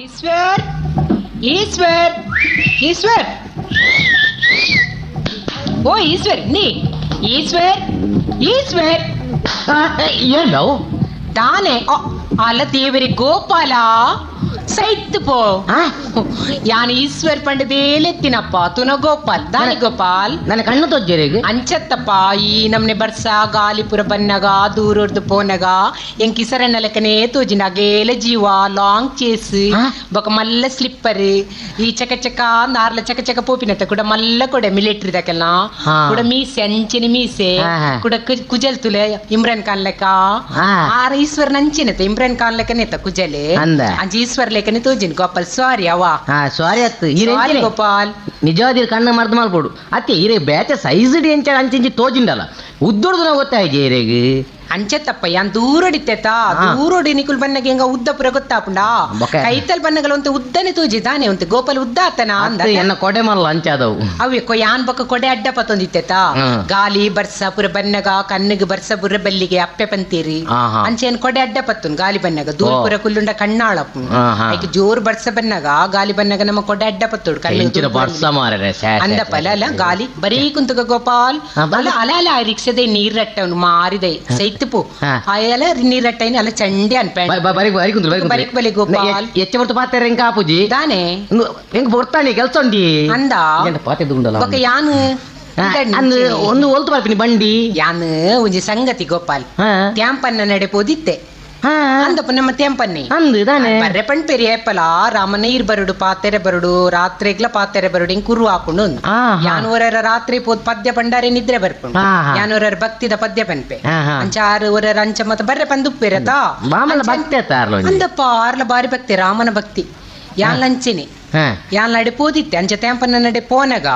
ಈಶ್ವರ್, ಈಶ್ವರ್, ಈಶ್ವರ್, ಓ ಈಶ್ವರ್, ನೀ ಈಶ್ವರ್, ಈಶ್ವರ್. ಏನು? ತಾನೆ ಅಲ್ಲ ದೇವರಿ ಗೋಪಾಲ ಸೈತ್ ಪೋ. ಯಾನ್ ಈಶ್ವರ್ ಪಂಡದೇಲೆತ್ತಿನಪ್ಪ ತುನ ಗೋಪಾಲ್ ದಾನಿ ಗೋಪಾಲ್. ನನ್ನ ಕಣ್ಣು ತೋಜ್ಜರಿಗೆ. ಅಂಚತ್ತಪ್ಪ, ಈ ನಮ್ನೆ ಬರ್ಸ ಗಾಲಿಪುರ ಬನ್ನಗ ದೂರರ್ದು ಪೋನಗ ಎಂಕ್ ಕಿಸರಣ್ಣ ಲೆಕ್ಕನೇ ತೋಜಿನ ಅಗೇಲ ಜೀವ ಲಾಂಗ್ ಚೇಸ್ ಬೊಕ ಮಲ್ಲ ಸ್ಲಿಪ್ಪರ್ ಈ ಚಕ ಚಕ ನಾರ್ಲ ಚಕ ಚಕ ಪೋಪಿನತ್ತ ಕೂಡ ಮಲ್ಲ ಕೊಡೆ ಮಿಲಿಟರಿ ದಕೆಲ್ಲ ಕೂಡ ಮೀಸೆ ಅಂಚಿನ ಮೀಸೆ ಕೂಡ ಕುಜಲ್ ತುಲೆ ಇಮ್ರಾನ್ ಖಾನ್ ಲೆಕ್ಕ ಆರ ಈಶ್ವರ್ ಅಂಚಿನತ್ತ ಇಮ್ರಾನ್ ಖಾನ್ ಲೆಕ್ಕನೇತ ಕುಜಲೆ ಅಂಚ ಈಶ್ವರ್ ಲೆಕ್ಕನೆ ತೋಜಿನ ಗೋಪಾಲ್. ಸಾರಿ ಅವ ಸಾರಿ ಅತ್ತು ಸಾರಿ ಗೋಪಾಲ್. ನಿಜವಾದ ಕಣ್ಣು ಮರ್ದು ಮಲ್ಪೋಡು ಅತ್ತೆ ಇರೇ ಬೇತೆ ಸೈಜ್ ಎಂಚ ಅಂಚಿಂಚಿ ತೋಜಿಂಡಲ್ಲ ಉದ್ದೊಡ್ದು ನಾವು ಗೊತ್ತಾಯ್ತು ಇರೇಗ್. ಅಂಚೆತ್ತಪ್ಪ ಯಾನ್ ದೂರಡಿತ್ತೆತ ದೂರೋಡಿ ನಿಕುಲ್ ಬನ್ನಗ ಹೆಂಗ ಉದ್ದ ಪುರ ಗೊತ್ತಾಪುಂಡ ಕೈತಲ್ ಬನ್ನಗಲ ಒಂತೆ ಉದ್ದನೆ ತೂಜಿ ತಾನೆ ಒಂತೆ ಗೋಪಾಲ್ ಉದ್ದ ಆತನ ಅಂದ ಎನ್ನ ಕೊಡೆ ಮಲ್ಲ ಅಂಚಾದವು ಅವೇ ಯಾನ್ ಬೊಕ್ಕ ಕೊಡೆ ಅಡ್ಡ ಪತ್ತೊಂದಿತ್ತೆತ ಗಾಲಿ ಬರ್ಸ ಪುರ ಬನ್ನಗ ಕಣ್ಣಿಗೆ ಬರ್ಸ ಪುರ ಬಲ್ಲಿಗೆ ಅಪ್ಪೆ ಪಂತೀರಿ ಅಂಚೇನ್ ಕೊಡೆ ಅಡ್ಡ ಪತ್ತುನ್ ಗಾಲಿ ಬನ್ನಗ ದೂರ ಪುರ ಕುಲ್ಲುಂಡ ಕಣ್ಣಾಳಪ್ಪು ಐಕ್ ಜೋರ್ ಬರ್ಸ ಬನ್ನಗ ಗಾಲಿ ಬನ್ನಗ ನಮ್ಮ ಕೊಡೆ ಅಡ್ಡ ಪತ್ತೋಡು ಕಣ್ಣು ಅಂದಪ್ಪ ಅಲ್ಲ ಗಾಲಿ ಬರೀ ಕುಂತುಗ ಗೋಪಾಲ್ ಅಲ್ಲ ಅಲ ಅಲ ರಿಕ್ಷದೆ ನೀರ್ ರಟ್ಟವನು ಮಾರಿದೆ ಸೈತ್ ಅಯಲ ನೀರಟ್ಟೈನ ಅಲ್ಲ ಚಂಡಿ ಅನ್ಪೆ ಬರಿಕ್ ಬಲಿ ಗೋಪಾಲ್. ಎಚ್ಚ ಬರ್ತು ಪಾತೆರೆ ಎಂಕ ಆಪುಜಿ ದಾನೆ ಎಂಕ್ ಬೊರ್ತಾಣಿ ಕೆಲ್ಸ ಉಂಡಿ ಅಂದ ಪಾತೆ ದುಂಡಲ ಬೊಕ ಯಾನು ಅಂದು ಒಂದು ಒಲ್ತು ಬರ್ತೀನಿ ಬಂಡಿ ಯಾನು ಒಂಜಿ ಸಂಗತಿ ಗೋಪಾಲ್ ತ್ಯಾಂಪನ್ನ ನಡೆ ಪೋದಿತ್ತೆ ಅಂದಪ್ಪ ನಮ್ಮ ತ್ಯಾಂಪನ್ನಿ ಅಂದು ದಾನೆ ಬರ್ರೆ ಪಣ್ ಪೆರಿಯ ಏಪಲ ರಾಮನ ಈರ್ ಬರುಡು ಪಾತೆರೆ ಬರುಡು ರಾತ್ರಿಗ್ಲ ಪಾತೆರೆ ಬರುಡು ಹಿಂಗ್ ಕುರು ಹಾಕೊಂಡು ಯಾನ್ ಒರರ ರಾತ್ರಿ ಪೋದ್ ಪದ್ಯ ಪಂಡಾರೆ ನಿದ್ರೆ ಬರ್ಪುಂಡು ಯಾನ್ ಒರರ ಭಕ್ತಿದ ಪದ್ಯ ಪನ್ಪೆ ಅಂಚಾರು ಒರರ ಅಂಚ ಮತ್ತ ಬರ್ರೆ ಪಂದುಪ್ಪೇರತ ಅಂದಪ್ಪ ಆರ್ಲ ಬಾರಿ ಭಕ್ತಿ ರಾಮನ ಭಕ್ತಿ ಯಾನ್ ಲಂಚಿನಿ ಯಾನ್ ನಡೆ ಪೋದಿತ್ತೆ ಅಂಚ ತ್ಯಾಂಪನ್ನ ನಡೆ ಪೋನಗ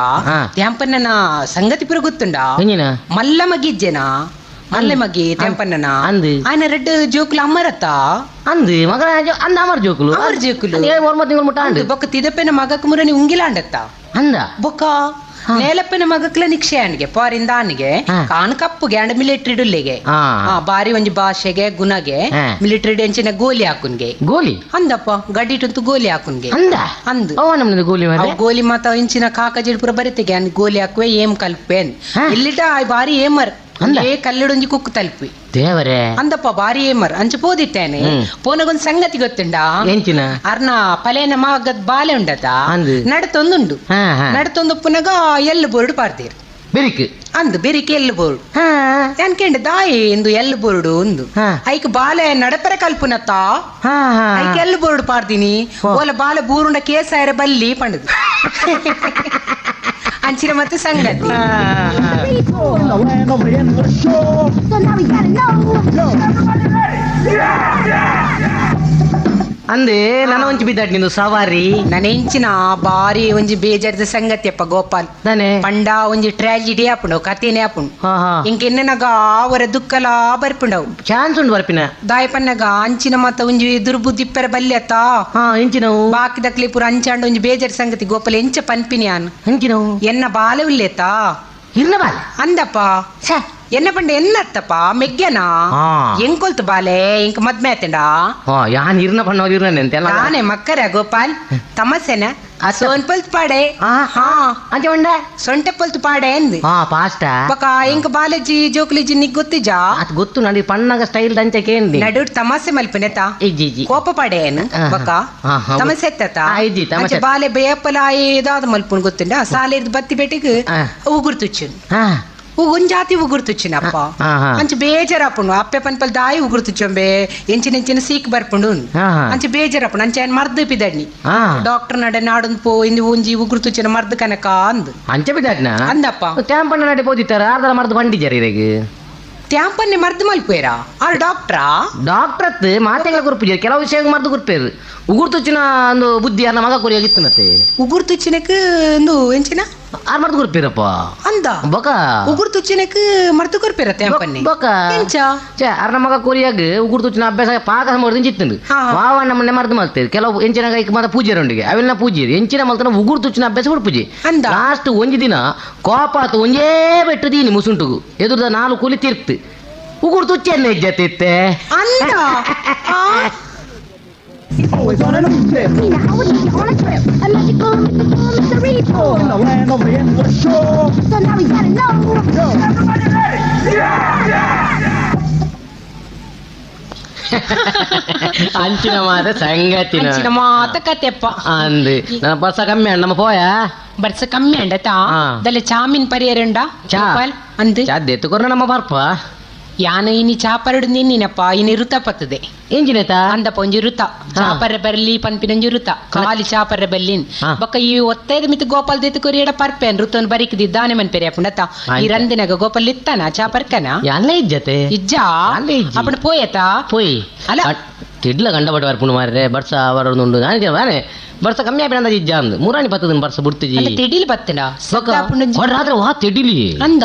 ತ್ಯಾಂಪನ್ನ ಸಂಗತಿ ಪುರ ಗೊತ್ತುಂಡ ಮಲ್ಲ ಮಗಿಜ್ಜೆನಾ ಮಲ್ಲೆ ಮಗಿ ತ್ಯಾಂಪನ್ನನ ಆಯ್ನ ರೆಡ್ ಜೋಕುಲು ಅಮ್ಮರತ್ತ ಅಂದು ಮಗನ ಅಂದ ಅಮರ್ ಜೋಕುಲು ಅಮರ್ ಜೋಕುಲು ತಿಂಗಳು ಮುಟ್ಟ ಅಂದು ಬೊಕ್ಕ ತಿದಪ್ಪೆನ ಮಗಕ್ ಮುರನಿ ಉಂಗಿಲಾಂಡತ್ತ ಅಂದ ಬೊಕ್ಕ ನೇಲಪ್ಪನ ಮಗಕ್ಲ ನಿಕ್ಷಯಾನಿಗೆ ಪಾರಿಂದ ಆನಿಗೆ ಕಾನ್ ಕಪ್ಪುಗೆ ಅಂಡ ಮಿಲಿಟರಿ ಡುಲ್ಲಿಗೆ ಬಾರಿ ಒಂಜಿ ಭಾಷೆಗೆ ಗುಣಗೆ ಮಿಲಿಟರಿ ಅಂಚಿನ ಗೋಲಿ ಹಾಕುನ್ಗೆ ಗೋಲಿ ಅಂದಪ್ಪ ಗಡ್ಡಿಟಂತು ಗೋಲಿ ಹಾಕುನ್ಗೆ ಅಂದ ಅಂದು ಗೋಲಿ ಗೋಲಿ ಮಾತ ಇಂಚಿನ ಕಾಕಜಿಡ್ ಪುರ ಬರಿತೆಗೆ ಅನ್ ಗೋಲಿ ಹಾಕುವೆ ಏಮ್ ಕಲ್ಪೆ ಇಲ್ಲಿಟ ಬಾರಿ ಏಮರ್ ಏ ಕಲ್ಲಡೊಂಜಿ ಕುಕ್ಕು ತಲುಪಿ ದೇವರೇ ಅಂದಪ್ಪ ಬಾರಿ ಏಮರ್ ಅಂಚ ಪೋದಿತ್ತೇನೆ ಪೋನಗೊಂದು ಸಂಗತಿ ಗೊತ್ತುಂಡ ಎಂಚಿನ ಅರ್ನ ಪಲೇನ ಮಗದ್ ಬಾಲೆ ಉಂಡತ ನಡತೊಂದುಂಡು ನಡತೊಂದು ಪುನಗ ಎಲ್ಲು ಬೋರ್ಡ್ ಪಾಡ್ತೀರಿ ಬೆರಿಕ್ ಅಂದು ಬೆರಿಕ್ ಎಲ್ಲು ಬೋರ್ಡ್ ಅನ್ಕಂಡು ದಾಯಿ ಇಂದು ಎಲ್ಲು ಬೋರ್ಡು ಒಂದು ಐಕ್ ಬಾಲೆ ನಡಪರ ಕಲ್ಪುನತ್ತ ಐಕ್ ಎಲ್ಲು ಬೋರ್ಡ್ ಪಾಡ್ತೀನಿ ಓಲ ಬಾಲೆ ಬೂರುಂಡ ಕೇಸಾಯರ ಬಲ್ಲಿ ಪಂಡದು ಅಂಚಿನ ಮತ್ತೆ ಸಂಗತಿ. ಅಂದೆ ನನ್ನ ಒಂಚಿ ಬಿದ್ದಾಟ್ ನಿಂದು ಸವಾರಿ ನನ್ನ ಬಾರಿ ಒಂಜಿ ಬೇಜಾರದ ಸಂಗತಿಯಪ್ಪ ಗೋಪಾಲ್ ಪಂಡ ಒಂಜಿ ಟ್ರಾಜಿಡಿ ಆಪುಂಡು ಕಥೆನೇ ಆಪುಂಡು ಇಂಕೆನ್ನಗ ಅವರ ದುಃಖಲ ಬರ್ಪುಂಡವು ಚಾನ್ಸ್ ಉಂಡು ಬರ್ಪಿನ ದಾಯಪನ್ನಗ ಅಂಚಿನ ಮತ್ತ ಒಂಜಿ ದುರ್ಬುದ್ಧಿ ಇಪ್ಪರ ಬಲ್ಯತ್ತ ಎಂಚಿನವು ಬಾಕಿ ದಕ್ಲಿ ಪೂರ ಅಂಚಾಂಡ ಒಂಜಿ ಬೇಜಾರ ಸಂಗತಿ ಗೋಪಾಲ್ ಎಂಚ ಪನ್ಪಿನಿ ಯಾನ್ ಎಂಚಿನವು ಎನ್ನ ಬಾಲೆ ಉಲ್ಲೇತ ಇರ್ನ ಬಾಲೆ ಅಂದಪ್ಪ ಎನ್ನ ಪಂಡ ಎನ್ನತ್ತಪ್ಪ ಮೆಗ್ಗೆನಾ ಎಂಕೊಲ್ತು ಬಾಲೆ ಇಂಕ ಮದ್ಮೆ ಆತಂಡ ಯಾನ್ ಇರ್ನ ಪಣ್ಣ ಇರ್ನ ತಾನೆ ಮಕ್ಕರ ಗೋಪಾಲ್ ತಮಸೆನ ಸೋನ್ ಪಲ್ತು ಪಾಡೆ ಅಂಚೆ ಉಂಡ ಸೊಂಟೆ ಪಲ್ತು ಪಾಡೆ ಅಂದ್ ಪಾಸ್ಟ ಬೊಕ ಎಂಕ ಬಾಲೆಜಿ ಜೋಕ್ಲಿಜಿ ನಿಗ್ ಗೊತ್ತಿಜಾ ಅದು ಗೊತ್ತು ನಡಿ ಪಣ್ಣಗ ಸ್ಟೈಲ್ ದಂಚೆ ಕೇಂದಿ ನಡು ತಮಾಸೆ ಮಲ್ಪನೆತ ಕೋಪ ಪಾಡೆ ಏನು ಬೊಕ ತಮಸೆ ಎತ್ತತ ಅಂಚೆ ಬಾಲೆ ಬೇಪಲ ಇದಾದ ಮಲ್ಪುಣ್ ಗೊತ್ತುಂಡ ಸಾಲೆ ಬತ್ತಿ ಬೇಟಿಗ್ ಉಗುರು ತುಚ್ಚು ಒಂಜಾತಿ ಉಗುರು ತುಚ್ಚಿನಪ್ಪ ಅಂಚೆ ಬೇಜಾರಪ್ಪುಂಡು ಅಪ್ಪೆ ಪನ್ಪಲ್ ದಾಯಿ ಉಗುರು ತುಚ್ಚೊಂಬೆ ಎಂಚಿನ ಎಂಚಿನ ಸೀಕ್ ಬರ್ಪುಂಡು ಅಂಚೆ ಬೇಜಾರಪ್ಪುಂಡು ಅಂಚೆ ಮರ್ದು ಪಿದಡ್ನಿ ಡಾಕ್ಟರ್ ನಡೆ ನಾಡೊಂದು ಪೋ ಇಂದು ಒಂಜಿ ಉಗುರು ತುಚ್ಚಿನ ಮರ್ದು ಕನಕ ಅಂದು ಅಂಚೆ ಬಿದ್ದಾಡ್ನ ಅಂದಪ್ಪ ತ್ಯಾಂಪಣ್ಣ ನಡೆ ಪೋದಿತ್ತಾರ ಆರ್ದಲ ಮರ್ದು ಬಂಡಿಜಾರ ಇರೆಗ್ ತ್ಯಾಂಪನ್ನೆ ಮರ್ದು ಮಲ್ಪೇರ ಆರ್ ಡಾಕ್ಟ್ರಾ ಡಾಕ್ಟರ್ ಅತ್ ಮಾತೆಗಳ ಗುರುಪುಜಾರ ಕೆಲವು ವಿಷಯ ಮರ್ದು ಗುರುಪೇರು ಉಗುರು ತುಚ್ಚಿನ ಒಂದು ಬುದ್ಧಿ ಅನ್ನ ಮಗ ಕೊರಿಯಾಗಿತ್ತನತ್ತೆ ಉಗುರು ತುಚ್ಚಿನಕ್ ಒಂದು ಎಂಚಿನ ಆರ್ ಮರ್ದು ಗುರುಪೇರಪ್ಪ ಅಂದ ಬೊಕ ಉಗುರು ತುಚ್ಚಿನಕ್ ಮರ್ದು ಕೊರ್ಪೇರ ತ್ಯಾಂಪನ್ನೆ ಬೊಕ ಎಂಚ ಛೇ ಅರ್ನ ಮಗ ಕೊರಿಯಾಗ ಉಗುರು ತುಚ್ಚಿನ ಅಭ್ಯಾಸ ಪಾಕ ಮರ್ದು ಚಿತ್ತಂಡು ವಾವ ನಮ್ಮನೆ ಮರ್ದು ಮಲ್ತೇವೆ ಕೆಲವು ಎಂಚಿನ ಕೈಕ್ ಮಾತ ಪೂಜೆರೊಂಡಿಗೆ ಅವೆಲ್ಲ ಪೂಜೆ ಎಂಚಿನ ಮಲ್ತನ ಉಗುರು ತುಚ್ಚಿನ ಅಭ್ಯಾಸ ಪೂಜೆ ಅಂದ ಲಾಸ್ಟ್ ಒಂಜಿ ದಿನ ಕೋಪಾತು ಒಂಜೇ ಬೆಟ್ಟು ದೀನಿ ಮುಸುಂಟುಗು ಎದುರ್ದ ನಾಲ್ಕು ಕೂಲಿ ತೀರ್ತು ಉಗುರು ತುಚ್ಚೆನ್ನ ಇಜ್ಜತ್ತಿತ್ತೆ ಅಂದ. Always on a new tip. On a trip, a magical, mystical mystery tour. In the land of the endless shore. So now we gotta know. Yo. Everybody ready? Yeah! Yeah! ಅಂಚಿನ ಮಾತ ಸಂಗತಿನ ಅಂಚಿನ ಮಾತ ಕತೆಪ್ಪ ಅಂದು ನನ್ನ ಬರ್ಸ ಕಮ್ಮಿ ಅಣ್ಣ ನಮ್ಮ ಪೋಯ ಬರ್ಸ ಕಮ್ಮಿ ಅಂಡತಾ ದಲ್ಲ ಚಾಮಿನ್ ಪರಿಯರಂಡ ಚಾ ಅಂದು ಚಾ ದೆತ್ತುಕೊರ್ನ ನಮ್ಮ ಬರ್ಪ ಯಾನ ಇನಿ ಚಾಪರಡು ನಿನ್ನಿನಪ್ಪ ಇನಿ ಋತ ಪತ್ತದೆ ಎಂಜಿನೇತ ಅಂದಪ್ಪ ಒಂಜಿ ಋತ ಚಾಪರ ಬರ್ಲಿ ಪನ್ಪಿನೊಂಜಿ ಋತ ಖಾಲಿ ಚಾಪರ ಬರ್ಲಿನ್ ಬೊಕ್ಕ ಈ ಒತ್ತೈದ ಮಿತ್ ಗೋಪಾಲ್ ದೇತು ಕೊರಿಯಡ ಪರ್ಪೆನ್ ಋತನ್ ಬರಿಕದಿದ್ದಾನೆ ಮನ್ಪೆರಿ ಅಪ್ಪುಂಡತ ಈ ರಂದಿನಾಗ ಗೋಪಾಲ್ ಇತ್ತಾನ ಚಾಪರ್ಕನ ಅಲ್ಲ ಇಜ್ಜತೆ ಇಜ್ಜಾ ಅಪ್ಪಣ ಪೋಯತ ಪೋಯ್ ಅಲ್ಲ ತಿಡ್ಲ ಕಂಡಪಟ್ಟು ಬರ್ಪುಂಡು ಮಾರ್ರೆ ಬರ್ಸ ಬರೋದುಂಡು ನಾನೇ ಬರ್ಸ ಕಮ್ಮಿ ಆಪಿನ ಅಂದಾಜು ಇಜ್ಜ ಅಂದು ಮುರಾಣಿ ಬತ್ತದ ಬರ್ಸ ಬುಡ್ತಿಜಿ ತೆಡಿಲ್ ಬತ್ತನ ರಾತ್ರಿ ವಾ ತೆಡಿಲಿ ಅಂದ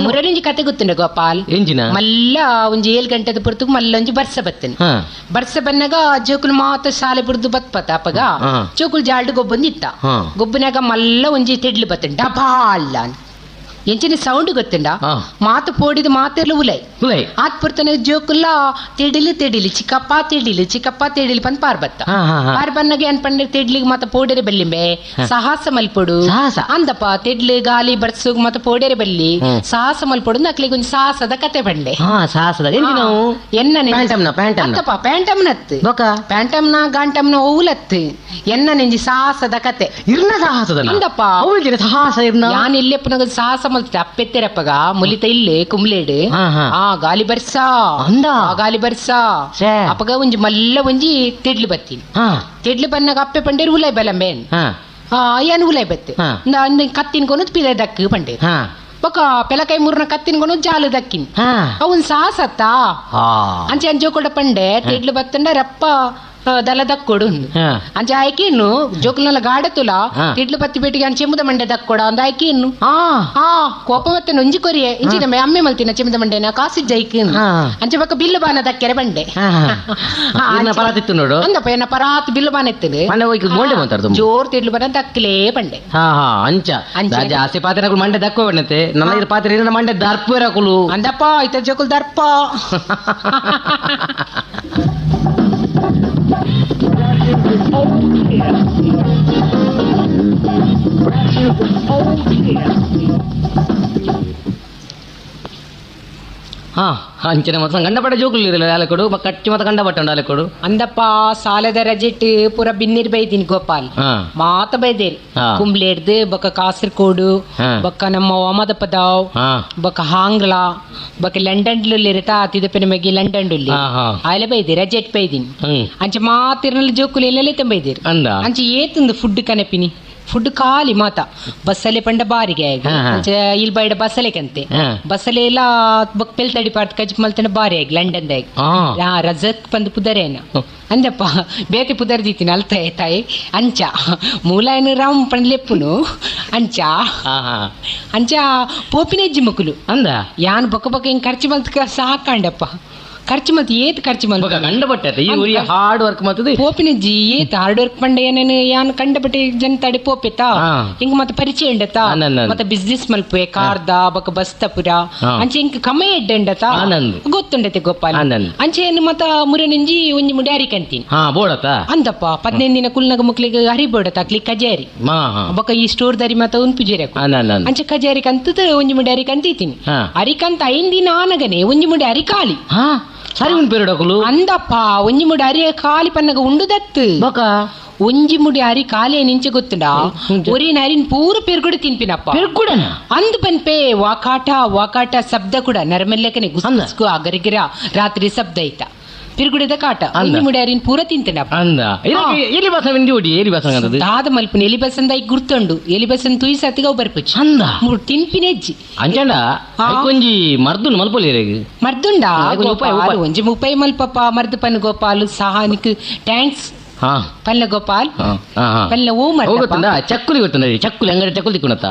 ಮುರಳಿಂಜಿ ಕತೆ ಗೊತ್ತುಂಡ ಗೋಪಾಲ್ ಎಂಜಿನ ಮಲ್ಲ ಒಂಜಿ 7 ಗಂಟೆದ ಪುರ್ತುಗು ಮಲ್ಲ ಒಂಜಿ ಬರ್ಸ ಬತ್ತನ ಬರ್ಸ ಬನ್ನಾಗ ಜೋಕುಲು ಮಾತ ಶಾಲೆ ಬುಡ್ದು ಬತ್ಪತ ಅಪ್ಪಗ ಜೋಕುಲು ಜಾಲ್ಡು ಗೊಬ್ಬಂದು ಇತ್ತ ಗೊಬ್ಬನಾಗ ಮಲ್ಲ ಒಂಜಿ ತೆಡ್ಲು ಬತ್ತನ ಡಬಾಲ್ ಎಂಚಿನ ಸೌಂಡ್ ಗೊತ್ತುಂಡ ಮಾತು ಪೋಡಿದ ಮಾತೆಲ್ಲ ಉಲೈ ಉಲೈ ಆತ್ ಪುರ್ತನ ಜೋಕುಲ್ಲ ತೆಡಿಲು ತೆಡಿಲಿ ಚಿಕ್ಕಪ್ಪ ತೆಡಿಲು ಚಿಕ್ಕಪ್ಪ ತೆಡಿಲು ಪಂದ್ ಪಾರ್ ಬತ್ತ ಪಾರ್ ಬನ್ನಾಗ ಏನ್ ಪಂಡ ತೆಡ್ಲಿಗೆ ಮಾತ ಪೋಡೆರೆ ಬಲ್ಲಿಂಬೆ ಸಾಹಸ ಮಲ್ಪೊಡು ಅಂದಪ್ಪ ತೆಡ್ಲು ಗಾಲಿ ಬರ್ಸುಗ್ ಮಾತ ಪೋಡೆರೆ ಬಲ್ಲಿ ಸಾಹಸ ಮಲ್ಪೊಡು ನಕ್ಲಿಗೆ ಒಂಜಿ ಸಾಹಸದ ಕತೆ ಬಂಡೆ ಸಾಹಸದ ಎನ್ನ ಅತ್ತಪ್ಪ ಪ್ಯಾಂಟಮ್ನತ್ತು ಪ್ಯಾಂಟಮ್ನ ಗಾಂಟಮ್ನ ಓಲತ್ತು ಎನ್ನ ನೆಂಜಿ ಸಾಹಸದ ಕತೆ ಇರ್ನ ಸಾಹಸದ ಅಂದಪ್ಪ ಸಾಹಸ ಯಾನ್ ಇಲ್ಲೆಪ್ಪನಾಗ ಸಾಹಸ ಅಪ್ಪೆತ್ತೆರಪ್ಪಗ ಮುಲಿತ ಇಲ್ಲಿ ಕುಮ್ಲೇಡು ಆ ಗಾಲಿ ಬರ್ಸ ಅಂದ ಗಾಲಿ ಬರ್ಸ ಅಪ್ಪಗ ಒಂಜಿ ಮಲ್ಲ ಒಂಜಿ ತೆಡ್ಲು ಬತ್ತೀನಿ ತೆಡ್ಲು ಬನ್ನಾಗ ಅಪ್ಪೆ ಪಂಡೇರು ಉಲೈ ಬಲಂಬೇನ್ ಏನ್ ಉಲೈ ಬತ್ತೆ ಕತ್ತಿನ ಕೊನು ಪಿಲೆ ದಕ್ಕು ಪಂಡೇರು ಬೊಕ ಪೆಲಕೈ ಮೂರ್ನ ಕತ್ತಿನ ಕೊನು ಜಾಲು ದಕ್ಕಿನ್ ಅವನ್ ಸಾಹಸತ್ತ ಅಂಚೆ ಅಂಜೋಕೊಡ ಪಂಡೆ ತೆಡ್ಲು ಬತ್ತಂಡ ರಪ್ಪ ದಲ ದಕ್ಕೊಡು ಅಂಚೆ ಆಯ್ಕೇನು ಜೋಕುಲ್ನೆಲ್ಲ ಗಾಡ ತುಲ ತಿಡ್ಲು ಪತ್ತಿ ಪೇಟಿಗೆ ಅಂಚೆ ಚೆಮ್ಮದ ಮಂಡೆ ದಕ್ಕೊಡ ಅಂದ ಆಯ್ಕೇನು ಆ ಕೋಪ ಮತ್ತೆ ನೊಂಜಿ ಕೊರಿಯೆ ಇಂಚಿನ ಅಮ್ಮೆ ಮಲ್ತಿನ ಚೆಮ್ಮದ ಮಂಡೆನ ಕಾಸಿ ಜೈಕೇನು ಅಂಚೆ ಪಕ್ಕ ಬಿಲ್ಲು ಬಾನ ದಕ್ಕೆರೆ ಬಂಡೆ ನೋಡು ಅಂದಪ್ಪ ಏನ ಪರಾತ್ ಬಿಲ್ಲು ಬಾನ ಎತ್ತದು ಜೋರ್ ತಿಡ್ಲು ಬಾನ ದಕ್ಕಲೇ ಬಂಡೆ ಅಂಚ ಜಾಸ್ತಿ ಪಾತ್ರೆ ಮಂಡೆ ದಕ್ಕೋ ಬಂಡತೆ ನನ್ನ ಪಾತ್ರೆ ಮಂಡೆ ದರ್ಪುರಕುಲು ಅಂದಪ್ಪ ಇತ ಜೋಕುಲ್ ದರ್ಪ. ಅಂಚಿನ ಮತ್ತ ಗಂಡಪಟ್ಟ ಜೋಕುಲು ಇರಲಿಲ್ಲ ಅಲೆಕೊಡು ಕಚ್ಚಿ ಮತ್ತ ಕಂಡಪಟ್ಟ ಉಂಡು ಅಲೆಕೊಡು. ಅಂದಪ್ಪ ಸಾಲದ ರಜೆಟ್ ಪೂರ ಬಿನ್ನಿರ್ ಬೈದಿನಿ ಗೋಪಾಲ್ ಮಾತ ಬೈದೇರಿ ಕುಂಬ್ಲೇಡ್ದು ಬೊಕ್ಕ ಕಾಸರಗೋಡು ಬೊಕ್ಕ ನಮ್ಮ ಒಮದಪದಾವ್ ಬೊಕ್ಕ ಹಾಂಗ್ಲಾ ಬೊಕ್ಕ ಲಂಡನ್ ಇರತಾ ತಿದಪಿನ ಮಗಿ ಲಂಡನ್ ಆಲೆ ಬೈದಿ ರಜೆಟ್ ಬೈದಿನಿ ಅಂಚೆ ಮಾತಿರ್ನಲ್ಲಿ ಜೋಕುಲು ಎಲ್ಲೆಲ್ಲ ಬೈದಿರಿ ಅಂಚೆ ಏತಂದು ಫುಡ್ ಕನಪಿನಿ ಫುಡ್ ಖಾಲಿ ಮಾತ ಬಸ್ಸಲ್ಲೇ ಪಂಡ ಬಾರಿಗೆ ಅಂಚೆ ಇಲ್ಲಿ ಬೈಡ ಬಸ್ಸಲೆ ಕಂತೆ ಬಸ್ಸಲೆ ಎಲ್ಲ ಬೊಕ್ ಪೆಲ್ ತಡಿ ಪಾರ್ಟ್ ಕಜ್ ಮಲ್ತನ ಬಾರಿ ಆಗಿ ಲಂಡನ್ ದಾಗ ರಜಕ್ ಬಂದು ಪುದರೇನ ಅಂದಪ್ಪ ಬೇತೆ ಪುದರ್ ದೀತಿನ ಅಲ್ತ ತಾಯಿ ಅಂಚ ಮೂಲಾಯನ ರಾಮ್ ಪಂಡ್ಲೆಪ್ಪುನು ಅಂಚ ಅಂಚ ಪೋಪಿನ ಹೆಜ್ಜೆ ಮಕ್ಕಳು ಅಂದ ಯಾನ್ ಬೊಕ್ಕ ಬೊಕ್ಕ ಹಿಂಗ್ ಖರ್ಚು ಮಲ್ತ ಸಾಕಂಡಪ್ಪ ಖರ್ಚು ಮಲ್ತ ಏತ್ ಖರ್ಚು ಮಲ್ತ ಕಂಡಪಟ್ಟೆ ಈ ಊರಿಗೆ ಹಾರ್ಡ್ ವರ್ಕ್ ಮಾಡ್ತದೆ ಪೋಪಿನಜ್ಜಿ ಏತ್ ಹಾರ್ಡ್ ವರ್ಕ್ ಪಂಡ ಏನೇನು ಯಾನ್ ಕಂಡಪಟ್ಟೆ ಜನತಾಡಿ ಪೋಪೆತಾ ಹಿಂಗ ಮತ್ತೆ ಪರಿಚಯ ಉಂಡತಾ ಮತ್ತೆ ಬಿಸ್ನೆಸ್ ಮಲ್ಪುವೆ ಕಾರ್ದ ಬೊಕ್ಕ ಬಸ್ ತಪುರ ಅಂಚೆ ಹಿಂಗ ಕಮ್ಮಿ ಎಡ್ಡೆ ಉಂಡತಾ ಗೊತ್ತುಂಡತೆ ಗೋಪಾಲ ಅಂಚೆ ಏನು ಮತ್ತ ಮುರನಿಂಜಿ ಒಂಜಿ ಮುಡಿ ಅರಿಕಂತೀನಿ ಅಂದಪ್ಪ 15 ದಿನ ಕುಲ್ನಗ ಮುಕ್ಲಿಗೆ ಹರಿಬೋಡತ ಅಕ್ಲಿ ಕಜಾರಿ ಬೊಕ್ಕ ಈ ಸ್ಟೋರ್ ದಾರಿ ಮತ್ತ ಒಂದು ಪೂಜಾರಿ ಅಂಚೆ ಕಜಾರಿ ಕಂತದ ಒಂಜಿ ಮುಡಿ ಅರಿಕಂತೀನಿ ಅರಿಕಂತ 5 ದಿನ ಆನಗನೆ ಒಂಜಿ ಮುಡಿ ಅರಿಕಾಲಿ ಸರಿ ಉಂಡು ಪೇರುಡಕುಲು ಅಂದಪ್ಪ ಒಂಜಿ ಮುಡಿ ಅರಿಯ ಖಾಲಿ ಪನ್ನಗ ಉಂಡು ದತ್ತು ಒಂಜಿ ಮುಡಿ ಅರಿ ಖಾಲಿ ನಿಂಚೆ ಗೊತ್ತುಂಡ ಒರಿನ ಅರಿನ್ ಪೂರ ಪೆರ್ಗುಡು ತಿನ್ಪಿನಪ್ಪ ಪೆರ್ಗುಡನ ಅಂದ್ ಪನ್ಪೆ ವಾಕಾಟ ವಾಕಾಟ ಶಬ್ದ ಕೂಡ ನರಮೆಲ್ಲಕನೆ ಗುಸ್ಕು ಅಗರಿಗಿರ ರಾತ್ರಿ ಶಬ್ದ ಐತ ಪಿರುಗುಡಿದ ಕಾಟ ಒಂಜಿ ಮುಡಿ ಅರಿನ್ ಪೂರ ತಿಂತನಪ್ಪ ಅಂದ ಎಲಿ ಬಸ ಮಿಂಡಿ ಎಲಿ ಬಸ ದಾದ ಮಲ್ಪುನ ಎಲಿ ಬಸಂದ ಐಕ್ ಗುರ್ತುಂಡು ಎಲಿ ಬಸನ್ ತುಯಿಸತ್ತಿಗೆ ಅವು ಬರ್ಪುಚಿ ಅಂದ ತಿನ್ಪಿನೆಜ್ಜಿ ಅಂಚಂಡ ಒಂಜಿ ಮರ್ದುಂಡು ಮಲ್ಪೊಲಿ ಮರ್ದುಂಡ ಒಂಜಿ ಮುಪ್ಪೈ ಮಲ್ಪಪ್ಪ ಮರ್ದು ಪನ್ ಗೋಪಾಲು ಸಹಾನಿಕ್ thanks ಪಲ್ಲ ಗೋಪಾಲ್ ಪಲ್ಲ ಓ ಗೊತ್ತುಂಡ ಚಕ್ಕುಲಿ ಗೊತ್ತುಂಡ ಚಕ್ಕುಲಿ ಅಂಗಡಿ ಚಕ್ಕುಲಿ ತಿಕ್ಕೊಂಡತ್ತ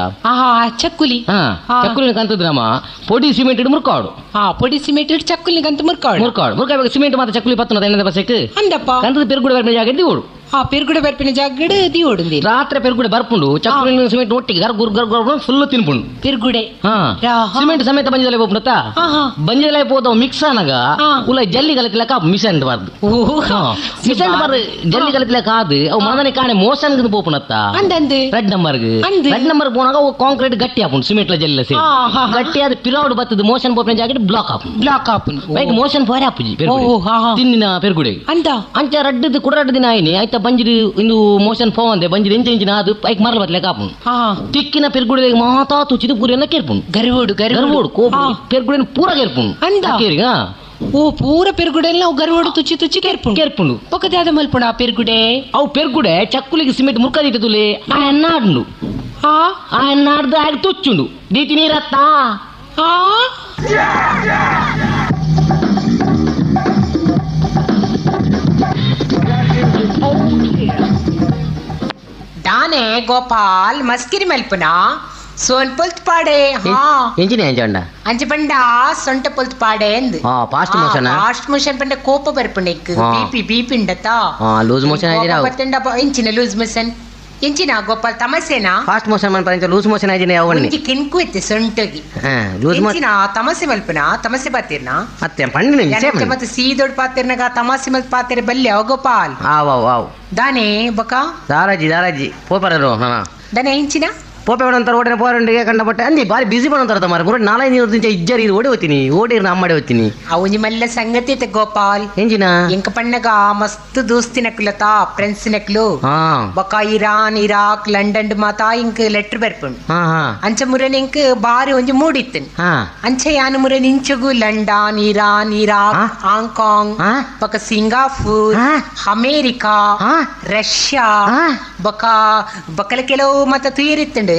ಚಕ್ಕುಲಿ ಚಕ್ಕುಲಿ ಕಂತದ್ರಮ್ಮ ಪೊಡಿ ಸಿಮೆಂಟ್ ಇಡು ಮುರ್ಕಾಡು ಪೊಡಿ ಸಿಮೆಂಟ್ ಇಟ್ಟು ಚಕ್ಕುಲಿ ಕಂತ ಮುರ್ಕಾಡು ಮುರ್ಕಾಡು ಮುರ್ಕಾಡು ಸಿಮೆಂಟ್ ಮಾತ್ರ ಚಕ್ಕುಲಿ ಪತ್ತನ ಎಣ್ಣೆ ಬಸಕ್ಕೆ ಅಂದಪ್ಪ ಕಂತದ ಪೆರುಗುಡ ಜಾಗ ಓಡು ಆ ಪೆರ್ಗುಡೆ ಬರ್ಪಿನ ಜಾಗಡ್ ದಿಯೋಡು ರಾತ್ರಿ ಪೆರ್ಗುಡೆ ಬರ್ಪುಂಡು ಚಕ್ಕುಲಿ ಸಿಮೆಂಟ್ ಒಟ್ಟಿಗೆ ಗರ್ ಗುರ್ ಗರ್ ಗುರ್ ಫುಲ್ ತಿನ್ಪುಂಡು ಪೆರ್ಗುಡೆ. ಸಿಮೆಂಟ್ ಸಮೇತ ಬಂಜದಲೆ ಪೋಪುಂಡತ್ತ ಬಂಜದಲೆ ಪೋದ ಮಿಕ್ಸ್ ಆನಗ ಉಲ ಜಲ್ಲಿ ಕಲತಿಲಕ ಮಿಷನ್ ಬಾರ್ದು ಮಿಷನ್ ಬಾರ್ದು ಜಲ್ಲಿ ಕಲತಿಲಕ ಅದು ಅವು ಮನದನೆ ಕಾಣೆ ಮೋಷನ್ ಪೋಪುಂಡತ್ತ red number red number ಪೋನಾಗ ಅವು ಕಾಂಕ್ರೀಟ್ ಗಟ್ಟಿ ಆಪುಂಡು ಸಿಮೆಂಟ್ ಜಲ್ಲಿ ಸೇರಿ ಗಟ್ಟಿ ಅದು ಪಿರಾಡ್ ಬತ್ತದ ಮೋಷನ್ ಪೋಪಿನ ಜಾಕೆಟ್ ಬ್ಲಾಕ್ ಆಪುಂಡು ಬ್ಲಾಕ್ ಆಪುಂಡು ಬೈಕ್ ಮೋಷನ್ ಪೋರೆ ಆಪುಜಿ ತಿನ್ನಿನ ಪೆರ್ಗುಡೆ ಅಂದ ಅಂಚ ರಡ್ಡದು ಕುಡ ರಡ್ಡು ದಿನ ಆಯ್ನಿ ಆಯ್ತಾ ಬಂಜಿದು ಇಂದು ಮೋಷನ್ ಪೋವಂದೆ ಬಂಜಿದು ಇಂಚ ಇಂಚಿನ ಅದು ಬೈಕ್ ಮರಲ ಬತ್ತಲೆಕ ಆಪುಂಡು ತಿಕ್ಕಿನ ಪೆರ್ಗುಡೆ ಮಾತಾ ತುಚಿದು ಪೂರೆಲ್ಲ ಕೇರ್ಪುಂಡು ಗರ್ವೋಡು ಗರ್ವೋಡು ಕೋಪ ಪೆರ್ಗುಡೆನ ಪೂರ ಕೇರ್ಪುಂಡು ಅಂದ ಕೇರಿಗ ಓ ಪೂರ ಪೆರ್ಗುಡೆ ನಾವು ಗರ್ವೋಡು ತುಚಿ ತುಚಿ ಕೇರ್ಪುಂಡು ಕೇರ್ಪುಂಡು ಪೊಕ್ಕದಾದ ಮಲ್ಪುಂಡು ಆ ಪೆರ್ಗುಡೆ ಅವು ಪೆರ್ಗುಡೆ ಚಕ್ಕುಲಿಗೆ ಸಿಮೆಂಟ್ ಮುರ್ಕದಿಟ್ಟುಲೆ ಆ ಎನ್ನಾಡುಂಡು ಆ ಎನ್ನಾಡ್ದು ಆಗ ತುಚ್ಚುಂಡು ದೀತಿ ನೀರತ್ತಾ ದಾನೆ ಗೋಪಾಲ್ ಮಸ್ಕಿರಿ ಮಲ್ಪುನ ಸೋನ್ ಪೊಲ್ತ್ ಪಾಡೆ. ಹಾ ಎಂಜಿನ ಎಂಜಂಡ ಅಂಚ ಪಂಡ ಸೊಂಟ ಪೊಲ್ತ್ ಪಾಡೆ ಅಂದ್. Fast motion fast motion ಪಂಡ ಕೋಪ ಬರ್ಪುಂಡು ಇಕ್ ಬಿಪಿ ಬಿಪಿ ಉಂಡತಾ ಲೂಸ್ ಮೋಷನ್ ಆಯ್ತಿನ ಬತ್ತಂಡ ಎಂಚಿನ ಲೂಸ್ ಮೋಷನ್ ಎಂಚಿನ ಗೋಪಾಲ್ ತಮಸೇನಾ ಫಾಸ್ಟ್ ಮೋಷನ್ ಮನ್ ಪಂಚ ಲೂಸ್ ಮೋಷನ್ ಆಯ್ತಿನ ಯಾವಣ್ಣಿ ಒಂಜಿ ಕಿನ್ಕು ಇತ್ತೆ ಸೊಂಟಗಿ ಲೂಸ್ ಮೋಷನ್ ಎಂಚಿನ ತಮಸೆ ಮಲ್ಪುನ ತಮಸೆ ಪಾತಿರ್ನ ಅತ್ತೆ ಪಂಡಿನ ವಿಷಯ ಮತ್ತೆ ಸೀದೊಡ್ ಪಾತಿರ್ನಗ ತಮಸೆ ಮಲ್ತ್ ಪಾತಿರ ಬಲ್ಲೆ ಅವ ಗೋಪಾಲ್. ಆವ್ ಆವ್ ಆವ್ ದಾನೆ ಬಕ ದಾರಾಜಿ ದಾರಾಜಿ ಪೋಪರರು. ಹಾ ದಾನೆ ಎಂಚಿನ ಪೋಪೆ ಬಣಂತಾರೆ ಓಡಿನ ಪೋರಂಡಿಗೆ ಕಂಡಪಟ್ಟೆ ಅಂದಿ ಬಾರಿ ಬಿಸಿ ಬಣಂತಾರೆ ತಮಾರ ಮುರ ನಾಲ್ಕೈದು ದಿನ ಇಜ್ಜರಿ ಇದು ಓಡಿ ಹೋಗ್ತೀನಿ ಓಡಿರ್ ನಮ್ಮಡೆ ಹೋಗ್ತೀನಿ ಅವು ಮಲ್ಲ ಸಂಗತಿ ಐತೆ ಗೋಪಾಲ್. ಎಂಜಿನ ಎಂಕ ಪಣ್ಣಗ ಮಸ್ತ್ ದೋಸ್ತಿನಕ್ಲತಾ ಫ್ರೆಂಡ್ಸ್ ನಕ್ಲು ಬಕ Iran Iraq London ಮಾತಾ ಇಂಕ್ ಲೆಟರ್ ಬರ್ಪುಂಡು. ಅಂಚ ಮುರನ್ ಇಂಕ್ ಬಾರಿ ಒಂಜಿ ಮೂಡಿತ್ತು. ಅಂಚ ಯಾನ ಮುರನ್ ಇಂಚಗು London Iran Iraq Hong Kong ಬಕ Singapore America Russia ಬಕ ಬಕಲ ಕೆಲವು ಮತ್ತ ತುಯರಿತ್ತುಂಡು.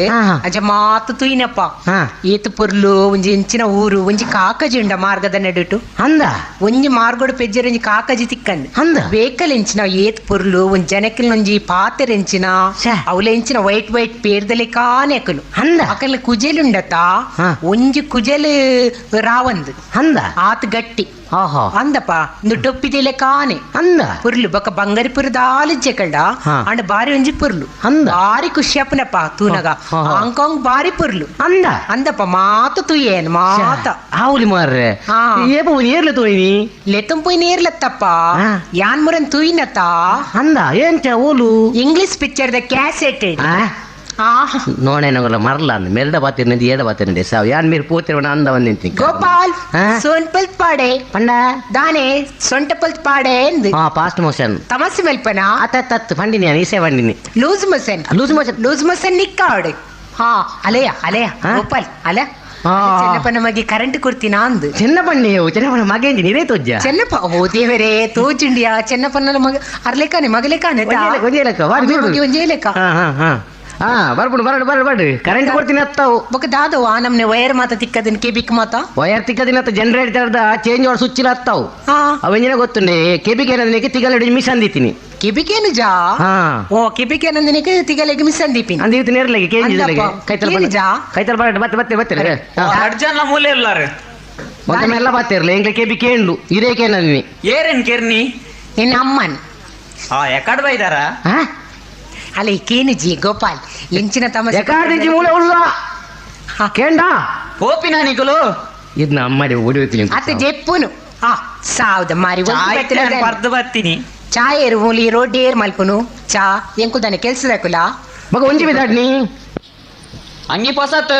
ಅಂಚ ಮಾತು ತುಯಿನಪ್ಪ ಏತು ಪೊರ್ಲು ಒಂಜಿ ಇಂಚಿನ ಊರು ಒಂಜಿ ಕಾಕಜಿ ಉಂಡ ಮಾರ್ಗದ ನಡುಟು ಅಂದ ಒಂಜಿ ಮಾರ್ಗೋಡು ಪೆಜ್ಜರ ಒಂಜಿ ಕಾಕಜಿ ತಿಕ್ಕಂದು ಅಂದ ವೇಕಲ್ ಎಂಚಿನ ಏತ್ ಪೊರ್ಲು ಒಂಜಿ ಜನಕಿಲ್ ಒಂಜಿ ಪಾತೆರ್ ಎಂಚಿನ ಅವಲ ಎಂಚಿನ ವೈಟ್ ವೈಟ್ ಪೇರ್ದಲೆ ಕಾನೆ ಅಕಲು ಅಂದ ಅಕಲ್ ಕುಜೆಲುಂಡತ ಒಂಜಿ ಕುಜೆಲ್ ರಾವಂದು ಅಂದ ಆತ್ ಗಟ್ಟಿ ಅಂದಪ್ಪ ಇಂದು ಟೊಪ್ಪಿದೆಲೆ ಕಾನೆ ಅಂದ ಪುರ್ಲು ಬೊಕ ಬಂಗಾರಿ ಪುರ್ದಾಲಿಜ್ಜೆ ಕಳ್ಳ ಅಂಡ ಬಾರಿ ಒಂಜಿ ಪುರ್ಲು ಅಂದ ಬಾರಿ ಖುಷಿ ಅಪ್ಪನಪ್ಪ ತೂನಗ ಹಾಂಗ್ಕಾಂಗ್ ಬಾರಿ ಪುರ್ಲು ಅಂದ ಅಂದಪ್ಪ ಮಾತು ತುಯ್ಯೇನ್ ಮಾತ ಆవుಲಿ ಮಾರ್ರೆ ಏಪ ಏರ್ಲೆ ತೋಯಿನಿ ಲೆತ್ತಂಪೋಯ್ ನೇರ್ಲತ್ತಪ್ಪ ಯಾನ್ ಮುರನ್ ತೂಯಿನತ ಅಂದ ಏಂಚ ಓಲು English picture the cassette ನೋಡೇನಲ್ಲ ಮರಲ ಅಂದ ಮೆಲ್ಡ ಬಾತಿರ್ನಿಂದ ಏಡ ಬಾತಿರ್ನಿಂದ ಸಾವ್ ಯಾನ್ ಮೀರ್ ಪೋತಿರ್ವಣ ಅಂದ ಬಂದಿಂತಿ ಗೋಪಾಲ್ ಸೋನ್ ಪಲ್ತ್ ಪಾಡೆ ಪಂಡ ದಾನೆ ಸೊಂಟ ಪಲ್ತ್ ಪಾಡೆ ಅಂದ್ ಫಾಸ್ಟ್ ಮೋಷನ್ ತಮಸೆ ಮಲ್ಪನ ಅತ್ತ ಪಂಡಿನಿ ನಾನು ಈಸೆ ಪಂಡಿನಿ loose motion loose motion loose motion ನಿಕ್ಕಾಡು. ಹಾ ಅಲೆಯ ಅಲೆಯ ಗೋಪಾಲ್ ಅಲೆ ಚೆನ್ನಪ್ಪನ ಮಗೆ ಕರೆಂಟ್ ಕೊಡ್ತೀನ ಅಂದು ಚೆನ್ನಪ್ಪಣ್ಣೆ ಚೆನ್ನಪ್ಪನ ಮಗ ನೀರೇ ತೋಜ್ಜ ಚೆನ್ನಪ್ಪ ಓ ದೇವರೇ ತೋಜುಂಡಿಯಾ ಚೆನ್ನಪ್ಪನ ಮಗ ಅರ್ಲೇಕಾನೆ ಮಗಲೇಕಾನೆ ಒಂಜೇ ಲೆಕ್ಕ. ಹಾ ಬರ್ಬಿಡು ಬರಡು ಬರಡು ಬರಡು ಕರೆಂಟ್ ಕೊಡ್ತೀನಿ ಅತ್ತಾವು ಬೊಕ ದಾದವು ಆ ನಮ್ನೆ ವೈರ್ ಮಾತ ತಿಕ್ಕದಿನ ಕೆಬಿಕ್ ಮಾತ ವೈರ್ ತಿಕ್ಕದಿನ generator change or switch ಅತ್ತಾವು ಅವೆಂಜಿನ ಗೊತ್ತುಂಡೆ ಕೆಬಿಕ್ ಏನದನಿಗೆ ತಿಗಲ ಮಿಸ್ ಅಂದಿತ್ತೀನಿ ಕೆಬಿಕೇನು ಜಾ ಓ ಕೆಬಿಕೇನಂದಿನಿಗೆ ತಿಗಲೆಗೆ ಮಿಸ್ ಅಂದಿಪಿನಿ ಅಂದಿತ್ತು ನೇರ್ಲೆಗೆ ಕೇಂಜಿದಲೆಗೆ ಕೈತಲ್ ಜಾ ಕೈತಲ್ ಬರಡು ಮತ್ತೆ ಮತ್ತೆ ಮತ್ತೆ ಅರ್ಜನ ಮೂಲೆ ಇಲ್ಲಾರೆ ಮತ್ತೆ ಮೆಲ್ಲ ಬಾತಿರ್ಲೆ ಎಂಗ್ಲೆ ಕೆಬಿ ಕೇಂಡು ಇದೇ ಕೇನಂದಿನಿ ಏರೇನ್ ಕೆರ್ನಿ ನಿನ್ನ ಅಮ್ಮನ್ ಆ ಎಕಡ್ ಬೈದಾರ ಅಲ್ಲ ಕೇನುಜಿ ಗೋಪಾಲ್ ಎಂಚಿನ ತಮಸೆ ಮೂಲೆ ಉಳ್ಳ ಕೇಂಡ ಹೋಪಿನ ನಿಕುಲು ಇದು ನಮ್ಮಡಿ ಓಡಿ ಹೋಗ್ತೀನಿ ಅತ್ತ ಜೆಪ್ಪುನು ಆ ಸಾವ್ದ ಮಾರಿ ಪರ್ದು ಬರ್ತೀನಿ ಚಾ ಏರು ಮೂಲಿ ರೋಡ್ ಏರ್ ಮಲ್ಪುನು ಚಾ ಎಂಕುದಾನೆ ಕೆಲ್ಸದಕುಲ ಬಗ ಒಂಜಿ ಬಿದಾಡ್ನಿ ಅಂಗಿ ಪೊಸತ್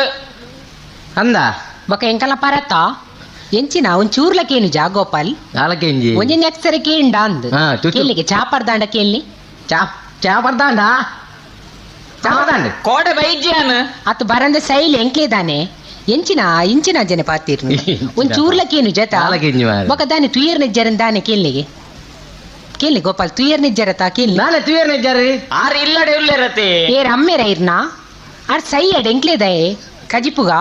ಅಂದ ಬೊಕ ಎಂಕಲ ಪರತ ಎಂಚಿನ ಒಂಚೂರ್ಲ ಕೇನು ಜಾ ಗೋಪಾಲ್ ನಾಲ್ಕೆಂಜಿ ಒಂಜಿ ಅಕ್ಷರ ಕೇಂಡ ಅಂದ್ ಕೇಳಿಗೆ ಚಾ ಪರ್ದಾಂಡ ಕೇಳಿ ಚಾ ಚಾ ಪರ್ದಾಂಡ ಚಾ ಪರ್ದಾಂಡ ಕೋಡೆ ಬೈಜ್ಯಾನ ಅತ್ ಬರಂದ ಸೈಲ್ ಎಂಕ್ಲೇದಾನೆ ಎಂಚಿನ ಇಂಚಿನ ಜನ ಪಾತಿರ್ನು ಒಂದ್ ಚೂರ್ಲಕ್ಕೇನು ಜತ ಬೊಕ ದಾನೆ ತುಯರ್ ನಿಜ್ಜರನ್ ದಾನೆ ಕೇಳಿಗೆ ಕೇಳಿ ಗೋಪಾಲ್ ತುಯರ್ ನಿಜ್ಜರತ ಕೇಳಿ ನಾನೆ ತುಯರ್ ನಿಜ್ಜರಿ ಆರ್ ಇಲ್ಲಡೆ ಉಲ್ಲೆರತೆ ಏರ್ ಅಮ್ಮೇರ ಇರ್ನಾ ಆರ್ ಸೈ ಅಡ್ ಎಂಕ್ಲೇದಾಯೆ ಕಜಿಪುಗ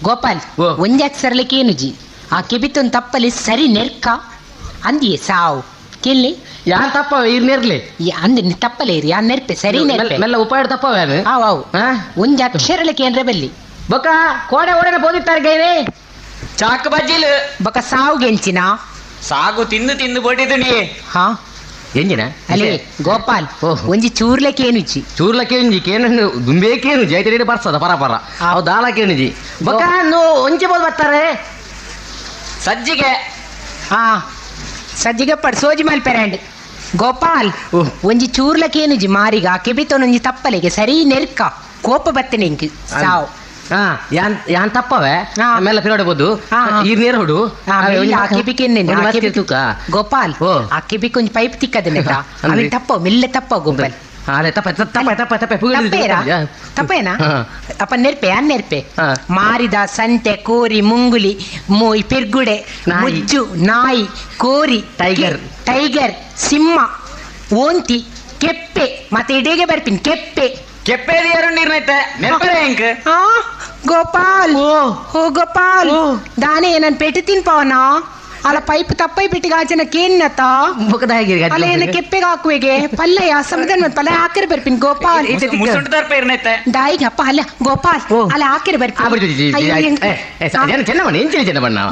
ಗೋಪಾಲ್ ಒಂಜಿ ಅಕ್ಷರಲಕ್ಕೇನುಜಿ ಆ ಕೆಬಿತೊಂದು ತಪ್ಪಲಿ ಸರಿ ನೆರ್ಕ ಅಂದಿಯೇ ಸಾವು ಕೇಳಿ ಯಾರು ತಪ್ಪವ ಇರ್ ನೆರ್ಲಿ ಅಂದ ತಪ್ಪಲೇರಿ ಯಾ ನೆರ್ಪೆ ಸರಿ ನೆರ್ಪೆ ಮೆಲ್ಲ ಉಪಾಯ ತಪ್ಪವ ಆವ್ ಆವ್ ಒಂಜಿ ಅಕ್ಷರಲಕ್ಕೆ ಏನ್ರೆ ಬಲ್ಲಿ ಬೊಕ ಕೋಡೆ ಓಡನೆ ಬೋದಿತ್ತಾರೆ ಗೈರೆ ಚಾಕ್ ಬಜ್ಜಿಲ್ ಬೊಕ ಸಾವು ಗೆಂಚಿನ ಸಾಗು ತಿಂದು ತಿಂದು ಬಡಿದುನಿ ಹಾ ಎಂಜಿನ ಅಲೇ ಗೋಪಾಲ್ ಒಂಜಿ ಚೂರ್ಲಕ್ಕೆ ಏನುಜಿ ಚೂರ್ಲಕ್ಕೆ ಒಂಜಿ ಕೇನು ದುಂಬೇಕೇನು ಜೈತಡಿ ಬರ್ಸದ ಪರ ಪರ ಅವು ದಾಲಕ್ಕೇನುಜಿ ಬೊಕ್ಕ ಒಂಜಿ ಬೋಲ್ ಬರ್ತಾರೆ ಸಜ್ಜಿಗೆ ಹಾ ಸಜ್ಜಿಗೆ ಪಡ್ ಸೋಜಿ ಮಲ್ಪೆರಂಡ್ ಗೋಪಾಲ್ ಒಂಜಿ ಚೂರ್ಲಕ್ಕೆ ಏನುಜಿ ಮಾರಿಗ ಕೆಬಿತೊನೊಂಜಿ ತಪ್ಪಲೆಗೆ ಸರಿ ನೆರ್ಕ ಕೋಪ ಬತ್ತನೆ ಇಂಕ್ ಸಾವ್ ಯಾನ್ ಯಾನ್ ತಪ್ಪವೆ ಆಮೇಲೆ ಪಿರೋಡೆ ಬೋದು ಈ ನೀರು ಹುಡು ಗೋಪಾಲ್ ಆ ಕಿಬಿಕ್ ಒಂಜಿ ಪೈಪ್ ತಿಕ್ಕದನೆ ಅವಿ ತಪ್ಪೋ ಮೆಲ್ಲ ತಪ್ಪೋ ಗೋಪಾಲ್ ತಪ್ಪ ತಪ್ಪ ತಪ್ಪ ತಪ್ಪ ತಪ್ಪೇನಾ ಅಪ್ಪ ನೆರ್ಪೆ ಅನ್ ನೆರ್ಪೆ ಮಾರಿದ ಸಂತೆ ಕೋರಿ ಮುಂಗುಲಿ ಮೋಯ್ ಪೆರ್ಗುಡೆ ಮುಜ್ಜು ನಾಯಿ ಕೋರಿ ಟೈಗರ್ ಟೈಗರ್ ಸಿಂಹ ಓಂತಿ ಕೆಪ್ಪೆ ಮತ್ತೆ ಇಡೀಗೆ ಬರ್ತೀನಿ ಕೆಪ್ಪೆ ಕೆಪ್ಪೆ ನೀರ್ನೈತೆ ಗೋಪಾಲ್ ಓ ಗೋಪಾಲ್ ದಾನೆ ನನ್ ಪೆಟ್ಟು ತಿನ್ಪವನ ಅಲ್ಲ ಪೈಪ್ ತಪ್ಪೈ ಬಿಟ್ಟಿಗೆ ಆಚನ ಕೇನ್ನತ ಅಲ್ಲ ಏನ ಕೆಪ್ಪೆಗೆ ಹಾಕುವೆಗೆ ಪಲ್ಲಯ್ಯ ಸಮುದ್ರ ಪಲ್ಲ ಹಾಕಿರ ಬರ್ಪಿನ್ ಗೋಪಾಲ್ ದಾಯಿಗೆ ಅಪ್ಪ ಅಲ್ಲ ಗೋಪಾಲ್ ಅಲ್ಲ ಹಾಕಿರ ಬರ್ಪಿನ್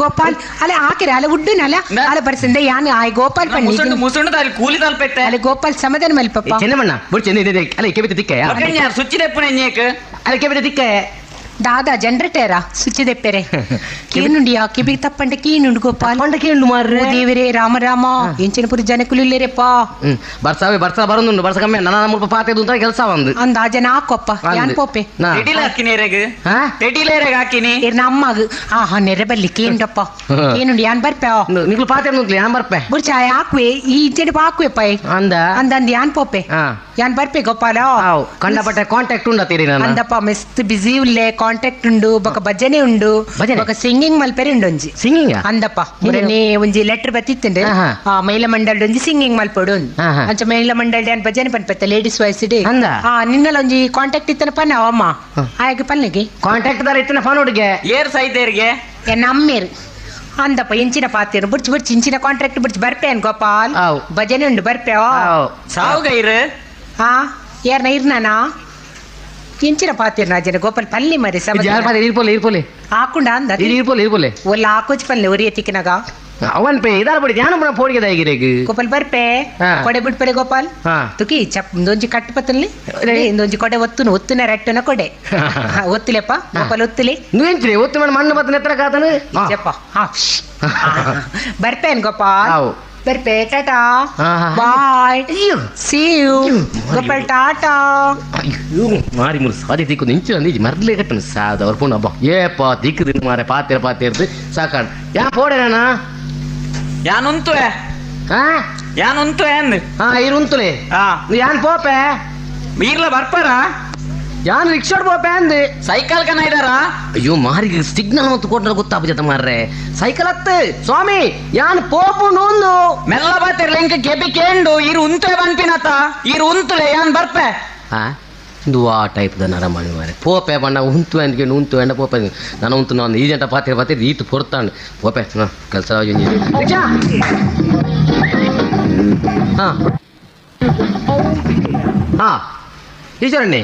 ಗೋಪಾಲ್ ಅಲ್ಲ ಹಾಕಿರ ಅಲ್ಲ ಉಡ್ಡುನಲ್ಲ ಅಲ್ಲ ಬರ್ಸಂದೆ ಯಾನ್ ಆಯ್ ಗೋಪಾಲ್ ಪಣ್ಣಿ ಕೂಲಿ ತಲ್ಪೆತ್ತೆ ಅಲ್ಲ ಗೋಪಾಲ್ ಸಮಾಧಾನ ಮಲ್ಪಪ್ಪ ಚೆನ್ನಮಣ್ಣ ಅಲ್ಲ ಕೆಬಿತ ತಿಕ್ಕ ಸುಚ್ಚಿದೆಪ್ಪು ಅಲ್ಲ ಕೆಬಿತ ತಿಕ್ಕ ದಾದಾ ಜನರೇಟರಾ ಸುಚ್ಚಿದೆಪ್ಪೆರೆ ಕೇನುಂಡಿಯಾ ಕಿಬಿ ತಪ್ಪಂಡೆ ಕೇನುಂಡು ಗೋಪಾಲ್ ಪಂಡ ಕೇನುಂಡು ಮಾರ್ರೆ ದೇವರೇ ರಾಮ ರಾಮ ಎಂಚಿನ ಪುರಿ ಜನಕುಲಿಲ್ಲೇರೆಪ್ಪ ಬರ್ಸಾವೆ ಬರ್ಸಾ ಬರೋದುಂಡು ಬರ್ಸ ಕಮ್ಮಿ ನನ್ನ ಮುಲ್ಪ ಪಾತೆ ಅಂತ ಕೆಲಸ ಒಂದು ಅಂದ ಆ ಜನ ಹಾಕೊಪ್ಪ ಯಾನ್ ಪೋಪೆ ಟೆಡಿಲ ಹಾಕಿನಿ ಎರೆಗ್ ಟೆಡಿಲ ಎರೆಗ್ ಹಾಕಿನಿ ನಮ್ಮ ಆಹಾ ನೆರೆ ಬಲ್ಲಿ ಕೇಂಡಪ್ಪ ಕೇನುಂಡು ಯಾನ್ ಬರ್ಪೆ ನಿಕ್ಲು ಪಾತೆ ನುಂಕ್ಲಿ ಯಾನ್ ಬರ್ಪೆ ಬುರ್ಚಾಯ ಹಾಕುವೆ ಈ ಜನ ಹಾಕುವೆ ಪೈ ಅಂದ ಅಂದ ಅಂದ ಯಾನ್ ಪೋಪೆ ಯಾನ್ ಬರ್ಪೆ ಗೋಪಾಲ ಕಂಡಪಟ್ಟೆ ಕಾಂಟ್ಯಾಕ್ಟ್ ಉಂಡ ತೀರಿ ನಾನು ಅಂದಪ್ಪ ಮೆಸ್ತ್ ಬಿಸಿ ಉಲ್ಲೆ ಕಾಂಟ್ಯಾಕ್ಟ್ ಉಂಡು ಬೊಕ ಭಜನೆ ಉಂಡು ಬೊಕ ಸಿಂಗಿಂಗ್ ಮಲ್ಪೆರೆ ಉಂಡು ಒಂಜಿ ಸಿಂಗಿಂಗ್ ಅಂದಪ್ಪ ಮುರನೆ ಒಂಜಿ ಲೆಟರ್ ಬತ್ತಿತ್ತುಂಡು ಆ ಮಹಿಳಾ ಮಂಡಳಿ ಒಂಜಿ ಸಿಂಗಿಂಗ್ ಮಲ್ಪೊಡು ಅಂಚ ಮಹಿಳಾ ಮಂಡಳಿ ಅನ್ ಭಜನೆ ಪನ್ಪೆತ್ತ ಲೇಡೀಸ್ ವಾಯ್ಸ್ ಅಂದ ಆ ನಿನ್ನಲ ಒಂಜಿ ಕಾಂಟ್ಯಾಕ್ಟ್ ಇತ್ತನ ಪನ್ನ ಅಮ್ಮ ಆಯಗೆ ಪನ್ನೆಗೆ ಕಾಂಟ್ಯಾಕ್ಟ್ ದಾರ ಇತ್ತನ ಫೋನ್ ಹುಡುಗೆ ಏರ್ ಸೈತೇರಿಗೆ ನಮ್ಮೇರು ಅಂದಪ್ಪ ಎಂಚಿನ ಪಾತೇರು ಬುಡ್ಚಿ ಬುಡ್ಚಿ ಇಂಚಿನ ಕಾಂಟ್ರಾಕ್ಟ್ ಬುಡ್ಚಿ ಬರ್ಪೇನ್ ಗೋಪಾಲ್ ಭಜನೆ ಉಂಡು ಬರ್ಪೆ ಸಾವುಗೈರು ಹಾ ಯಾರನ್ನ ಇರ್ನಾನಾ ಎಂಚಿನ ಪಾತೇರು ಜನ ಗೋಪಾಲ್ ಪಲ್ಲಿ ಮರಿ ಇರ್ಪೋಲೆ ಹಾಕೊಂಡ ಅಂದ ಇರ್ಪೋಲೆ ಇರ್ಪೋಲೆ ಒಲ್ಲ ಹಾಕೋಚ್ ಪಲ್ಲೆ ಒರಿಯ ತಿಕ್ಕಿನಾಗ ಅವನ್ ಪೇ ಇದಾರ ಬಡಿ ಧ್ಯಾನ ಪುನ ಫೋನ್ಗೆ ದಾಯಿಗಿರೇಗ್ ಗೋಪಾಲ್ ಬರ್ಪೆ ಕೊಡೆ ಬಿಡ್ಪರೆ ಗೋಪಾಲ್ ತುಕಿ ಚಪ್ ಇಂದೊಂಜಿ ಕಟ್ಟು ಪತ್ತಲ್ಲಿ ಇಂದೊಂಜಿ ಕೊಡೆ ಒತ್ತುನು ಒತ್ತುನ ರೆಟ್ಟುನ ಕೊಡೆ ಒತ್ತುಲೆಪ್ಪ ಗೋಪಾಲ್ ಒತ್ತುಲಿ నువ్వేంటి ఒత్తు మన మన్ను పత్తన ఎత్తర కాతను చెప్ప ಬರ್ಪೇನ್ ಗೋಪಾಲ್ ಬರ್ಪೆ tata bye see you Gopal tata ಮಾರಿ ಮುರು ಸಾದಿ ತಿಕ್ಕು ನಿಂಚು ಅಂದಿ ಮರ್ಲೆ ಕಟ್ಟನು ಸಾದ ಅವ್ರ ಪುಣ್ಣ ಅಬ್ಬಾ ಏಪ ದಿಕ್ಕು ದಿನ ಮಾರೆ ಪಾತಿರ ಪಾತಿರ್ದು ಸಾಕಾಡು ಯಾ ಪೋಡೆ ನಾನ ಯಾನ್ ಉಂತುವೆ ಯಾನ್ ಉಂತುವೆ ಅಂದ್ ಹಾ ಇರು ಉಂತುಲೆ ಯಾನ್ ಪೋಪೆ ಈರ್ಲ ಬರ್ಪಾರ ಯಾನ್ ರಿಕ್ಷಾ ಪೋಪೆ ಅಂದ್ ಸೈಕಲ್ ಕನ ಇದಾರ ಅಯ್ಯೋ ಮಾರಿಗೆ ಸಿಗ್ನಲ್ ಮತ್ತು ಕೊಟ್ಟರೆ ಗೊತ್ತಾಪು ಮಾರ್ರೆ ಸೈಕಲ್ ಹತ್ತು ಸ್ವಾಮಿ ಯಾನ್ ಪೋಪು ನೊಂದು ಮೆಲ್ಲ ಬಾತಿರ್ಲ ಇಂಕ ಕೆಬಿ ಕೇಂಡು ಇರು ಉಂತುವೆ ಬನ್ಪಿನತ ಇರು ಉಂತುಲೆ ಯಾನ್ ಬರ್ಪೆ ಹಾ ಇದು ಆ ಟೈಪ್ the ನರಮಣಿ ಮಾರೆ ಪೋಪೆ ಬಣ್ಣ ಉಂತು ಅಂದ್ಕೊಂಡು ಉಂತು ಎಂಡ ಪೋಪೆ ನಾನು ಉಂತು ನಾನು ಈ ಜಂಟ ಪಾತಿರ ಪಾತಿರ ಈತು ಪೊರ್ತಾಂಡು ಪೋಪೆ ಕೆಲಸ ಹಾಂ ಹಾಂ ಈಶ್ವರಣ್ಣೆ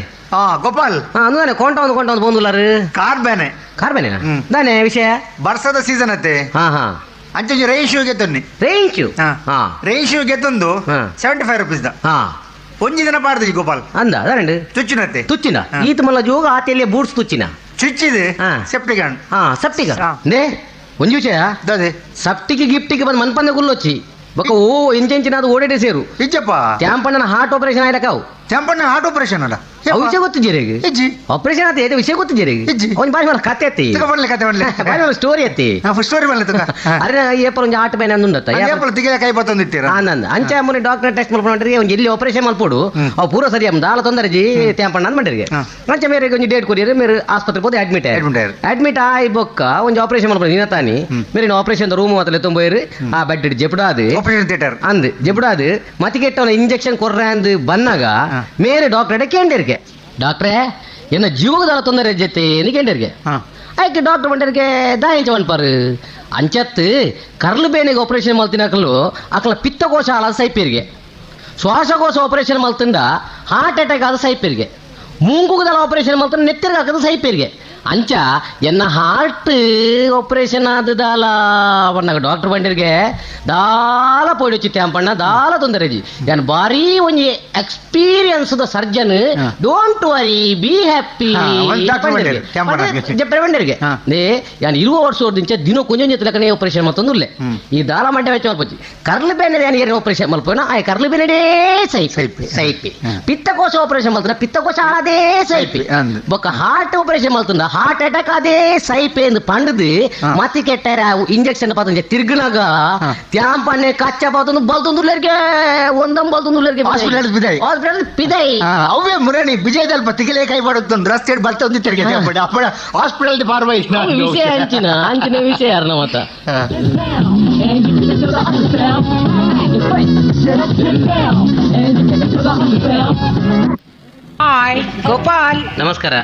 ಗೋಪಾಲ್ ಅಂದಾನೆ ಕೊಂಟ ಒಂದು ಕೊಂಟ ಒಂದು ಬಂದುಲ್ಲಾರು ಕಾರ್ ಬೇನೆ ಕಾರ್ ಬೇನೆ ದಾನೆ ವಿಷಯ ಬರ್ಸದ ಸೀಸನ್ ಅತ್ತೆ ಹಾ ಹಾ ಅಂಚೆ ರೈನ್ ಶೂ ಗೆತ್ತೊನ್ನಿ ರೈನ್ ಶೂ ಹಾ ರೈನ್ ಶೂ ಗೆತ್ತೊಂದು 75 ರುಪೀಸ್ the ಹಾ ಒಂಜಿ ದಿನ ಪಾಡ್ದು ಗೋಪಾಲ್ ಅಂದ ಅದಾರಂಡು ಚುಚ್ಚಿನತ್ತೆ ತುಚ್ಚಿನ ಈತ ಮಲ್ಲ ಜೋಗ ಆತೆಲ್ಲ ಬೂಟ್ಸ್ ತುಚ್ಚಿನ ಚುಚ್ಚಿದೆ ಸೆಪ್ಟಿಕ್ ಹಾ ಸೆಪ್ಟಿಕ್ ನೇ ಒಂಜಿ ವಿಷಯ ಸೆಪ್ಟಿಕ್ ಗಿಫ್ಟಿಗೆ ಬಂದು ಮನ್ಪಂದ ಗುಲ್ಲೊಚ್ಚಿ ಬೊಕ ಓ ಇಂಚೆಂಚಿನ ಅದು ಓಡೇಟೆ ಸೇರು ಇಜ್ಜಪ್ಪ ತ್ಯಾಂಪಣ್ಣನ heart operation ಆಯ್ತಕಾವು Tyampanna heart operation ಅಲ್ಲ ವಿಷಯ ಗೊತ್ತಿದ್ದೀರಿ ಆಪರೇಷನ್ ಆತ ಇದು ವಿಷಯ ಗೊತ್ತಿದ್ದೀರಿ ಒಂದು ಬಾರಿ ಮಲ್ಲ ಕತೆ ಅತ್ತಿ ಕತೆ ಬಾರಿ ಮಲ್ಲ ಸ್ಟೋರಿ ಅತ್ತಿ ಸ್ಟೋರಿ ಬಲ್ಲೆ ತುಕ ಅರೆ ಏಪಲ್ ಒಂಜಿ ಆಟ ಬೇನೆ ಅಂದುಂಡತ್ತ ಏಪಲ್ ತಿಗೆ ಕೈ ಬತ್ತೊಂದಿತ್ತೀರ ಆನಂದ ಅಂಚ ಮೊನ್ನೆ ಡಾಕ್ಟರ್ ಟೆಸ್ಟ್ ಮಲ್ಪೊಂಡ್ರಿ ಒಂಜಿ ಎಲ್ಲಿ ಆಪರೇಷನ್ ಮಲ್ಪೊಡು ಅವು ಪೂರ ಸರಿ ಅಮ್ಮ ದಾಲ ತೊಂದರೆ ಜಿ ತ್ಯಾಂಪಣ್ಣ ಅಂದ್ ಮಂಡಿರಿಗೆ ಅಂಚ ಮೇರೆ ಒಂಜಿ ಡೇಟ್ ಕೊರಿಯರ್ ಮೇರೆ ಆಸ್ಪತ್ರೆ ಪೋದು ಅಡ್ಮಿಟ್ ಅಡ್ಮಿಟ್ ಆಯ್ ಬೊಕ್ಕ ಒಂಜಿ ಆಪರೇಷನ್ ಮಲ್ಪೊಡು ನಿನ್ನ ತಾನಿ ಮೇರೆ ಆಪರೇಷನ್ ರೂಮ್ ಮಾತ್ರ ಎತ್ತೊಂಬೋಯಿರು ಆ ಬೆಡ್ ಜೆಪುಡಾದು ಆಪರೇಷನ್ ಥಿಯೇಟರ್ ಅಂದ್ ಜೆಪುಡಾದು ಮತಿಗೆಟ್ಟವನ ಇಂಜೆಕ್ಷನ್ ಕೊರ್ರೆ ಅಂದ್ ಬನ್ನಾಗ ಮೇರೆ ಡಾಕ್ಟರ್ ಕೇಂಡಿರ್ಕೆ ಡಾಕ್ಟ್ರೇ ಎನ್ನ ಜೀವದ ತೊಂದರೆ ಜೊತೆ ಕೇಂಡಿರ್ಗೆ ಆಯ್ಕೆ ಡಾಕ್ಟರ್ ಬಂಡರಿಗೆ ದಾಯಿಂಚ ಪನ್ಪಾರು ಅಂಚತ್ತು ಕರ್ಲು ಬೇನೆಗೆ ಆಪರೇಷನ್ ಮಲ್ತಿನಕಲು ಅಕಲ ಪಿತ್ತಕೋಶ ಹಾಳಾದ ಸೈಪೇರಿಗೆ ಶ್ವಾಸಕೋಶ ಆಪರೇಷನ್ ಮಲ್ತಿಂದ ಹಾರ್ಟ್ ಅಟ್ಯಾಕ್ ಆದ ಸೈಪೇರಿಗೆ ಮೂಂಗುಗದಲ್ಲ ಆಪರೇಷನ್ ಮಲ್ತಂಡ ನೆತ್ತರಿಗೆ ಹಾಕದ ಸೈಪೇರಿಗೆ ಅಂಚ ಎನ್ನ ಹಾರ್ಟ್ ಆಪರೇಷನ್ ಆದದಾಲ ಪಣ್ಣಗ ಡಾಕ್ಟರ್ ಬಂಡಿರ್ಗೆ ದಾಲ ಪೋಡಿ ಚಿತ್ತೆ ಪಣ್ಣ ದಾಲ ತೊಂದರೆ ಯಾನ್ ಬಾರಿ ಒಂಜಿ experience the surgeon, don't worry be happy ಬಂಡಿರ್ಗೆ. ಯಾನ್ 20 ವರ್ಷ ದಿನ ಕೊಂಚ ಲಕ್ಕನೆ ಆಪರೇಷನ್ ಮತ್ತೊಂದು ಈ ದಾಲ ಮಂಡೆ ವೆಚ್ಚ ಮಲ್ಪೊಚ್ಚಿ ಕರ್ಲು ಬೇನೆ ಯಾನ್ ಏರ್ ಆಪರೇಷನ್ ಮಲ್ಪೋನ ಆ ಕರ್ಲು ಬೇನೆಡೇ ಸೈಪಿ ಸೈಪಿ ಪಿತ್ತಕೋಶ ಆಪರೇಷನ್ ಮಲ್ತನ ಪಿತ್ತಕೋಶ ಅದೇ ಸೈಪಿ ಬೊಕ್ಕ ಹಾರ್ಟ್ ಆಪರೇಷನ್ ಮಲ್ತಂದ ಹಾರ್ಟ್ ಅಟ್ಯಾಕ್ ಅದೇ ಸೈಪಿ ಎಂದು ಪಂಡದು ಮತಿ ಕೆಟ್ಟಾರ injection ಪಾತಂಜೆ ತಿರ್ಗನಾಗ ತ್ಯಾಂಪಣ್ಣೆ ಕಚ್ಚ ಪಾತಂದು ಬಲ್ತೊಂದುಲ್ಲೆರ್ಗೆ ಒಂದಂ ಬಲ್ತೊಂದುಲ್ಲೆರ್ಗೆ hospital Bidai hospital Bidai ಅವೇ ಮುರಣಿ ವಿಜಯದಲ್ಪ ತಿಗಲೇ ಕೈ ಮಾಡುತ್ತಂದು ರಸ್ತೆ ಬಲ್ತೊಂದು ತಿರ್ಗೆ ಅಪ್ಪಣ ಹಾಸ್ಪಿಟಲ್ ಪಾರ್ವ ವಿಷಯ ಅಂಚಿನ ಅಂಚಿನ ವಿಷಯ ಯಾರನ್ನ ಮತ್ತ ಹಾಯ್ ಗೋಪಾಲ್ ನಮಸ್ಕಾರ.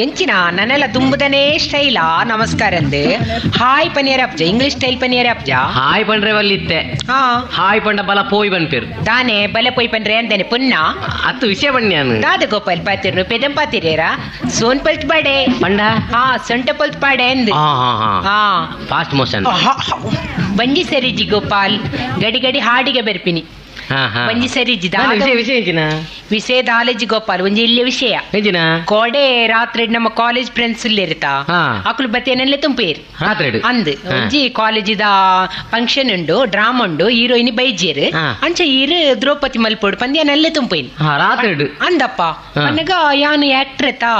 ಎಂಚಿನ ನನ್ನೆಲ್ಲ ತುಂಬುದನೇ ಸ್ಟೈಲಾ ನಮಸ್ಕಾರ ಅಂದು ಹಾಯ್ ಪನಿಯರ್ ಅಪ್ಜ ಇಂಗ್ಲಿಷ್ ಸ್ಟೈಲ್ ಪನಿಯರ್ ಅಪ್ಜ ಹಾಯ್ ಪಂಡ್ರೆ ವಲ್ಲಿತ್ತೆ ಹಾಯ್ ಪಂಡ ಬಲ ಪೋಯ್ ಬನ್ಪೇರು ದಾನೆ ಬಲ ಪೋಯ್ ಪಂಡ್ರೆ ಅಂದೇನೆ ಪುನ್ನ ಅತ್ತು ವಿಷಯ ಬಣ್ಣ ದಾದ ಗೋಪಾಲ್ ಪಾತಿರ್ನು ಪೆದಂ ಪಾತಿರೇರಾ ಸೋನ್ ಪಲ್ತ್ ಪಾಡೆ ಪಂಡ ಹಾ ಸೊಂಟ ಪಲ್ತ್ ಪಾಡೆ ಅಂದು ಹಾ ಫಾಸ್ಟ್ ಮೋಷನ್ ಬಂಜಿ ಸರಿಜಿ ಗೋಪಾಲ್ ಗಡಿ ಗಡಿ ಹಾಡಿಗೆ ಬರ್ಪಿನಿ ಒಂಜಿ ಸರಿಜಿ ವಿಷಯ ದಾಲೇಜಿ ಗೋಪಾಲ್ ಒಂಜಿ ಇಲ್ಲಿ ವಿಷಯ ಕೋಡೆ ರಾತ್ರಿ ನಮ್ಮ ಕಾಲೇಜ್ ಫ್ರೆಂಡ್ಸ್ ಇರ್ತಾ ಅಕುಲು ಬತ್ತೇನಲ್ಲೇ ತುಂಪೇರು ಅಂದ್ ಒಂಜಿ ಕಾಲೇಜಿದ ಫಂಕ್ಷನ್ ಉಂಡು ಡ್ರಾಮಾ ಉಂಡು ಹೀರೋಯಿನ್ ಬೈಜೇರು ಅಂಚ ಈರು ದ್ರೌಪದಿ ಮಲ್ಪೋಡು ಪಂದ್ಯನಲ್ಲೇ ತುಂಪೇನು ರಾತ್ರಿ ಅಂದಪ್ಪ ಅನ್ನಗ ಯಾನು ಆಕ್ಟರ್ ಎತ್ತಾ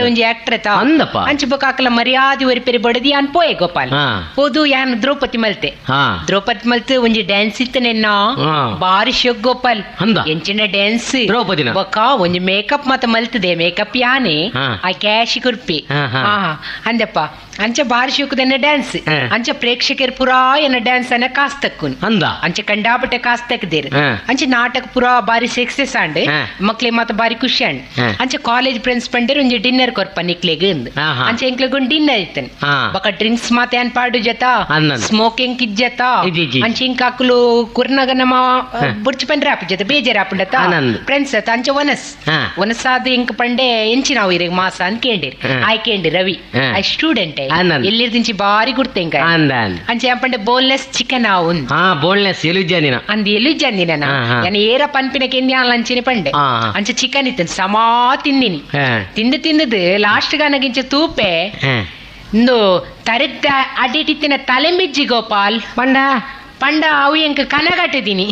ಒಂಜಿ ಆಕ್ಟರ್ ಎತ್ತಾ ಅಂದಪ್ಪ ಅಂಚ ಬೊಕ್ಕ ಅಕಲ ಮರ್ಯಾದೆ ಒರಿ ಪೆರಿ ಬಡದಿ ಯಾನ್ ಪೋಯೆ ಗೋಪಾಲ್ ಪೋದು ಯಾನ್ ದ್ರೌಪದಿ ಮಲ್ತೆ ದ್ರೌಪದಿ ಮಲ್ತು ಒಂಜಿ ಡ್ಯಾನ್ಸ್ ಇತ್ತು ನೆನ್ನ ಬಾರಿ ಗೋಪಾಲ್ ಎಂಚಿನ ಡ್ಯಾನ್ಸ್ ದ್ರೌಪದಿನ ಬೊಕ್ಕ ಒಂಜಿ ಮೇಕಪ್ ಮತ ಮಲ್ತದೆ ಮೇಕಪ್ ಯಾನೆ ಆ ಕ್ಯಾಶ್ ಕುರ್ಪಿ ಅಂದಪ್ಪ ಅಂಚ ಬಾರಿ ಶೋಕದನ್ನ ಡ್ಯಾನ್ಸ್ ಅಂಚ ಪ್ರೇಕ್ಷಕರು ಪುರಾ ಎನ್ನ ಡ್ಯಾನ್ಸ್ ಅನ್ನ ಕಾಸ್ ತಕ್ಕುನ್ ಅಂದ ಅಂಚ ಕಂಡಾಪಟ್ಟೆ ಕಾಸ್ ತಕ್ಕದೇರು ಅಂಚ ನಾಟಕ ಪುರಾ ಬಾರಿ ಸಕ್ಸೆಸ್ ಆಂಡ್ ಮಕ್ಳಿಗೆ ಮಾತ ಬಾರಿ ಖುಷಿ ಆಂಡ್ ಅಂಚ ಕಾಲೇಜ್ ಫ್ರೆಂಡ್ಸ್ ಪಂಡೇರು ಒಂಜಿ ಡಿನ್ನರ್ ಕೊರ್ಪ ನಿಕ್ಲೆಗ್ ಅಂದ್ ಅಂಚ ಎಂಕ್ಲೆಗ್ ಒಂದ್ ಡಿನ್ನರ್ ಇತ್ತನ್ ಬೊಕ್ಕ ಡ್ರಿಂಕ್ಸ್ ಮಾತ ಏನ್ ಪಾಡು ಜತ ಸ್ಮೋಕಿಂಗ್ ಕಿಜ್ಜತ ಅಂಚ ಇಂಕ ಅಕ್ಲು ಕುರ್ನಗ ನಮ್ಮ ಬುಡ್ಚಿ ಪಂಡ್ರೆ ಆಪು ಜೊತೆ ಬೇಜಾರ್ ಆಪುಂಡತ ಫ್ರೆಂಡ್ಸ್ ಅತ್ತ ಅಂಚ ಒನಸ್ ಒನಸಾದ ಇಂಕ ಪಂಡೆ ಎಂಚಿ ನಾವು ಇರಗ್ ಮಾಸ ಅಂತ ಕೇಂಡಿರ್ ಆಯ್ ಕೇಂಡಿ ರವಿ I student ಎಲ್ಲಿರ್ದಿಂಚಿ ಬಾರಿ ಗುರ್ತೆ ಇಂಕ ಅಂಚೆ ಪಂಡೆ ಬೋನ್ಲೆಸ್ ಚಿಕನ್ ಆವು ಬೋನ್ಲೆಸ್ ಎಲು ಅಂದ್ ಎಲು ಜಂದಿನ ಯಾನ್ ಏರ ಪನ್ಪಿನ ಕೆಂದಿ ಅಂಚಿನ ಪಂಡೆ ಅಂಚೆ ಚಿಕನ್ ಇತ್ತನ್ ಸಮಾ ತಿಂದಿನಿ ತಿಂದು ತಿಂದದು ಲಾಸ್ಟ್ ಗಾನಗಿಂಚ ತೂಪೆ ಇಂದು ತರಿದ್ದ ಅಡಿಟಿತ್ತಿನ ತಲೆಮಿಜ್ಜಿ ಗೋಪಾಲ್ ಪಂಡ ಪಂಡ ಅವು ಎಂಕ ಕನಗಟ್ಟಿದ್ದೀನಿ.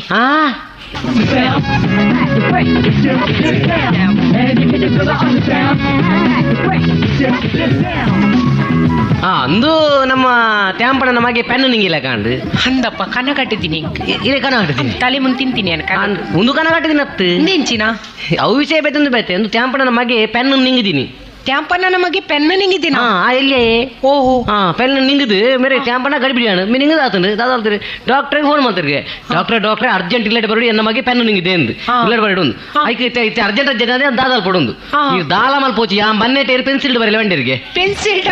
ಅಂದು ನಮ್ಮ ತ್ಯಾಂಪಣ ನಮಗೆ ಪೆನ್ನು ನಿಂಗಿಲ್ಲ ಕಾಂಡು ಅಂದಪ್ಪ ಕನ ಕಟ್ಟಿದ್ದೀನಿ ಇದೇ ಕನ ಕಟ್ಟಿದ್ದೀನಿ ತಲೆ ಮುಂದೆ ತಿಂತೀನಿ ಒಂದು ಕನ ಕಟ್ಟಿದ್ದೀನಿ ಅತ್ತು ಎಂಚಿನ ಅವು ವಿಷಯ ಬೇತಂದು ಬೇತೆ ಒಂದು ತ್ಯಾಂಪಣ ನಮಗೆ ಪೆನ್ನು ನಿಂಗಿದ್ದೀನಿ ತ್ಯಾಂಪಣ್ಣ ನಮಗೆ ಪೆನ್ನು ನಿಂಗಿದ್ದೀನಿ ಎಲ್ಲಿ ಓಹೋ ಹಾ ಪೆನ್ನು ನಿಂಗಿದ್ದು ಮೇರೆ ತ್ಯಾಂಪಣ್ಣ ಗಡಿಬಿಡಿಯಾಣ ಮೇ ನಿಂಗದ ಆತನು ದಾದಾಲ್ತಾರೆ ಡಾಕ್ಟ್ರಿಗೆ ಫೋನ್ ಮಾಡ್ತಾರೆ ಡಾಕ್ಟ್ರೆ ಡಾಕ್ಟ್ರೆ ಅರ್ಜೆಂಟ್ ಇಲ್ಲಡೆ ಬರಡಿ ಎನ್ನ ಮಗೆ ಪೆನ್ನು ನಿಂಗಿದೆ ಎಂದು ಇಲ್ಲಡೆ ಬರಡಿ ಒಂದು ಐಕೆ ಇತ್ತೆ ಅರ್ಜೆಂಟ್ ಅರ್ಜೆಂಟ್ ಅದೇ ದಾದಾಲ್ ಪಡೊಂದು ಈ ದಾಲ ಮಲ್ ಪೋಚಿ ಯಾ ಬನ್ನೆ ಟೇರ್ ಪೆನ್ಸಿಲ್ ಬರಲಿ ಬಂಡಿರಿಗೆ ಪೆನ್ಸಿಲ್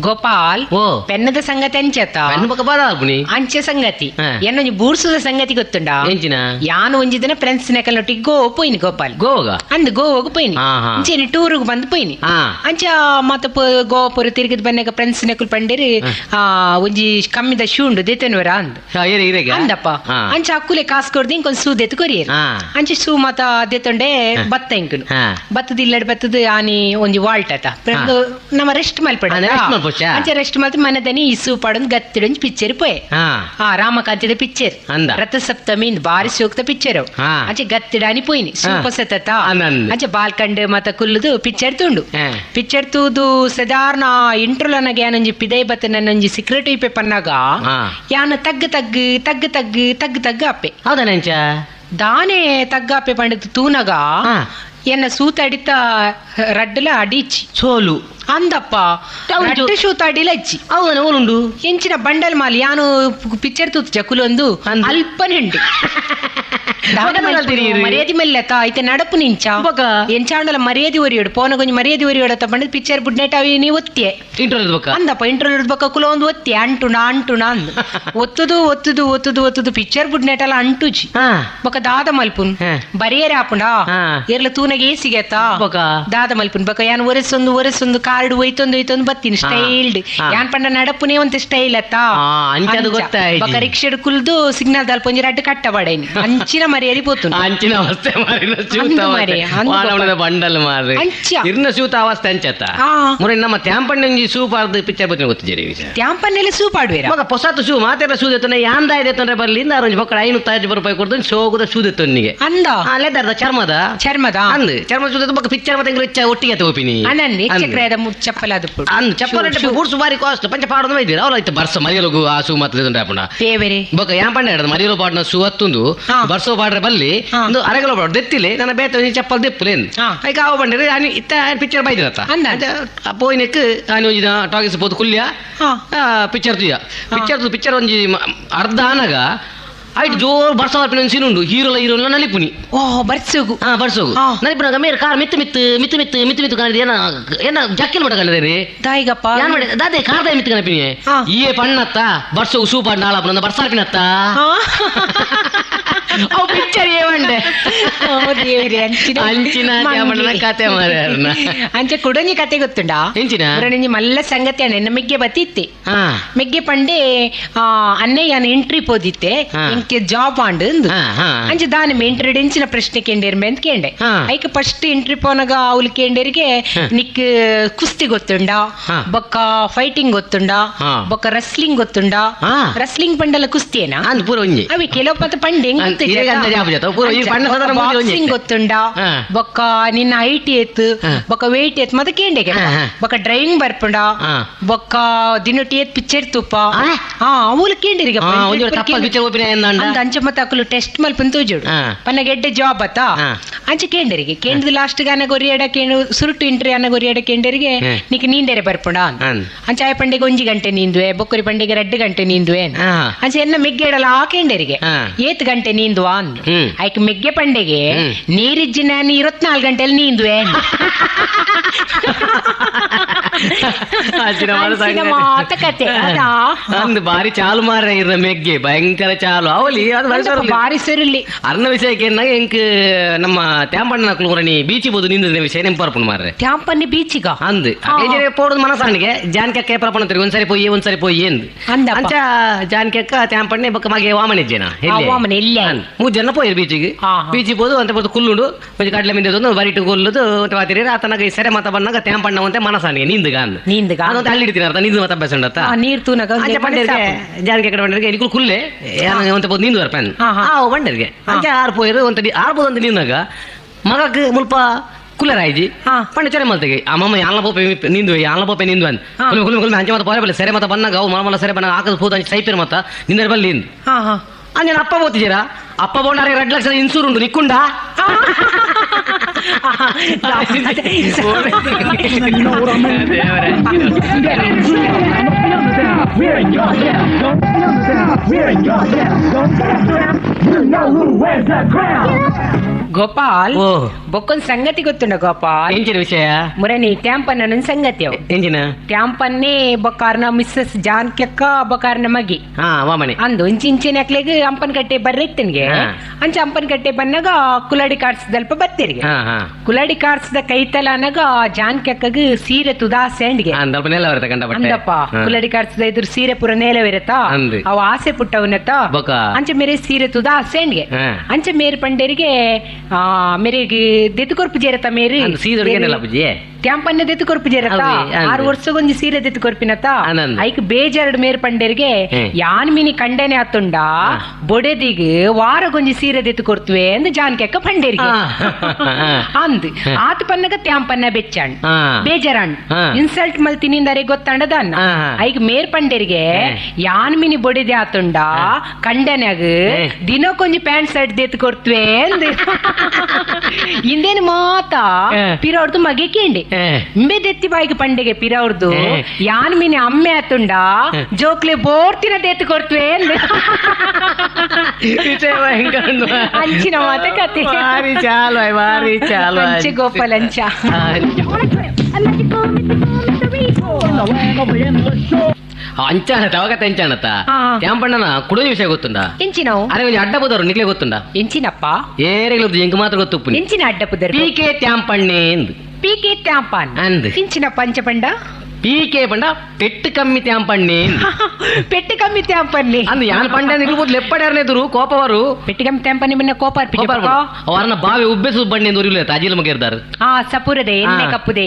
ಗೋಪಾಲ್ ಪೆನ್ನದ ಸಂಗತಿ ಅಂಚತ ಅಂಚೆ ಸಂಗತಿ ಏನೊಂಜಿ ಬೂರ್ಸುದ ಸಂಗತಿ ಗೊತ್ತುಂಡ ಯಾನು ಒಂಜಿ ದಿನ ಫ್ರೆಂಡ್ಸ್ ನೆಕಲೊಟ್ಟಿಗೆ ಗೋ ಪೋಯಿನಿ ಗೋಪಾಲ್ ಗೋವಾಗ ಅಂದ್ ಗೋವಾಗ ಪೋಯಿನಿ ಅಂಚೆ ಟೂರ್ಗ್ ಬಂದು ಪೋಯಿನಿ ಅಂಚ ಮತ್ತ ಗೋವಾ ಪೂರ ತಿರುಗಿದ್ ಬನ್ನಾಗ ಫ್ರೆಂಡ್ಸ್ ನೆಕಲ್ ಪಂಡೇರಿ ಒಂಜಿ ಕಮ್ಮಿದ ಶೂ ಉಂಡು ದೇತನವರ ಅಂದ್ ಅಂದಪ್ಪ ಅಂಚ ಅಕ್ಕುಲೆ ಕಾಸು ಕೊಡ್ದು ಇಂಕೊಂದು ಸೂ ದೆತ್ತು ಕೊರಿಯರ್ ಅಂಚೆ ಸೂ ಮತ ದೇತೊಂಡೆ ಬತ್ತ ಇಂಕುನು ಬತ್ತದ ಇಲ್ಲಡ್ ಬತ್ತದ ಆನಿ ಒಂಜಿ ವಾಲ್ಟ್ ಆತ ನಮ್ಮ ರೆಸ್ಟ್ ಮಲ್ಪಡ ಅಂಚೆ ರೆಸ್ಟ್ ಮಲ್ತ ಮನದನಿ ಇಸು ಪಾಡೊಂದು ಗತ್ತಿಡೊಂಜಿ ಪಿಕ್ಚರ್ ಪೋಯೆ ಆ ರಾಮಕಾಂತದ ಪಿಕ್ಚರ್ ರಥಸಪ್ತಮಿ ಬಾರಿ ಸೂಕ್ತ ಪಿಕ್ಚರ್ ಅಂಚೆ ಗತ್ತಿಡಾನಿ ಪೋಯಿನಿ ಸೂಪರ್ ಸತತ ಅಂಚೆ ಬಾಲ್ಕಂಡ್ ಮತ ಕುಲ್ಲುದು ಪಿಕ್ಚರ್ ತುಂಡು ಪಿಕ್ಚರ್ ತೂದು ಸಾಧಾರಣ ಇಂಟ್ರೊಲನಗ ಯಾನೊಂಜಿ ಪಿದೈ ಬತ್ತ ನನ್ನೊಂಜಿ ಸೀಕ್ರೆಟ್ ಇಪೆ ಪನ್ನಾಗ ಯಾನ ತಗ್ಗು ತಗ್ಗು ತಗ್ಗು ತಗ್ಗು ತಗ್ಗು ತಗ್ಗು ಅಪ್ಪೆ ಹೌದಾ ದಾನೆ ತಗ್ಗ ಅಪ್ಪೆ ಪಂಡದು ತೂನಗ ಎನ್ನ ಸೂತ ಅಡಿತ ರಡ್ಡಲ ಅಡಿಚಿ ಸೋಲು ಅಂದಪ್ಪ ರಡ್ಡು ಶೂತ ಅಡಿಲ ಅಚ್ಚಿ ಹೌದನ ಓಲುಂಡು ಎಂಚಿನ ಬಂಡಲ್ ಮಾಲ್ ಯಾನು ಪಿಕ್ಚರ್ ತೂತು ಚಕುಲೊಂದು ಅಲ್ಪನೆಂಡು ಮರ್ಯಾದೆ ಮಲ್ಲತ್ತ ಐತೆ ನಡಪು ನಿಂಚ ಎಂಚಾಂಡಲ ಮರ್ಯಾದೆ ಒರಿಯೋಡು ಪೋನ ಕೊಂಚ ಮರ್ಯಾದೆ ಒರಿಯೋಡತ್ತ ಬಂದು ಪಿಕ್ಚರ್ ಬುಡ್ನೆಟ್ ಅವಿ ನೀ ಒತ್ತಿಯೆ ಇಂಟರ್ವ್ಯೂ ಬೊಕ್ಕ ಅಂದಪ್ಪ ಇಂಟರ್ವ್ಯೂ ಬೊಕ್ಕ ಕುಲ ಒಂದು ಒತ್ತಿ ಅಂಟುಣ ಅಂಟುಣ ಅಂದು ಒತ್ತುದು ಒತ್ತುದು ಒತ್ತುದು ಒತ್ತುದು ಪಿಕ್ಚರ್ ಬುಡ್ನೆಟ್ ಅಲ್ಲ ಅಂಟುಜಿ ಬೊಕ್ಕ ದಾದ ಮಲ್ಪುನ್ ಬರಿಯರೆ ಆಪುಂಡ ಎರ್ಲ ತೂನಗೆ ಏಸಿಗೆತ್ತ ದಾದ ಮಲ್ಪುನ್ ಬೊಕ್ಕ ಯಾನ್ ಒರೆಸೊಂದು ಒರೆಸೊಂದು ಕಾರ್ಡ್ ಒಯ್ತೊಂದು ಒಯ್ತೊಂದು ಬತ್ತೀನಿ ಸ್ಟೈಲ್ಡ್ ಯಾನ್ ಪಂಡ ನಡಪುನೇ ಒಂತೆ ಸ್ಟೈಲ್ ಅತ್ತ ಬೊಕ್ಕ ರಿಕ್ಷೆಡ್ ಕುಲ್ದು ಸಿಗ್ನಲ್ ದಲ್ಪ ಒಂಜಿ ರಡ್ಡು ಕಟ್ಟ ಪಡೈನಿ ಅಂಚಿನ ಮರ್ಯಾದೆ ಪೋತು ಅಂಚಿನ ಅವಸ್ಥೆ ಬಂಡಲ್ ಮಾರ್ರೆ ಇರ್ನ ಸೂತ ಅವಸ್ಥೆ ಅಂಚತ್ತ ಮುರೆ ನಮ್ಮ ತ್ಯಾಂಪಣ್ಣ ಒಂಜಿ ಸೂ ಪಾರ್ದು ಪಿಕ್ಚರ್ ಬತ್ತಿನ ಗೊತ್ತಿದ್ದೀರಿ ತ್ಯಾಂಪಣ್ಣೆಲ್ಲ ಸೂ ಪಾಡುವೇರ ಮಗ ಹೊಸತು ಶೂ ಮಾತೆಲ್ಲ ಶೂ ದೆತ್ತೊಂಡೆ ಯಾಂದ ಇದೆ ಬರ್ಲಿ ಇಂದ ಒಂಜಿ ಬೊಕ್ಕ 500 ರೂಪಾಯಿ ಕೊಡ್ದು ಶೋಕದ ಶೂ ದೆತ್ತೊನ್ನಿಗೆ ಅಂದ ಲೆದರ್ದ ಚರ್ಮದ ಚರ್ಮದ ಅಂದ್ ಚರ್ಮದ ಶೂ ಬೊಕ್ಕ ಪಿಕ್ಚರ್ ಮತ್ತೆ ಇಂಗ್ಲಿಷ್ ಒಟ್ಟಿಗೆ ತೋಪಿನಿ ಅನನ್ನಿ ಚಕ್ರದ ಚಪ್ಪಲ ಅದು ಅಂದ್ ಚಪ್ಪಲ ಬೂಟ್ಸ್ ಬಾರಿ ಕಾಸ್ಟ್ ಪಂಚ ಪಾಡೋದು ಬೈದಿರ ಅವಲ ಇತ್ತು ಬರ್ಸ ಮರಿಯಲಗು ಆ ಶೂ ಮಾತ್ರ ದೆತ್ತೊಂಡೆ ಅಪ್ಪಣ ದೇವರೇ ಬೊಕ್ಕ ಯಾನ್ ಪಂಡ ಹಿಡ್ದು ಮರಿಯಲು ಪಾಡ್ನ ಶೂ ಹತ್ತುಂದು ಬರ್ಸೋ ಪಾಡ್ರೆ ಬಲ್ಲಿ ಒಂದು ಅರೆಗಲ ಪಾಡು ದೆತ್ತಿಲೆ ನನ್ನ ಬೇತ ಚಪ್ಪಲ್ ದೆಪ್ಪುಲೆ ಐಕ ಆವ ಬಂಡಿರಿ ಇತ್ತ ಪಿಕ್ಚರ್ ಬೈದಿರತ್ತ ಪೋಯಿನೆಕ್ ಆನಿ ಒಂಜಿ ಟಾಕೀಸ್ ಪೋದು ಕುಲ್ಯ ಪಿಕ್ಚರ್ ತುಯ್ಯ ಪಿಕ್ಚರ್ ಪಿಕ್ಚರ್ ಒಂಜಿ ಅರ್ಧ ಆನಗ ಐಟ್ ಜೋರ್ ಬರ್ಸ ಬರ್ಪಿನ ಒಂದು ಸೀನ್ ಉಂಡು ಹೀರೋಲ ಹೀರೋಲ ನಲಿಪುನಿ ಓ ಬರ್ಸೋಗು ಹಾ ಬರ್ಸೋಗು ನಲಿಪುನಾಗ ಮೇರೆ ಕಾರ್ ಮಿತ್ತು ಮಿತ್ತು ಮಿತ್ತು ಮಿತ್ತು ಮಿತ್ತು ಮಿತ್ತು ಕಾಣಿದೆ ಏನ ಏನ ಜಕ್ಕಿನ ಮಟ್ಟ ಕಾಣಿದೆ ದಾಯಿಗಪ್ಪ ಯಾನ್ ಮಾಡಿ ದಾದೆ ಕಾರ್ ದಾಯಿ ಮಿತ್ತು ಕನಪಿನಿ ಈಯೇ ಪಣ್ಣತ್ತ ಬರ್ಸೋಗು ಸೂಪಾಡ್ ನಾಳಪ್ಪನ ಬರ್ಸಾರ್ಪಿನತ್ತ ಅವು ಪಿಕ್ಚರ್ ಏವಂಡೆ ಅಂಚಿನ ಕತೆ ಮಾರ್ರೆ ಅಂಚೆ ಕುಡೊಂಜಿ ಕತೆ ಗೊತ್ತುಂಡ ಎಂಚಿನ ಕುಡೊಂಜಿ ಮಲ್ಲ ಸಂಗತಿ ಅಣ್ಣ ಎನ್ನ ಮೆಗ್ಗೆ ಬತ್ತಿತ್ತೆ ಮೆಗ್ಗೆ ಪಂಡೆ ಅನ್ನಯ್ಯನ ಎಂಟ್ರಿ ಪೋದಿತ್ತೆ ಇಂಕೆ ಜಾಬ್ ಆಂಡ್ ಅಂಚೆ ದಾನಿ ಎಂಟ್ರಿ ಎಂಚಿನ ಪ್ರಶ್ನೆ ಕೇಂಡೇರ್ಮೆ ಅಂತ ಕೇಂಡೆ ಐಕ್ ಫಸ್ಟ್ ಎಂಟ್ರಿ ಪೋನಾಗ ಅವ್ಲು ಕೇಂಡೇರಿಗೆ ನಿಕ್ ಕುಸ್ತಿ ಗೊತ್ತುಂಡ ಬೊಕ್ಕ ಫೈಟಿಂಗ್ ಗೊತ್ತುಂಡ ಬೊಕ್ಕ ರಸ್ಲಿಂಗ್ ಗೊತ್ತುಂಡ ರಸ್ಲಿಂಗ್ ಪಂಡಲ ಕುಸ್ತಿಯೇನಾ ಅವಿ ಕೆಲವು ಪತ್ತ ಪಂಡೆ ಬಾಕ್ಸಿಂಗ್ ಗೊತ್ತುಂಡ ಬೊಕ್ಕ ನಿನ್ನ ಹೈಟ್ ಏತ್ ಬೊಕ್ಕ ವೇಟ್ ಏತ್ ಮತ್ತೆ ಕೇಂಡೆಗೆ ಬೊಕ್ಕ ಡ್ರೈವಿಂಗ್ ಬರ್ಪುಂಡ ಬೊಕ್ಕ ದಿನೊಟ್ಟಿ ಏತ್ ಪಿಕ್ಚರ್ ತುಪ್ಪ ಅವ್ಲು ಕೇಂಡಿರಿಗೆ ಅಂಚೆ ಮತ್ತೆ ಅಕುಲು ಟೆಸ್ಟ್ ಮಲ್ಪನ್ ತೋಜೋಡು ಪನ್ನ ಗೆಡ್ಡೆ ಜಾಬ್ ಅತ್ತ ಅಂಚೆ ಕೇಂಡರಿಗೆ ಕೇಂದ್ರ ಲಾಸ್ಟ್ ಅನಗೊರಿಯಡ ಕೇಂಡು ಸುರುಟು ಇಂಟ್ರಿ ಅನಗೊರಿಯಡ ಕೇಂಡರಿಗೆ ನಿಕ್ ನೀಂದೇರೆ ಬರ್ಪುಂಡ ಅಂಚೆ ಆಯ ಪಂಡಿಗೆ 1 ಗಂಟೆ ನೀಂದುವೆ ಬೊಕ್ಕರಿ ಪಂಡಿಗೆ 2 ಗಂಟೆ ನೀಂದುವೆ ಅಂಚೆ ಎನ್ನ ಮೆಗ್ಗೆಡಲ ಆ ಕೇಂಡರಿಗೆ ಏತ್ ಗಂಟೆ ನೀಂದುವ ಅಂದು ಆಯ್ಕೆ ಮೆಗ್ಗೆ ಪಂಡೆಗೆ ನೀರಿಜ್ಜಿ ನಾನು 24 ಗಂಟೆಯಲ್ಲಿ ನೀಂದುವೆ ಕತೆ ಅಂದು ಬಾರಿ ಚಾಲು ಮಾರ ಇರ ಮೆಗ್ಗೆ ಭಯಂಕರ ಚಾಲು ಅವಲಿ ಅದು ಬಾರಿ ಸರಿಲಿ ಅರ್ನ ವಿಷಯಕ್ಕೆ ಎಂಕ್ ನಮ್ಮ ತ್ಯಾಂಪಣ್ಣ ಕುಲುಗುರಣಿ ಬೀಚಿ ಬೋದು ನಿಂದ ವಿಷಯ ನೆಂಪರ್ಪುಣ ಮಾರ್ರೆ ತ್ಯಾಂಪಣ್ಣಿ ಬೀಚಿಗ ಅಂದು ಪೋಡುದು ಮನಸಾಣಿಗೆ ಜಾನಕಿ ಕೇಪರ ಪಣ ಒಂದ್ಸರಿ ಪೋಯಿ ಒಂದ್ಸರಿ ಪೋಯಿ ಎಂದು ಅಂಚ ಜಾನಕಿ ಅಕ್ಕ ತ್ಯಾಂಪಣ್ಣೆ ಬೊಕ್ಕ ಮಗೆ ವಾಮನಿಜ್ಜೇನ ವಾಮನ ಇಲ್ಲ 3 ಜನ ಪೋಯಿರು ಬೀಚಿಗೆ ಬೀಚಿ ಬೋದು ಅಂತ ಪೋದು ಕುಲ್ಲುಂಡು ಒಂಜಿ ಕಡಲೆ ಮಿಂದ ಬರಿಟು ಕೊಲ್ಲುದು ಆತನಾಗ ಸೆರೆ ಮತ ಬಂದಾಗ ತ್ಯಾಂಪಣ್ಣ ಅಂತ ಮನಸಾಣಿಗೆ ನಿಂದುಗ ಅಂದು ನೀಂದುಗ ಅದೊಂದು ಅಲ್ಲಿ ಇಡ್ತೀನಿ ಅರ್ಥ ನಿಂದು ಮತ ಅಭ್ಯಾಸ ಉಂಡತ್ತ ನೀರು ತೂನಗ ಬಂಡೇರಿಗೆ ಜಾನಕಿ ಕಡೆ ಬಂಡೇರಿಗೆ ಇನಿಕುಲು ಕುಲ್ಲೆ ಒಂತ ಪೋದು ನಿಂದು ಬರ್ಪೆನ್ ಬಂಡೇರಿಗೆ ಅಂಚೆ ಆರು ಪೋಯಿರು ಒಂತ ಆರು ಪೋದು ಅಂತ ನಿಂದಾಗ ಮಗಕ್ಕೆ ಮುಲ್ಪ ಕುಲ್ಲರಾಯ್ಜಿ ಪಂಡ ಚೊರೆ ಮಲ್ತೆಗೆ ಅಮ್ಮಮ್ಮ ಯಾನ್ಲ ಪೋಪೆ ನಿಂದು ಯಾನ್ಲ ಪೋಪೆ ನಿಂದು ಅಂದ್ ಕುಲ್ಮೆ ಕುಲ್ಮೆ ಕುಲ್ಮೆ ಅಂಚೆ ಮತ್ತೆ ಪೋರೆ ಬಲ್ಲೆ ಸೆರೆ ಮತ ಬಂದಾಗ ಅವು ಮಲ ಸೆರೆ ಬಂದಾಗ ಹಾಕದು ಪೋದು ಅಂಚೆ ಸೈಪಿರ ಮತ್ತ ನಿಂದರ ಬಲ್ಲಿ ನಿಂದು ಅಂಜನ ಅಪ್ಪ పోತಿದ್ದೀರಾ ಅಪ್ಪ ಬೋಂಡಾರೆ 2 ಲಕ್ಷದ ಇನ್ಸೂರ್ ಉಂಟು ನಿಕ್ಕುಂಡ ಗೋಪಾಲ್ ಬೊಕ್ಕೊಂದ್ ಸಂಗತಿ ಗೊತ್ತುಂಡ ಗೋಪಾಲ್ ಎಂಚಿನ ವಿಷಯ ಮುರಣಿ ಟ್ಯಾಂಪನ್ನ ಸಂಗತಿ ಅವು ಎಂಚಿನ ಟ್ಯಾಂಪನ್ನೇ ಬೊಕ್ಕಾರ್ನ ಮಿಸ್ಸಸ್ ಜಾನ್ಕ್ಯಕ್ಕ ಬೊಕ್ಕಾರ್ನ ಮಗಿ ವಾಮನೆ ಅಂದು ಇಂಚಿ ಇಂಚಿನ ಅಕ್ಲೆಗ್ ಅಂಪನ್ ಕಟ್ಟೆ ಬರ್ರಿತ್ತನ್ಗೆ ಅಂಚ ಅಂಪನ್ ಕಟ್ಟೆ ಬನ್ನಾಗ ಕುಲಾಡಿ ಕಾರ್ಸ್ದಲ್ಪ ಬತ್ತಿರಿಗೆ ಕುಲಾಡಿ ಕಾರ್ಸ್ದ ಕೈತಲ ಅನ್ನಾಗ ಜಾನ್ಕ್ಯಕ್ಕಗ್ ಸೀರೆ ತುದಾ ಸೆಂಡ್ಗೆ ಅಂದಪ್ಪ ಕುಲಾಡಿ ಕಾರ್ಸ್ದ ಇದ್ರ ಸೀರೆ ಪೂರ ನೇಲವಿರತ್ತ ಅವ ಆಸೆ ಪುಟ್ಟವನತ್ತ ಅಂಚೆ ಮೇರೆ ಸೀರೆ ತುದಾ ಸೆಂಡ್ಗೆ ಅಂಚೆ ಮೇರೆ ಪಂಡೇರಿಗೆ ಮೇರೆಗೆ ದೆತ್ತು ಕೊರ್ಪು ಜೇರತ್ತ ಮೇರಿ ಟ್ಯಾಂಪನ್ನ ದೆತ್ತು ಕೊರ್ಪು ಜೇರತ್ತ 6 ವರ್ಷಗೊಂಜಿ ಸೀರೆ ದೆತ್ತು ಕೊರ್ಪಿನತ್ತ ಐಕ್ ಬೇಜಾರಡು ಮೇರ್ ಪಂಡೇರಿಗೆ ಯಾನ್ ಮಿನಿ ಕಂಡನೆ ಆತುಂಡ ಬೊಡೆದಿಗ್ ವಾರಗೊಂಜಿ ಸೀರೆ ದೆತ್ತು ಕೊರ್ತುವೆ ಅಂದ್ ಜಾನ್ಕೆಕ್ಕ ಪಂಡೇರಿಗೆ ಅಂದ್ ಆತ ಪನ್ನಗ ತ್ಯಾಂಪನ್ನ ಬೆಚ್ಚಾಣ್ ಬೇಜಾರಾಣ್ ಇನ್ಸಲ್ಟ್ ಮಲ್ತಿನಿಂದರೆ ಗೊತ್ತಾಂಡದ ಅನ್ನ ಐಕ್ ಮೇರ್ ಪಂಡೇರಿಗೆ ಯಾನ್ ಮಿನಿ ಬೊಡೆದಿ ಆತುಂಡ ಕಂಡನ್ಯಾಗ ದಿನಕ್ಕೊಂಜಿ ಪ್ಯಾಂಟ್ ಶರ್ಟ್ ದೆತ್ತು ಕೊರ್ತುವೆ ಅಂದ್ ಇಂದೇನು ಮಾತಾ ಪಿರವ್ರದ್ದು ಮಗೆ ಕೇಂಡೆ ಇಂಬೆ ದೆತ್ತಿ ಬಾಯಿಗೆ ಪಂಡೆಗೆ ಪಿರವ್ರದ್ದು ಯಾನ್ ಮೀನೆ ಅಮ್ಮೆ ಆತುಂಡ ಜೋಕ್ಲೆ ಬೋರ್ತಿನ ದೇತ್ ಕೊಡ್ತುವೆ ಅಂಚಿನ ಮಾತ ಕತೆ. ಭಾರಿ ಚಾಲು ಭಾರಿ ಚಾಲು. ಅಂಚೆ ಗೋಪಾಲ್ ಅಂಚ. ಅಂಚಾನ ತವಕತೆ ಎಂಚಾನತ್ತ ತ್ಯಾಂಪಣ್ಣನ ಕುಡೋಜ ವಿಷಯ ಗೊತ್ತುಂಡ? ಎಂಚಿನವು? ಅರೆ ಒಂಜಿ ಅಡ್ಡ ಪುದರು ನಿಕ್ಲೆ ಗೊತ್ತುಂಡ? ಎಂಚಿನಪ್ಪ? ಏರೆಗ್ಲು ಎಂಕ್ ಮಾತ್ರ ಗೊತ್ತುಪ್ಪು. ಎಂಚಿನ ಅಡ್ಡ ಪುದರ್? ಪಿ ಕೆ ತ್ಯಾಂಪಣ್ಣೆ ಎಂದು. ಪಿ ಕೆ ತ್ಯಾಂಪನ್ ಅಂದ್. ಎಂಚಿನ ಪಂಚಪಂಡ? ಪಿ ಕೆ ಪಂಡ ಪೆಟ್ಟು ಕಮ್ಮಿ ತ್ಯಾಂಪಣ್ಣೆ. ಪೆಟ್ಟು ಕಮ್ಮಿ ತ್ಯಾಂಪಣ್ಣೆ ಅಂದ್ ಯಾನ್ ಪಂಡ ನಿಕ್ಲು ಬುದ್ ಲೆಪ್ಪಡ್ಯಾರನೆ ಎದುರು ಕೋಪವರು. ಪೆಟ್ಟು ಕಮ್ಮಿ ತ್ಯಾಂಪಣ್ಣೆ ಮಿನ್ನ ಕೋಪ ಅವರನ್ನ ಬಾವಿ ಉಬ್ಬೆಸು ಬಣ್ಣೆ ದೊರಿಲ್ಲ ತಾಜಿಲ ಮಗೇರ್ದಾರ್. ಆ ಸಪುರದೆ ಎಣ್ಣೆ ಕಪ್ಪುದೆ.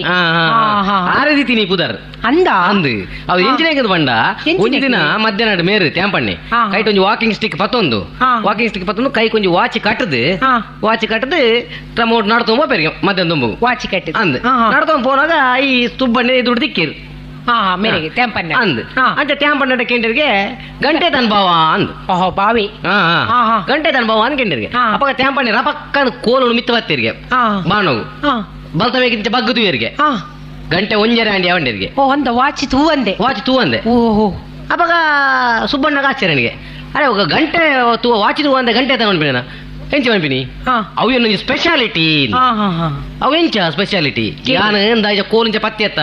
ಆರೆ ರೀತಿ ನೀ ಪುದರ್ ಅಂದ ಅಂದ್ ಅವು ಎಂಚಿನ ಬಂಡ ಒಂಜಿ ದಿನ ಮಧ್ಯಾಹ್ನ ಮೇರು ತ್ಯಾಂಪಣ್ಣೆ ಕೈಟ್ ಒಂಜಿ ವಾಕಿಂಗ್ ಸ್ಟಿಕ್ ಪತ್ತೊಂದು, ವಾಕಿಂಗ್ ಸ್ಟಿಕ್ ಪತ್ತೊಂದು ಕೈ ಕೊಂಜಿ ವಾಚ್ ಕಟ್ಟದು, ವಾಚ್ ಕಟ್ಟದು ಪ್ರಮೋಟ್ ನಡ್ತೊಂಬ ಪೆರಿಗೆ ಮಧ್ಯಾಹ್ನ ತುಂಬು ವಾಚ್ ಕಟ್ಟದು ಅಂದ್ ನಡ್ತೊಂಬ ಪೋನಾಗ ಈ ತುಬ್ಬಣ್ಣೆ ದುಡ್ಡು ದಿಕ್ಕಿರು ಮೇರೆಗೆ ತ್ಯಾಂಪಣ್ಣ ಅಂದ್. ಅಂಚೆ ತ್ಯಾಂಪಣ್ಣ ಕೆಂಡರಿಗೆ ಗಂಟೆ ತನ್ ಬಾವ ಅಂದ್. ಓಹೋ ಬಾವಿ ಗಂಟೆ ತನ್ ಬಾವ ಅಂದ್ ಕೆಂಡರಿಗೆ. ಅಪ್ಪ ತ್ಯಾಂಪಣ್ಣೆ ರಪಕ್ಕ ಕೋಲು ಮಿತ್ತ ಬತ್ತೀರಿಗೆ ಬಾಣವು ಬಲ್ತಬೇಕಿಂತ ಬಗ್ಗು ತುಯರಿಗೆ ಗಂಟೆ ಒಂಜರೆ ಅಂಡಿ ಅವಂಡಿರಿಗೆ. ಓ ಅಂದ ವಾಚಿ ತೂ ಅಂದೆ. ವಾಚಿ ತೂ ಅಂದೆ. ಓಹೋ ಅವಾಗ ಸುಬ್ಬಣ್ಣಗ ಆಶ್ಚರ್ಯನಿಗೆ, ಅರೆ ఒక ಗಂಟೆ ತೂ ವಾಚಿ ತೂ ಅಂದೆ ಗಂಟೆ ತಗೊಂಡ್ಬಿಡೋಣ ಎಂಚ ಪನ್ಪಿನಿ ಅವು ಏನೊಂಜಿ ಸ್ಪೆಷಾಲಿಟಿ. ಅವು ಎಂಚ ಸ್ಪೆಷಾಲಿಟಿ? ಯಾನ್ ಇಂದಾಜ ಕೋಲಿಂಚ ಪತ್ತಿ ಎತ್ತ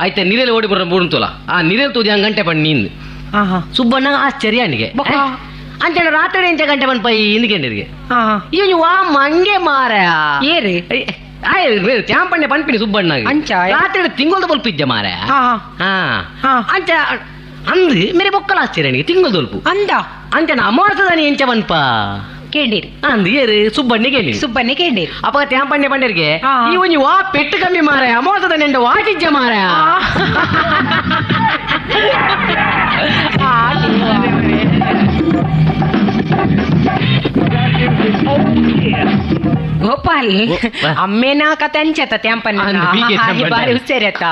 ಐತೆ ನಿರೆಲ್ ಓಡಿ ಬರ ಬುಡ್ತೋಲ ಆ ನಿರೆಲ್ ತೂದಿ ಹಂಗ ಗಂಟೆ ಪಣ್ಣಿ ಇಂದು. ಸುಬ್ಬಣ್ಣ ಆಶ್ಚರ್ಯ ಅನಿಗೆ. ಅಂಚೆ ರಾತ್ರಿ ಎಂಚ ಗಂಟೆ ಪನ್ಪೈ ಇಂದ್ಕೆಂಡಿರಿಗೆ ಇವ್ ವಾ ಮಂಗೆ ಮಾರ ಏರಿ ತ್ಯಾಂಪಣ್ಣೆ ಪನ್ಪಿನಿ ಸುಬ್ಬಣ್ಣ ಅಂಚ ರಾತ್ರಿ ತಿಂಗೊಳ್ದ ಬೊಲ್ಪಿದ್ದೆ ಮಾರ. ಅಂಚ ಅಂದ್ ಮೇರೆ ಬೊಕ್ಕಲ ಆಶ್ಚರ್ಯ ತಿಂಗೊಳ್ದ ಬೊಲ್ಪು ಅಂದ. ಅಂಚ ಅಮಾವಾಸ್ಯದಾನಿ ಎಂಚ ಪನ್ಪ ಕೇಂಡಿರಿ ಅಂದ್ ಏರು ಸುಬ್ಬಣ್ಣೆ ಕೇಳಿ ಸುಬ್ಬಣ್ಣೆ ಕೇಂಡಿರಿ. ಅಪ್ಪ ತ್ಯಾಂಪಣ್ಣೆ ಪಂಡರಿಗೆ ಈ ಒಂಜಿ ವಾ ಪೆಟ್ಟು ಕಮ್ಮಿ ಮಾರ ಅಮಾವಾಸ್ಯದ ನೆಂಡ ವಾಚಿಜ್ಜ ಮಾರ. ಗೋಪಾಲ್ ಅಮ್ಮೇನ ಕತೆ ಅಂಚತ ತ್ಯಾಂಪಣ್ಣ ಬಾರಿ ಹುಚ್ಚೇರತ್ತ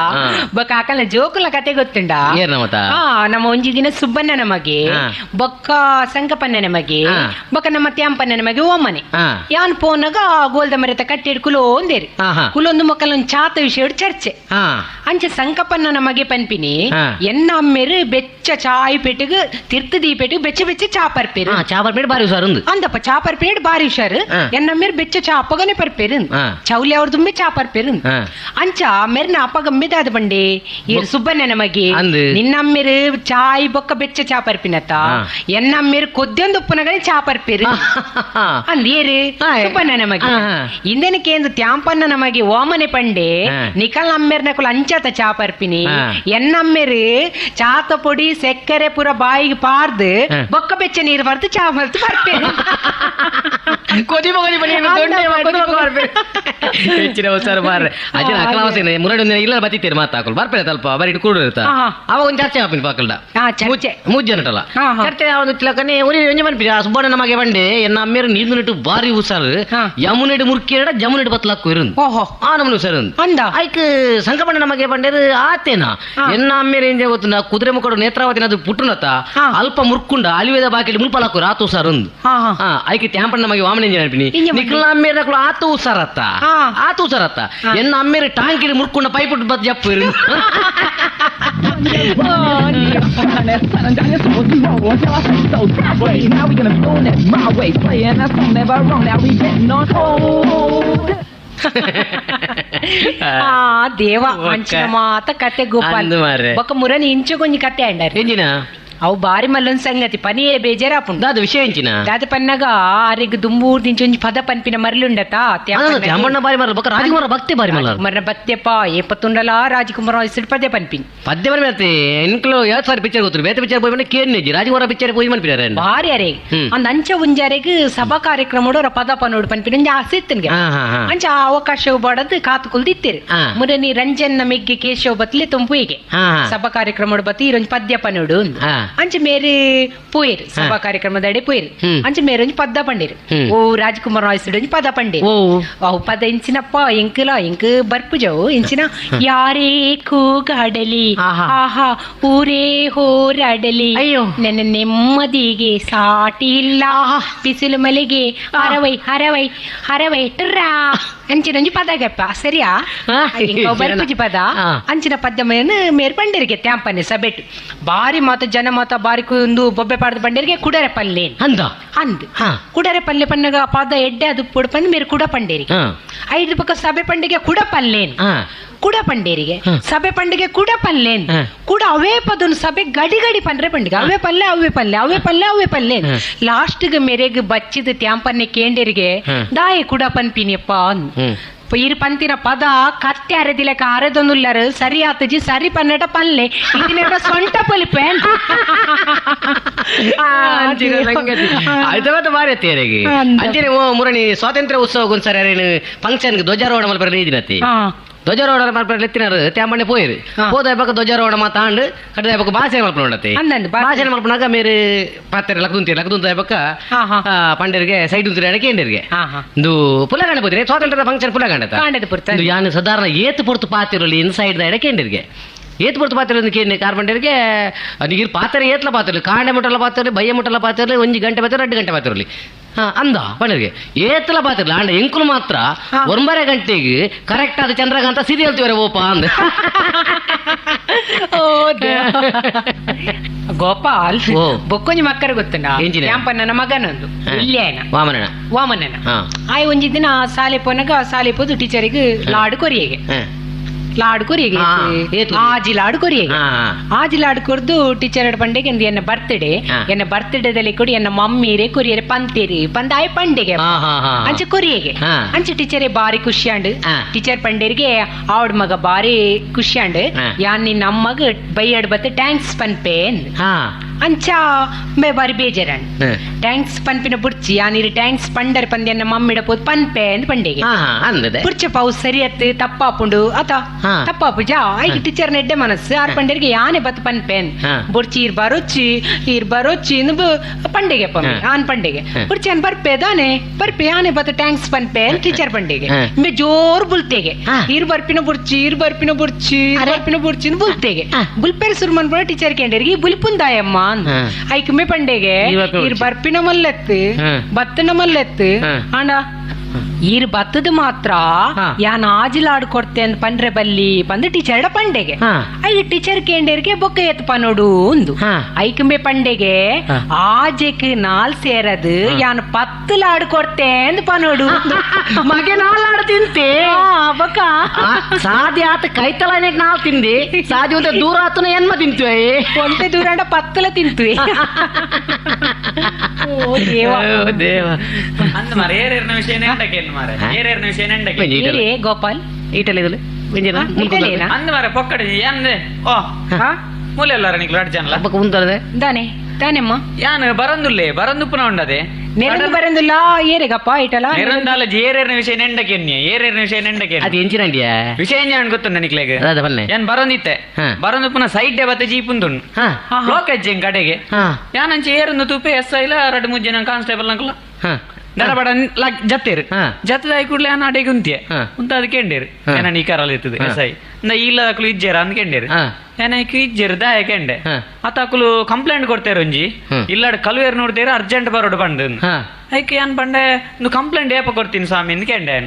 ಬೊಕ್ಕ ಆಕಲ್ನ ಜೋಕುಲ ಕತೆ ಗೊತ್ತುಂಡ? ನಮ್ಮ ಒಂಜಿ ದಿನ ಸುಬ್ಬಣ್ಣ ನಮಗೆ ಬೊಕ್ಕ ಸಂಕಪಣ್ಣ ನಮಗೆ ಬೊಕ್ಕ ನಮ್ಮ ತ್ಯಾಂಪಣ್ಣ ನಮಗೆ ಓಮನೆ ಯಾನ್ ಪೋನಾಗ ಗೋಲ್ದ ಮರೆತ ಕಟ್ಟಿಡ್ ಕುಲೋ ಒಂದೇರಿ ಕುಲೊಂದು ಮೊಕ್ಕಲ ಒಂದ್ ಚಾತ ವಿಷಯ ಚರ್ಚೆ. ಅಂಚೆ ಸಂಕಪಣ್ಣ ನಮಗೆ ಪನ್ಪಿನಿ ಎನ್ನ ಅಮ್ಮೇರು ಬೆಚ್ಚ ಚಾಯ್ ಪೆಟ್ಟಿಗೆ ತಿರ್ತು ದೀಪೆಟ್ಟಿಗೆ ಬೆಚ್ಚ ಬೆಚ್ಚ ಚಾ ಪರ್ಪೇರು ಚಾ ಪರ್ಪೇಡು ಬಾರಿ ಹುಷಾರು ಅಂದಪ್ಪ ಚಾ ಪರ್ಪೇಡು ಬಾರಿ ಹುಷಾರು ಎನ್ನ ಅಮ್ಮೇರು ಬೆಚ್ಚ ಚಾ ಅಪ್ಪಗನೆ ಪರ್ಪೇರು ಚೌಲಿ ಅವ್ರ ತುಂಬೆ ಚಾ ಪರ್ಪೇರು. ಅಂಚ ಮೆರ್ನ ಅಪ್ಪಗ ಮೆದಾದ ಬಂಡೆ ಏರು ಸುಬ್ಬಣ್ಣ ನಮಗೆ ನಿನ್ನ ಅಮ್ಮೇರು ಚಾಯ್ ಬೊಕ್ಕ ಬೆಚ್ಚ ಚಾ ಪರ್ಪಿನತ್ತ ಎನ್ನ ಅಮ್ಮೇರು ಕೊದ್ದೊಂದು ಉಪ್ಪುನಗನೆ ಚಾ ಪರ್ಪೇರು ಅಂದ್ ಏರು ಸುಬ್ಬಣ್ಣ ನಮಗೆ. ಇಂದನಕೇಂದು ತ್ಯಾಂಪಣ್ಣ ನಮಗೆ ಓಮನೆ ಪಂಡೆ ನಿಕಲ್ ಅಮ್ಮೇರ್ನ ಕುಲ ಅಂಚಾತ ಚಾ ಪರ್ಪಿನಿ ಎನ್ನ ಅಮ್ಮೇರು ಚಾತ ಪೊಡಿ ಸೆಕ್ಕರೆ ಪೂರ ಬಾಯಿಗೆ ಪಾರ್ದು ಬೊಕ್ಕ ಬೆಚ್ಚ ನೀರು ಬರ್ದು ಚಾ ಮರ್ತು ಪರ್ಪೇರು. ಮುರಡಿ ಇಲ್ಲ ಬತ್ತಿತ್ತೇರು ಮಾತಾಕಲು ಬರ್ಪೇನೆ ತಲ್ಪ ಬರೀ ಕೂಡು ಇರ್ತ ಅವಾಗ ಒಂದು ಚರ್ಚೆ ಹಾಪಿನ ಪಾಕಲ್ಡ ಚರ್ಚೆ ಮೂಜನಟಲ್ಲ ಚರ್ಚೆ ಯಾವ್ದು ತಿಲಕನೆ ಒರಿ ಒಂಜಿ ಮನ್ಪಿ ಸುಬ್ಬಣ್ಣ ನಮಗೆ ಬಂಡೆ ಎನ್ನ ಅಮ್ಮೇರು ನೀರು ನೆಟ್ಟು ಬಾರಿ ಹುಷಾರು ಯಮುನೆಡು ಮುರ್ಕೇಡ ಜಮುನೆಡು ಬತ್ತಲಾಕು ಇರುಂದು ಆ ನಮ್ಮನೆ ಹುಷಾರು ಅಂದ ಐಕ್ ಸಂಕಪಣ್ಣ ನಮಗೆ ಬಂಡೇರು ಆತೇನಾ ಎನ್ನ ಅಮ್ಮೇರು ಏನ್ ಗೊತ್ತುಂಡ ಕುದುರೆ ಮುಖಡು ನೇತ್ರಾವತಿನ ಅದು ಪುಟ್ಟುನತ್ತ ಅಲ್ಪ ಮುರ್ಕುಂಡ ಅಲಿವೇದ ಬಾಕಿ ಮುಲ್ಪಲಾಕು ರಾತು ಹುಷಾರು ಐಕೆ ತ್ಯಾಂಪಣ್ಣ ನಮಗೆ ವಾಮನ ಅನ್ಪಿನಿ ನಿಖಲ ಅಮ್ಮೇರ ಆತು ಹುಷಾರತ್ತ ಆತು ಹುಷಾರತ್ತ ಎನ್ನ ಅಮ್ಮೇರು ಟಾಂಕಿಡಿ ಮುರ್ಕುಂಡ ಪೈಪುಟ್ಟು ಬತ್ ಜಪ್ಪು ಇರು. ದೇವ ಅಂಚಿನ ಮಾತ ಕತೆ ಗೋಪಾಲ್ ಬೊಕ್ಕ ಮುರನಿ ಇಂಚು ಕೊಂಜಿ ಕತೆ ಅಂಡಾರೆ ಎಂಜಿನ ಅವು ಬಾರಿ ಮಲ್ಲೊಂದು ಸಂಗತಿ ಪನಿಯೇ ಬೇಜಾರಾಪುಂಡು ದಾದ ವಿಷಯ ಎಂಚಿನ ದಾದ ಪನ್ನಗ ಆರೆಗ್ ದುಂಬೂರ್ ದಿಂಚ ಒಂಜಿ ಪದ ಪನ್ಪಿನ ಮರ್ಲುಂಡತ ತ್ಯಾಂಪಣ್ಣ ಬಾರಿ ಮರ್ಲ ಬೊಕ್ಕ ರಾಜಕುಮಾರ ಭಕ್ತಿ ಬಾರಿ ಮಲ್ಲ ಮರ್ನ ಭಕ್ತಿಯಪ್ಪ ಏಪತ್ತುಂಡಲ ರಾಜಕುಮಾರ ಹೆಸರು ಪದ್ಯ ಪನ್ಪಿನಿ ಪದ್ಯ ಬಾರಿ ಮರ್ತೆ ಎನ್ಕ್ಲು ಯಾವ್ದು ಸಾರಿ ಪಿಕ್ಚರ್ ಗೊತ್ತು ಬೇತೆ ಪಿಕ್ಚರ್ ಪೋಯಿ ಕೇರ್ನೇಜಿ ರಾಜಕುಮಾರ ಪಿಕ್ಚರ್ ಪೋಯಿ ಮನ್ಪಿನಾರೆ ಬಾರಿ ಅರೆ ಅಂದ್ ಅಂಚ ಒಂಜಾರೆಗ್ ಸಭಾ ಕಾರ್ಯಕ್ರಮ ಪದ ಪನೋಡು ಪನ್ಪಿನ ಒಂಜಿ ಆಸೆ ಇತ್ತನ್ಗೆ ಅಂಚ ಆ ಅವಕಾಶ ಬಾಡದು ಕಾತು ಕುಲ್ದಿತ್ತೀರಿ ಮುರನಿ ರಂಜನ್ ಮೆಗ್ಗೆ ಕೇಶವ ಬತ್ಲೆ ತುಂಬು ಹೀಗೆ ಸಭಾ ಕಾರ್ಯಕ್ರಮ ಬತ್ತಿ ಇರೊಂಜಿ ಪದ್ಯ ಪನೋಡು. ಅಂಚ ಮೇರೆ ಪೋಯೆರ್ ಸಭಾ ಕಾರ್ಯಕ್ರಮದಡೆ ಪೋಯೆರ್. ಅಂಚ ಮೇರೆ ಒಂಜಿ ಪದ ಪಂಡೇರು. ಓ ರಾಜ್ಕುಮಾರ್ ವಾಯ್ಸ್ ಒಂಜಿ ಪದ ಪಂಡೇರು. ಅವು ಪದ ಇಂಚಿನಪ್ಪ ಎಂಕುಲ ಎಂಕ್ ಬರ್ಪುಜವು ಇಂಚಿನ ಯಾರೇ ಕೂಗಾಡಲಿ ಆಹಾ ಊರೇ ಹೋರಾಡಲಿ ಅಯ್ಯೋ ನನ್ನ ನೆಮ್ಮದಿಗೆ ಸಾಟಿ ಇಲ್ಲ ಬಿಸಿಲು ಮಲೆಗೆ ಹರವೈ ಹರವೈ ಹರವೈ ಟ್ರಾ ಅಂಚಿನ ಒಂಜಿ ಪದ ಗಪ್ಪ ಸರಿಯಾ ಬರ್ಪುಜಿ ಪದ ಅಂಚಿನ ಪದ್ಯ ಮೇರ್ ಪಂಡರಿಗೆ ತ್ಯಾಂಪನೆ ಸಬೆಟ್ ಬಾರಿ ಮಾತ ಜನ ಮಾತ ಬಾರಿ ಕುಂದು ಬೊಬ್ಬೆ ಪಾಡ್ದು ಪಂಡರಿಗೆ ಕುಡರೆ ಪಲ್ಲೆ ಅಂದ ಅಂದ್ ಕುಡರೆ ಪಲ್ಲೆ ಪನ್ನಗ ಪದ ಎಡ್ಡೆ ಅದು ಪೊಡು ಪಂದ್ ಮೇರು ಕುಡ ಪಂಡೇರಿಗೆ ಐದು ಪಕ್ಕ ಸಭೆ ಪಂಡಿಗೆ ಕುಡ ಪಲ್ಲೇನ್ ಕುಡ ಪಂಡೇರಿಗೆ ಸಭೆ ಪಂಡಿಗೆ ಕುಡ ಪಲ್ಲೇನ್ ಕುಡ ಅವೇ ಪದನು ಸಭೆ ಗಡಿ ಗಡಿ ಪಂಡ್ರೆ ಪಂಡಿಗೆ ಅವೇ ಪಲ್ಲೆ ಅವೇ ಪಲ್ಲೆ ಅವೇ ಪಲ್ಲೆ ಅವೇ ಪಲ್ಲೆ ಲಾಸ್ಟ್ಗೆ ಮೇರೆಗೆ ಬಚ್ಚಿದ ತ್ಯಾಂಪನ್ನೆ ಕೇಂಡರಿಗೆ ದಾಯೆ ಕುಡ ಪನ್ಪಿನಿಯಪ್ಪ ಇರು ಪಂತಿನ ಪದ ಕತ್ತೆ ಅರೆದಿಲಕ ಅರೆದೊಂದುಲ್ಲರು ಸರಿ ಆತಜಿ ಸರಿ ಪನ್ನಟ ಪಲ್ಲೆ ಇದನ್ನೆಲ್ಲ ಸೊಂಟ ಪೊಲಿಪೆ ಅಂಚನೆ ಮುರಣಿ ಸ್ವಾತಂತ್ರ್ಯ ಉತ್ಸವ ಒಂದ್ಸರಿ ಅರೇನು ಫಂಕ್ಷನ್ ಧ್ವಜಾರೋಹಣ ಮಲ್ಪರೆ ದಿನತಿ ಧ್ವಜಾರೋಹಣ ಮಲ್ಪರೆ ಲೆತ್ತಿನಾರು ತ್ಯಾಂಬಣ್ಣೆ ಪೋಯಿರು ಹೋದ ಪಕ್ಕ ಧ್ವಜಾರೋಹಣ ಮಾತಾಂಡು ಕಟ್ಟದ ಪಕ್ಕ ಭಾಷಣ ಮಲ್ಪುಂಡತಿ ಭಾಷಣ ಮಲ್ಪನಾಗ ಮೇರೆ ಪಾತ್ರೆ ಲಕ್ದುಂತೀರಿ ಲಕ್ದುಂತ ಪಕ್ಕ ಪಂಡರಿಗೆ ಸೈಡ್ ಉಂತಿರಿ ಕೇಂದ್ರಿಗೆ ಇಂದು ಪುಲಗಾಂಡ ಪೋತಿರಿ ಸ್ವಾತಂತ್ರ್ಯದ ಫಂಕ್ಷನ್ ಪುಲಗಾಂಡ ಯಾನು ಸಾಧಾರಣ ಏತು ಪೊರ್ತು ಪಾತಿರಲಿ ಇನ್ ಸೈಡ್ ದಾಡ ಕೇಂದ್ರಿಗೆ ಏತ್ ಪೊರ್ತು ಪಾತಿರ ಕೇಂದ್ರ ಕಾರ್ ಪಂಡರಿಗೆ ನೀರು ಪಾತ್ರೆ ಏತ್ಲ ಪಾತಿರಲಿ ಕಾಂಡೆ ಮುಟ್ಟಲ ಪಾತಿರಲಿ ಬಯ್ಯ ಮುಟ್ಟಲ ಪಾತಿರಲಿ ಒಂಜಿ ಗಂಟೆ ಪಾತಿರ 2 ಗಂಟೆ ಪಾತಿರಲಿ ಅಂದ ಪಂಡರಿಗೆ ಏತ್ಲ ಪಾತಿರಲಿ ಆಂಡ ಎಂಕುಲು ಮಾತ್ರ 9 ಗಂಟೆಗೆ ಕರೆಕ್ಟ್ ಆದ ಚಂದ್ರಕಾಂತ ಸೀರಿಯಲ್ ತಿವರೆ ಓಪ ಅಂದ. ಗೋಪಾಲ್ ಬೊಕ್ಕೊಂಜಿ ಮಕ್ಕರ ಗೊತ್ತುಂಡ ನನ್ನ ಮಗನೊಂದು ಇಲ್ಲೇನ ವಾಮನನ ವಾಮನನ ಆಯ್ ಒಂಜಿ ದಿನ ಸಾಲೆ ಪೋನಾಗ ಸಾಲೆ ಪೋದು ಟೀಚರಿಗೆ ಲಾಡು ಕೊರಿಯಗೆ ಲಾಡು ಕೊರಿಯಗೆ ಆಜಿ ಲಾಡು ಕೊರಿಯಗೆ ಆಜಿ ಲಾಡು ಕೊರ್ದು ಟೀಚರ್ ಪಂಡೆಗೆ ಎನ್ನ ಬರ್ತ್ಡೇ ಎನ್ನ ಬರ್ತ್ಡೇದಲ್ಲಿ ಕೊಡಿ ಎನ್ನ ಮಮ್ಮೀರೆ ಕೊರಿಯರೆ ಪಂತೇರಿ ಪಂದಾಯ ಪಂಡೆಗೆ ಅಂಚೆ ಕೊರಿಯಗೆ ಅಂಚೆ ಟೀಚರೇ ಬಾರಿ ಖುಷಿಯಾಂಡು ಟೀಚರ್ ಪಂಡೇರಿಗೆ ಆವಡ್ ಮಗ ಬಾರಿ ಖುಷಿಯಾಂಡು ಯಾನ್ ನಿನ್ನ ಅಮ್ಮಗ ಬೈಯಾಡ್ ಬತ್ತೆ thanks ಪನ್ಪೆ ಅಂಚ ಮೇ ಬಾರಿ ಬೇಜಾರಂಡ್ thanks ಪನ್ಪಿನ ಬುಡ್ಚಿ ಯಾನೀರು thanks ಪಂಡರ್ ಪಂದೆ ಎನ್ನ ಮಮ್ಮಿಡ ಪೋದು ಪನ್ಪೆ ಅಂದ್ ಪಂಡೆಗೆ ಬುಡ್ಚ ಪಾವು ಸರಿ ಅತ್ತು ತಪ್ಪಾಪುಂಡು ಅತ ತಪ್ಪಾಪು ಜಾ ಐಕ್ ಟೀಚರ್ ನೆಡ್ಡೆ ಮನಸ್ಸು ಆರ್ ಪಂಡರಿಗೆ ಯಾನೆ ಬತ್ ಪನ್ಪೆನ್ ಬುಡ್ಚಿ ಈರ್ ಬರೋಚಿ ಈರ್ ಬರೋಚಿ ಪಂಡೆಗೆ ಪಮ್ಮಿ ಆನ್ ಪಂಡೆಗೆ ಬುಡ್ಚಿ ಅನ್ ಬರ್ಪೆ ದಾನೆ ಬರ್ಪೆ ಯಾನೆ ಬತ್ thanks ಪನ್ಪೆ ಟೀಚರ್ ಪಂಡೆಗೆ ಮೇ ಜೋರ್ ಬುಲ್ತೆಗೆ ಈರ್ ಬರ್ಪಿನ ಬುಡ್ಚಿ ಈರ್ ಬರ್ಪಿನ ಬುಡ್ಚಿ ಬರ್ಪಿನ ಬುಡ್ಚಿ ಬುಲ್ತೆಗೆ ಬುಲ್ಪೆರ್ ಸುರ್ಮನ್ ಪುರ ಟೀಚರ್ ಕೇಂಡರಿಗೆ ಬುಲ್ಪುಂದಾಯಮ್ಮ ಐಕುಮೆ ಪಂಡೆಗೆ ಈರ್ ಬರ್ಪಿನ ಮಲ್ಲೆತ್ತು ಬತ್ತನ ಮಲ್ಲೆತ್ತು ಆಂಡ ಈರ್ ಬತ್ತದ ಮಾತ್ರ ಯಾನ್ ಆಜಿಲಾಡ್ ಕೊಡ್ತೆ ಅಂದ್ ಪಂಡ್ರೆ ಬಲ್ಲಿ ಪಂದ್ ಟೀಚರ್ಡ ಪಂಡೆಗೆ I teacher ಕೇಂಡೇರಿಗೆ ಬೊಕ್ಕ ಎತ್ತು ಪನೋಡು ಒಂದು ಐಕುಂಬೆ ಪಂಡೆಗೆ ಆಜೆಕ್ ನಾಲ್ ಸೇರದು ಯಾನ್ 10 ಲಾಡು ಕೊಡ್ತೆ ಅಂದ್ ಪನೋಡು ಮಗೆ ನಾಲ್ಲಾಡು ತಿಂತೆ ಬೊಕ್ಕ ಸಾಧ್ಯ ಆತ ಕೈತಲ ನಾಲ್ ತಿಂದಿ ಸಾಧ್ಯ ಒಂತೆ ದೂರ ಆತನ ಎನ್ಮ ತಿಂತುವೆ ಒಂತೆ ದೂರ ಅಂಡ 10 ತಿಂತುವೆ. ಓ ದೇವ ದೇವ ಅಂದ್ ಮಾರೆ ಏರೇರ್ನ ವಿಷಯ ಮಾರೆ ವಿಷಯ ಏರೇ ಗೋಪಾಲ್ ಈಟಲ್ ಇದಲ್ಲ ಅಂದ ಮಾರೆ ಪೊಕ್ಕಡೆ ಅಂದೆ ಓ ಮೂಲೆ ಎಲ್ಲಾರ ನಿಕ್ಲು ಅಡ್ಜನ್ಲ ಪಕ್ಕ ಮುಂತಾರದೆ ದಾನೆ ದಾನೆಮ್ಮ ಯಾನ್ ಬರಂದುಲ್ಲೆ ಬರಂದುಪ್ಪನ ಉಂಡದೆ ನೆರಂದು ಬರಂದುಲ್ಲ ಏರೆಗಪ್ಪ ಇಟಲ ನೆರಂದಾಲ ಏರೇರ್ನ ವಿಷಯ ನೆಂಡಕೆನ್ಯ ಏರೇರ್ನ ವಿಷಯ ನೆಂಡಕೆ ಅದು ಎಂಚಿನಂಡಿಯ ವಿಷಯ ಎಂಜಾನ್ ಗೊತ್ತುಂಡ ನಿಕ್ಲೆಗ್ ಅದ ಬಲ್ಲೆ ಯಾನ್ ಬರಂದಿತ್ತೆ ಬರಂದುಪ್ಪನ ಸೈಡ್ ಬತ್ತ ಜೀಪುಂದುಂಡು ಲೋಕಜ್ಜೆ ಕಡೆಗೆ ಯಾನಂಚೆ ಏರೊಂದು ತೂಪೆ ಎಸ್ ಐಲ 2-3 ಜನ ಕಾನ್ಸ್ಟೇಬಲ್ ಅಂಕಲ ದಡಬಡ ಜತ್ತೇರು ಜತ್ತದ ಕೂಡಲೇ ಆನ ಅಡೆಗೆ ಉಂತಿಯ ಉಂತ ಅದು ಕೆಂಡೇರು ಏನ ಈ ಕಾರಲ್ಲಿ ಇರ್ತದೆ ಎಸ್ I ಇಲ್ಲದಕ್ಕಲು ಇಜ್ಜೇರ ಅಂದ್ ಕೆಂಡೇರು ಏನಾಯ್ಕು ಇಜ್ಜೇರು ದಾಯ ಕೆಂಡೆ ಅತ್ತಾಕುಲು ಕಂಪ್ಲೇಂಟ್ ಕೊಡ್ತೇರು ಒಂಜಿ ಇಲ್ಲಾಡ್ ಕಲುವೇರು ನೋಡ್ತೇರು ಅರ್ಜೆಂಟ್ ಬರೋಡು ಬಂದು ಐಕ್ ಏನ್ ಬಂಡೆ ಕಂಪ್ಲೇಂಟ್ ಏಪ ಕೊಡ್ತೀನಿ ಸ್ವಾಮಿ ಅಂದ್ ಕೆಂಡೆ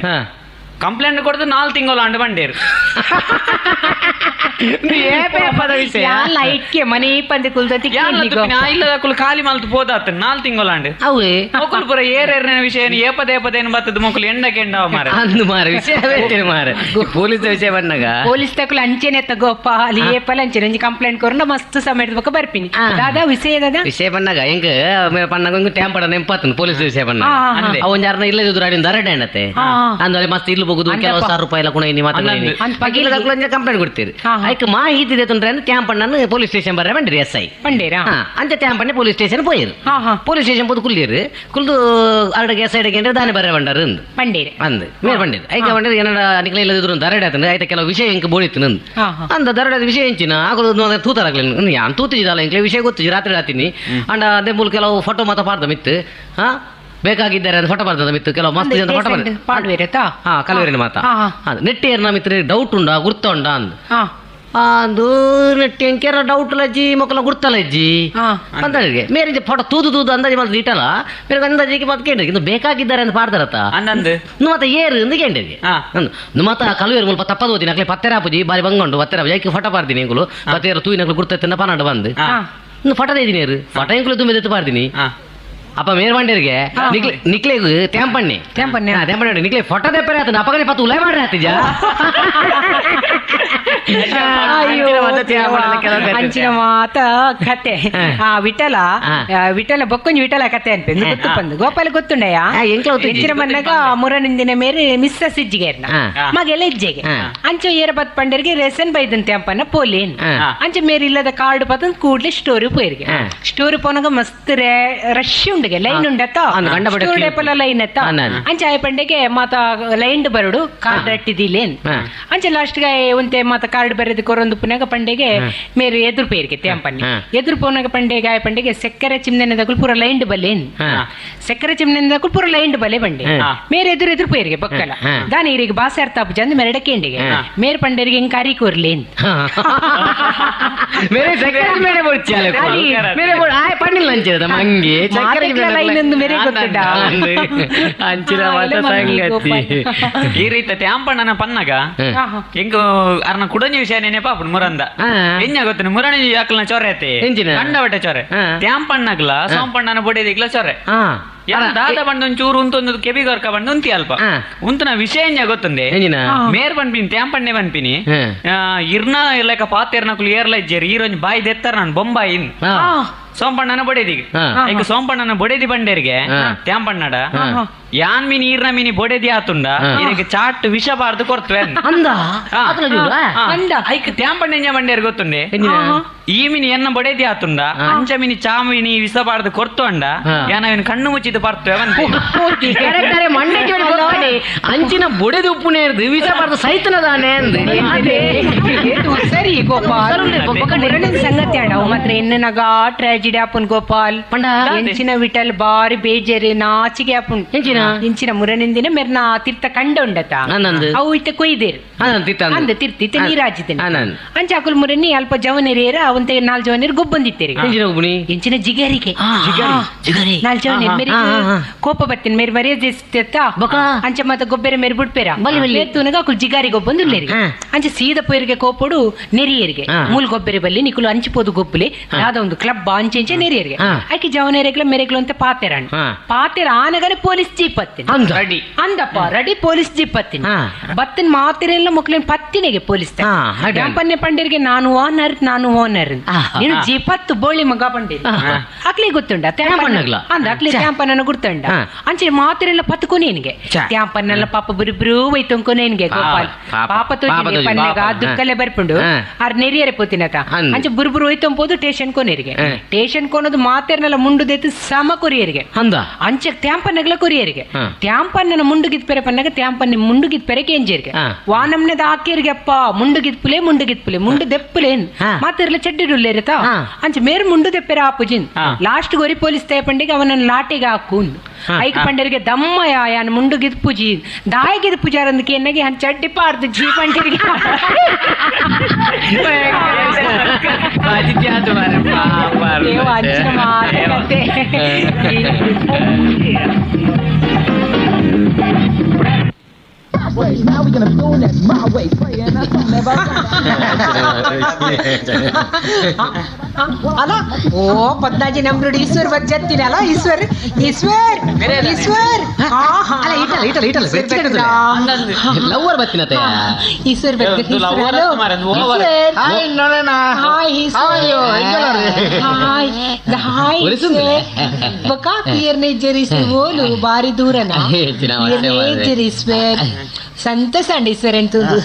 ಕಂಪ್ಲೇಂಟ್ ಕೊಡ್ದು 4 ತಿಂಗಳು ಅಂಡು ಬಂಡೇರು ಮನೆ ಪಂದೆ ಕುಲ್ದತಿ ಇಲ್ಲದಕ್ಕುಲು ಖಾಲಿ ಮಲ್ತು ಪೋದಾತ 4 ತಿಂಗಳು ಅಂಡು ಅವೇ ಮೊಕುಲು ಪುರ ಏರೇರ್ನ ವಿಷಯ ಏಪದೇಪದೇನು ಬತ್ತದ ಮೊಕುಲು ಎಂಡ ಕೆಂಡವ ಮಾರೆ ಅಂದು ಮಾರೆ ವಿಷಯ ಬೇತೇನೆ ಮಾರೆ ಪೊಲೀಸ್ ವಿಷಯ ಬಂದಾಗ ಪೊಲೀಸ್ ತಕುಲು ಅಂಚೆನೆ ತಗೋಪ್ಪ ಅಲ್ಲಿ ಏಪಲ ಅಂಚೆನೆ ಒಂಜಿ ಕಂಪ್ಲೇಂಟ್ ಕೊರ್ನ ಮಸ್ತ್ ಸಮಯದ ಬೊಕ್ಕ ಬರ್ಪಿನಿ ದಾದಾ ವಿಷಯ ದಾದಾ ವಿಷಯ ಬಂದಾಗ ಹೆಂಗ ಪನ್ನಾಗ ಒಂಜಿ ಟ್ಯಾಂಪಡ ನೆಂಪಾತನ ಪೊಲೀಸ್ ವಿಷಯ ಬಂದಾಗ ಅವ ಒಂಜಿ ಅರ್ನ ಇಲ್ಲದ ದುರಾಡಿ ದರಡೆ ಅಂಡತೆ ಅಂದ್ರೆ ಮಸ್ತ್ ಇಲ್ಲು ಹೋಗುದು ಕೆಲವು ಸಾವಿರ ರೂಪಾಯಿ ಎಲ್ಲ ಕುಣ ಮಾತು ಕಂಪ್ಲೇಂಟ್ ಕೊಡ್ತೀರಿ. ಐಕ್ ಮಾಹಿತಿ ತೊಂದ್ರೆ ತ್ಯಾಂಪಣ್ಣನ ಪೊಲೀಸ್ ಸ್ಟೇಷನ್ ಬರ್ರೆ ಬಂಡಿರಿ ಎಸ್ I ಪಂಡೇರಾ ಅಂಚ ತ್ಯಾಂಪಣ್ಣೆ ಪೊಲೀಸ್ ಸ್ಟೇಷನ್ ಪೋಯಿರು. ಪೊಲೀಸ್ ಸ್ಟೇಷನ್ ಪೋದು ಕುಲ್ಲಿರು ಕುಲ್ದು ಅರಡಿಗೆ ಎಸ್ ಐಡಿಗೆ ಅಂದ್ರೆ ದಾನಿ ಬರ್ರೆ ಬಂಡಾರು ಅಂದು ಪಂಡೇರಿ ಅಂದ್ ಮೇರ್ ಬಂಡಿರು. ಐಕ ಬಂಡಿರು ಏನಾರ ನಿಕ್ಲೆ ಇಲ್ಲದಿದ್ರು ದರಡೆ ಆತಂದ್ರೆ ಆಯ್ತಾ ಕೆಲವು ವಿಷಯ ಇಂಕ ಬೋಳಿತ್ತು ನಂದು ಅಂದ ದರಡೆ ವಿಷಯ ಎಂಚಿನ ಆಗೋದು ತೂತಾರಾಗ್ಲಿ ಯಾನ್ ತೂತಿದ್ದಾಲ ಇಂಕ್ಲೆ ವಿಷಯ ಗೊತ್ತಿಜಿ ರಾತ್ರಿ ರಾತಿನಿ ಅಂಡ ಅದೇ ಮೂಲಕ ಕೆಲವು ಫೋಟೋ ಮಾತ ಪಾಡ್ದ ಮಿತ್ತು ಹಾ ಬೇಕಾಗಿದ್ದಾರೆ ಅಂತ ಫೋಟೋ ಬರ್ತದ ಮಿತ್ತು ಕೆಲವು ಮಸ್ತ್ ಜನ ಫೋಟೋ ಪಾಡ್ವೇರತಾ ಹಾ ಕಲವೇರಿನ ಮಾತಾ ನೆಟ್ಟಿಯರ್ನ ಮಿತ್ರ ಡೌಟ್ ಉಂಡ ಗುರ್ತ ಉಂಡ ಅಂದ್ ಅದು ನೆಟ್ಟಿ ಎಂಕೆರ ಡೌಟ್ ಲಜ್ಜಿ ಮೊಕ್ಕಲ ಗುರ್ತಲ ಅಜ್ಜಿ ಅಂತ ಹೇಳಿಗೆ ಮೇರೆ ಫೋಟೋ ತೂದು ತೂದು ಅಂದಾಜು ಮಾತ್ರ ಇಟ್ಟಲ್ಲ ಮೇರೆ ಅಂದಾಜಿಗೆ ಮತ್ತೆ ಕೇಂದ್ರಿಗೆ ಇನ್ನು ಬೇಕಾಗಿದ್ದಾರೆ ಅಂತ ಪಾಡ್ತಾರತ್ತ ನು ಮತ್ತೆ ಏರು ಎಂದು ಕೇಂದ್ರಿಗೆ ನು ಮತ್ತೆ ಕಲುವೇರು ಮುಲ್ಪ ತಪ್ಪದ ಓದಿನ ಅಕ್ಲೆ ಪತ್ತೆರ ಪೂಜಿ ಬಾರಿ ಬಂಗೊಂಡು ಪತ್ತೆರ ಪೂಜಿ ಐಕೆ ಫೋಟೋ ಪಾಡ್ತೀನಿ ಎಂಕುಲು ಪತ್ತೆರ ತೂಯಿನಕ್ಲು ಗುರ್ತೈತೆ ಪನಾಡು ಬಂದು ಇನ್ನು ಫೋಟೋ ಇದ್ದೀನಿ ಏರು ಫೋಟೋ ಎಂಕುಲು ತುಂಬಿದೆತ್ತು ಪಾಡ್ತೀನಿ. ಅಪ್ಪ ಮೇರ್ ಬಂಡಿರಿಗೆ ನಿಕ್ಲೆಗ್ ತ್ಯಾಂಪಣ್ಣೆ ತ್ಯಾಂಪಣ್ಣೆ ತ್ಯಾಂಪಣ್ಣೆ ನಿಕ್ಲೆ ಫೋಟೋ ತೆಪ್ಪರೆ ಆತನ ಅಪ್ಪಗನೆ ಪತ್ತು ಉಲೈ ಮಾಡ್ರೆ ಆತಿಜ. ಅಂಚಿನ ಮಾತ ಕತೆ ಆ ವಿಠಲ ವಿಠಲ ಬೊಕ್ಕೊಂಜಿ ವಿಠಲ ಕತೆ ಅನ್ಪೆ ಗೊತ್ತು ಬಂದು ಗೋಪಾಲ ಗೊತ್ತುಂಡಯ್ಯ ಎಂಚಿನ ಬಂದಾಗ ಮುರನಿಂದಿನ ಮೇರೆ ಮಿಸ್ಸಸ್ ಇಜ್ಜಿಗೆ ಮಗೆಲ್ಲ ಇಜ್ಜೆಗೆ ಅಂಚೆ ಏರ ಬತ್ ಪಂಡರಿಗೆ ರೇಸನ್ ಬೈದಂತೆ ಅಂಪನ್ನ ಪೋಲೇನ್ ಅಂಚೆ ಮೇರೆ ಇಲ್ಲದ ಕಾರ್ಡ್ ಪತ್ತ ಕೂಡ್ಲೆ ಸ್ಟೋರಿ ಪೋಯಿರಿಗೆ. ಸ್ಟೋರಿ ಪೋನಾಗ ಮಸ್ತ್ ರಶ್ ಉಂಡುಗೆ ಲೈನ್ ಉಂಡತ್ತ ಲೈನ್ ಎತ್ತ ಅಂಚೆ ಆಯ ಪಂಡೆಗೆ ಮಾತ ಲೈನ್ ಬರುಡು ಕಾರ್ಡ್ ಅಟ್ಟಿದಿಲ್ಲೇನ್ ಅಂಚೆ ಲಾಸ್ಟ್ ಗೆ ಒಂತೆ ಮಾತ ಕಾರ್ಡ್ ಬರೆದು ಕೊರೊಂದು ಪುನಗ ಪಂಡೆಗೆ ಮೇರೆ ಎದುರು ಪೇರಿಗೆ ತ್ಯಾಂಪಣ್ಣೆ ಎದುರು ಪೋನಾಗ ಪಂಡೆಗೆ ಆಯ ಪಂಡೆಗೆ ಸಕ್ಕರೆ ಚಿಮ್ನೆದಕುಲ್ ಪೂರ ಲೈನ್ ಬಲ್ಲೇನ್ ಸಕ್ಕರೆ ಚಿಮ್ನೆದಕುಲ್ ಪೂರ ಲೈನ್ ಬಲೆ ಬಂಡೆ ಮೇರೆ ಎದುರು ಎದುರು ಪೇರಿಗೆ ಬಕ್ಕಲ ದಾನಿ ಇರಿಗೆ ಬಾಸೆ ಅರ್ಥ ಜಂದ್ ಮೆರಡ ಕೇಂಡಿಗೆ ಮೇರ್ ಪಂಡರಿಗೆ ಹಿಂಗ್ ಕರಿ ಕೊರ್ಲೇನ್ ಮೇರೆ ಸಕ್ಕರೆ ಮೇರೆ ಬೊಡ್ಚಾಲೆ ಮೇರೆ ಬೊಡ್ ಆಯ್ ಪಂಡಿಲ್ಲ ಅಂಚಿದ ಮಂಗಿ ಸಕ್ಕರೆ ಲೈನ್ ಒಂದು ಮೇರೆ ಗೊತ್ತುಂಡ ಅಂಚಿನ ಮಾತ ಸಂಗತಿ ಈ ರೀತಿ ತ್ಯಾಂಪಣ್ಣನ ಪನ್ನಗ ಎಂಕು ಅರ್ನ ಕುಡಂಜಿ ವಿಷಯ ನೆನಪ ಆಪುಂಡು ಮುರಂದ ಎಂಜ ಗೊತ್ತುಂಡು ಮುರಣಿ ಯಾಕಲ್ನ ಚೊರೆ ಐತೆ ಕಂಡಬಟ್ಟೆ ಚೊರೆ ತ್ಯಾಂಪಣ್ಣಗ್ಲ ಸೋಂಪಣ್ಣನ ಬೊಡೆದಿಗ್ಲ ಚೊರೆ ದಾದ ಬಂದು ಒಂಚೂರು ಉಂತೊಂದು ಕೆಬಿಗೊರ್ಕ ಬಂದು ಉಂತಿ ಅಲ್ಪ ಉಂತನ ವಿಷಯ ಎಂಜ ಗೊತ್ತುಂದೆ ಮೇರ್ ಪನ್ಪಿನಿ ತ್ಯಾಂಪಣ್ಣೆ ಪನ್ಪಿನಿ ಇರ್ನ ಲೆಕ್ಕ ಪಾತೇರ್ನಕುಲು ಏರ್ಲ ಇಜ್ಜೇರು ಈರೊಂಜಿ ಬಾಯಿ ದೆತ್ತರ ನಾನು ಬೊಂಬಾಯಿ ಸೋಂಪಣ್ಣನ ಬೊಡೆದಿಗೆ ಈಗ ಸೋಂಪಣ್ಣನ ಬೊಡೆದಿ ಬಂಡೇರಿಗೆ ತ್ಯಾಂಪಣ್ಣಡ ಯಾನ್ ಮೀನಿ ಈರ್ನ ಮೀನಿ ಬೊಡೆದಿ ಆತುಂಡ ಇದಕ್ಕೆ ಚಾಟ್ ವಿಷ ಬಾರ್ದು ಕೊರ್ತವೆ ಅಂದ ಐಕ್ ತ್ಯಾಂಪಣ್ಣ ಬಂಡೇರ್ ಗೊತ್ತುಂಡೆ ಈ ಮಿನಿ ಎನ್ನ ಬೊಡೆದಿ ಆತುಂಡ ಅಂಚ ಮಿನಿ ಚಾಮಿನಿ ವಿಷ ಬಾರ್ದು ಕೊರ್ತು ಅಂಡ ಯಾನವಿನ ಕಣ್ಣು ಮುಚ್ಚಿದ್ದು ಬರ್ತವೆ ಮಂಡೆ ಅಂಚಿನ ಬೊಡೆದು ಉಪ್ಪು ನೇರ್ದು ವಿಷ ಬಾರ್ದು ಸೈತನ ದಾನೆ ಸರಿ ಗೋಪಾಲ್ ಸಂಗತಿ ಅಣ್ಣ ಮಾತ್ರ ಎನ್ನಗ ಟ್ರಾಜಿಡಿ ಆಪುನ್ ಗೋಪಾಲ್ ಎಂಚಿನ ವಿಠಲ್ ಬಾರಿ ಬೇಜಾರಿ ನಾಚಿಗೆ ಆಪುನ್ ಎಂಚಿನ ಇಂಚಿನ ಮುರನಿಂದಿನ ಮೆರ್ನ ತೀರ್ಥ ಕಂಡ ಉಂಡತ ಅವು ಇತ್ತ ಕೊಯ್ದೇರು ಅಂದ ತೀರ್ಥ ಇತ್ತ ನೀರಾಜಿದ್ದೇನೆ ಅಂಚ ಅಕುಲ್ ಮುರನಿ ಅಲ್ಪ ಜವನಿರಿಯರ ಅವಂತೆ ನಾಲ್ ಜವನಿರು ಗೊಬ್ಬಂದಿತ್ತೇರಿ ಎಂಚಿನ ಜಿಗರಿಗೆ ನಾಲ್ ಜವನಿರು ಮೇರಿ ಕೋಪ ಬರ್ತೀನಿ ಮೇರಿ ಮರ್ಯಾದೆ ಅಂಚ ಮತ್ತೆ ಗೊಬ್ಬರ ಮೇರಿ ಬಿಡ್ಪೇರ ಮೇರ್ತುನಗ ಅಕುಲ್ ಜಿಗಾರಿ ಗೊಬ್ಬಂದು ಉಲ್ಲೇರಿ ಅಂಚೆ ಸೀದ ಪೋಯರಿಗೆ ಕೋಪಡು ನೆರಿಯರಿಗೆ ಮೂಲ್ ಗೊಬ್ಬರ ಬಲ್ಲಿ ನಿಕುಲು ಅಂಚಿಪೋದು ಗೊಬ್ಬಲಿ ಯಾವ್ದೋ ಒಂದು ಕ್ಲಬ್ ಅಂಚೆ ಅಂಚೆ ನೆರಿಯರಿಗೆ ಆಕೆ ಜವನೇರೆಗ್ಲ ಮೆರೆಗ್ಲು ಅಂತ ಪಾತೆರಣ್ಣ ಪಾತೆರ ಆನಗನೆ ಪೊಲೀಸ್ ಜೀಪ್ ಹತ್ತಿನ ಅಂದಪ್ಪ ರೆಡಿ ಪೊಲೀಸ್ ಜೀಪ್ ಹತ್ತಿನ ಬತ್ತಿನ ಮಾತಿರೆಲ್ಲ ಮಕ್ಳಿನ ಪತ್ತಿನಿಗೆ ಪೊಲೀಸ್ ಪನ್ನೆ ಪಂಡಿರಿಗೆ ನಾನು ಓನರ್ ನಾನು ಓನರ್ ನೀನು ಜೀಪ್ ಹತ್ತು ಬೋಳಿ ಮಗ ಪಂಡಿರಿ ಅಕ್ಲಿ ಗೊತ್ತುಂಡ ಅಂದ ಅಕ್ಲಿ ತ್ಯಾಂಪನ್ನ ಗುರ್ತುಂಡ ಅಂಚೆ ಮಾತಿರೆಲ್ಲ ಪತ್ಕೊನೇನಿಗೆ ತ್ಯಾಂಪನ್ನೆಲ್ಲ ಪಾಪ ಬುರಿಬ್ರು ವೈತೊಂಕೊನೇನಿಗೆ ಗೋಪಾಲ್ ಪಾಪ ತೋಜಿ ಪನ್ನೆಗ ದುಕ್ಕಲ್ಲೇ ಬರ್ಪುಂಡು ಆರ್ ನೆರಿಯರೆ ಪೋತಿನತ ಅಂಚೆ ಬುರುಬುರು ಹೋಯ್ತೊಂಬೋದು ಟೇಷನ್ ಕೊನೇರಿಗೆ ಟೇಷನ್ ಕೊನೋದು ಮಾತೆರ್ನೆಲ್ಲ ಮುಂಡುದೈತು ಸಮ ಕೊರಿಯರಿಗೆ ಅಂಚೆ ತ್ಯಾಂಪನ್ನಗ್ಲ ಕೊರಿಯರಿಗೆ ತ್ಯಾಂಪನ್ನ ಮುಂಡುಗಿದ್ ಪೆರೆ ಪನ್ನಾಗ ತ್ಯಾಂಪನ್ನ ಮುಂಡುಗಿದ್ ಪೆರೆ ಕೇಂಜೇರಿಗೆ ವಾನಮ್ನೆದ ಹಾಕೇರಿಗೆ ಅಪ್ಪ ಮುಂಡುಗಿದ್ ಪುಲೆ ಮುಂಡುಗಿದ್ ಪುಲೆ ಮುಂಡು ದೆಪ್ಪುಲೇನ್ ಮಾತಿರ್ಲ ಚೆಡ್ಡಿರುಲ್ಲೇರತ ಅಂಚೆ ಮೇರ್ ಮುಂಡು ದೆಪ್ಪೆರ ಆಪುಜಿನ್ ಲಾಸ್ಟ್ ಗೊರಿ ಪೊಲೀಸ್ ತೇ ಪಂಡಿಗೆ ಅವನನ್ನು ಲಾಟಿಗೆ ಹಾಕುನ್ ಐಕ್ ಪಂಡರಿಗೆ ದಮ್ಮ ಯಾನ್ ಮುಂಡುಗಿದ್ ಪೂಜಿ ದಾಯಿಗಿದ್ ಪೂಜಾರಂದಕ್ಕೆ ಎನ್ನಗೆ ಹನ್ ಚಡ್ಡಿ ಪಾರ್ದು ji ಪಂಡರಿಗೆ Now we gonna do that my way, playing a song never. ಅಲ್ಲ ಓ ಪದ್ನಾಜಿ ನಮ್ರುಡು ಈಶ್ವರ್ ಬಜ್ಜತ್ತಿನಲ್ಲ ಈಶ್ವರ್ ಈಶ್ವರ್ ಈಶ್ವರ್ ಅಲ್ಲ ಇಟಲ್ ಇಟಲ್ ಇಟಲ್ ಲವರ್ ಬತ್ತಿನತೆ ಈಶ್ವರ್ ಹಾಯ್ ನೋಡೋಣ ಹಾಯ್ ಹಾಯ್ ಹಾಯ್ ಬೊಕ ಪಿಯರ್ನೆ ಜರಿಸ್ ಓಲು ಬಾರಿ ದೂರನ ಪಿಯರ್ನೆ ಜರಿಸ್ವೇರ್ ಸಂತಸ ಅಂಡ ಈಶ್ವರನ್ ತೂದು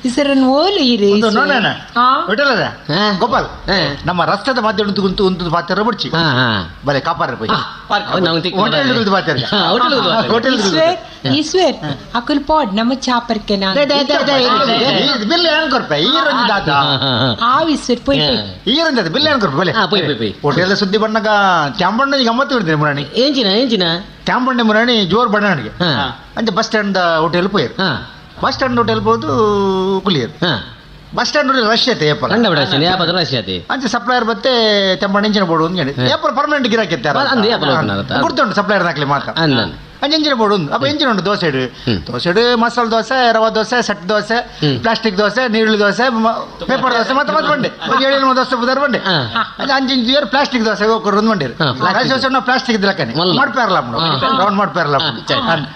ಈಶ್ವರನ್ ಓಲು ಇರು ಹೋಟೆಲ್ ಗೋಪಾಲ್ ನಮ್ಮ ರಸ್ತೆದ ಮಧ್ಯೆ ಉಂಟು ಉಂಟು ಉಂಟು ಪಾತ್ರ ಬಿಡ್ಚಿ ಬಲೆ ಕಾಪಾರ ಪೋಯಿ ಹೋಟೆಲ್ ಪಾತ್ರ ಹೋಟೆಲ್ ಈಶ್ವರ್ ಈಶ್ವರ್ ಅಕುಲ್ ಪಾಡ್ ನಮ್ಮ ಚಾಪರ್ಕೆ ಬಿಲ್ ಏನ್ ಕೊರ್ಪೆ ಈ ರಂಜ ದಾತ ಆ ಈಶ್ವರ್ ಪೋಯಿ ಈ ರಂಜ ಬಿಲ್ ಏನ್ ಕೊರ್ಪೆ ಬಲೆ ಪೋಯಿ ಪೋಯಿ ಪೋಯಿ ಹೋಟೆಲ್ ಸುದ್ದಿ ಬಣ್ಣಗ ತ್ಯಾಂಬಣ್ಣ ಗಮ್ಮತ್ತು ಬಿಡ್ತೀನಿ ಮುರಾಣಿ ಏಂಚಿನ ಏಂಚಿನ ತ್ಯಾಂಬಣ್ಣೆ ಮುರಾಣಿ ಜೋರ್ ಬಣ್ಣನಿಗೆ ಅಂಚೆ bus stand hotel ಪೋಯರು bus stand hotel ಪೋದು ಕುಲಿಯರು bus stand rush ಐತೆ ಏಪಲ್ ರಶ್ ಐತೆ ಅಂಚೆ ಸಪ್ಲೈಯರ್ ಬತ್ತೆ ತೆಂಬಣ್ಣ ಇಂಚಿನ ಬೋರ್ಡು ಒಂದು ಹೇಳಿ ಏಪಲ್ ಪರ್ಮನೆಂಟ್ ಗಿರಾಕಿ ಗುರ್ತುಂಟು ಸಪ್ಲೈಯರ್ ಹಾಕ್ಲಿ ಮಾತ್ರ ಅಂಚೆ ಇಂಚಿನ ಬೋರ್ಡು ಒಂದು ಅಪ್ಪ ಇಂಚಿನ ಉಂಟು ದೋಸೆ ಇಡು ದೋಸೆ ಇಡು ಮಸಾಲೆ ದೋಸೆ ರವಾ ದೋಸೆ ಸೆಟ್ ದೋಸೆ ಪ್ಲಾಸ್ಟಿಕ್ ದೋಸೆ ನೀರುಳ್ಳಿ ದೋಸೆ ಪೇಪರ್ ದೋಸೆ ಮತ್ತೆ ಮತ್ತೆ ಬಂಡೆ ಏಳು ದೋಸೆ ಬುದಾರ ಬಂಡೆ ಅಂಚೆ ಇಂಚು ಪ್ಲಾಸ್ಟಿಕ್ ದೋಸೆ ಹೋಗ್ರು ಒಂದು ಬಂಡಿರು ರೈಸ್ ದೋಸೆ ನಾವು ಪ್ಲಾಸ್ಟಿಕ್ ಇದ್ಲಕ್ಕನೆ ಮಾಡ್ಪೇರಲ್ಲ ರೌಂಡ್ ಮಾಡ್ಪೇರಲ್ಲ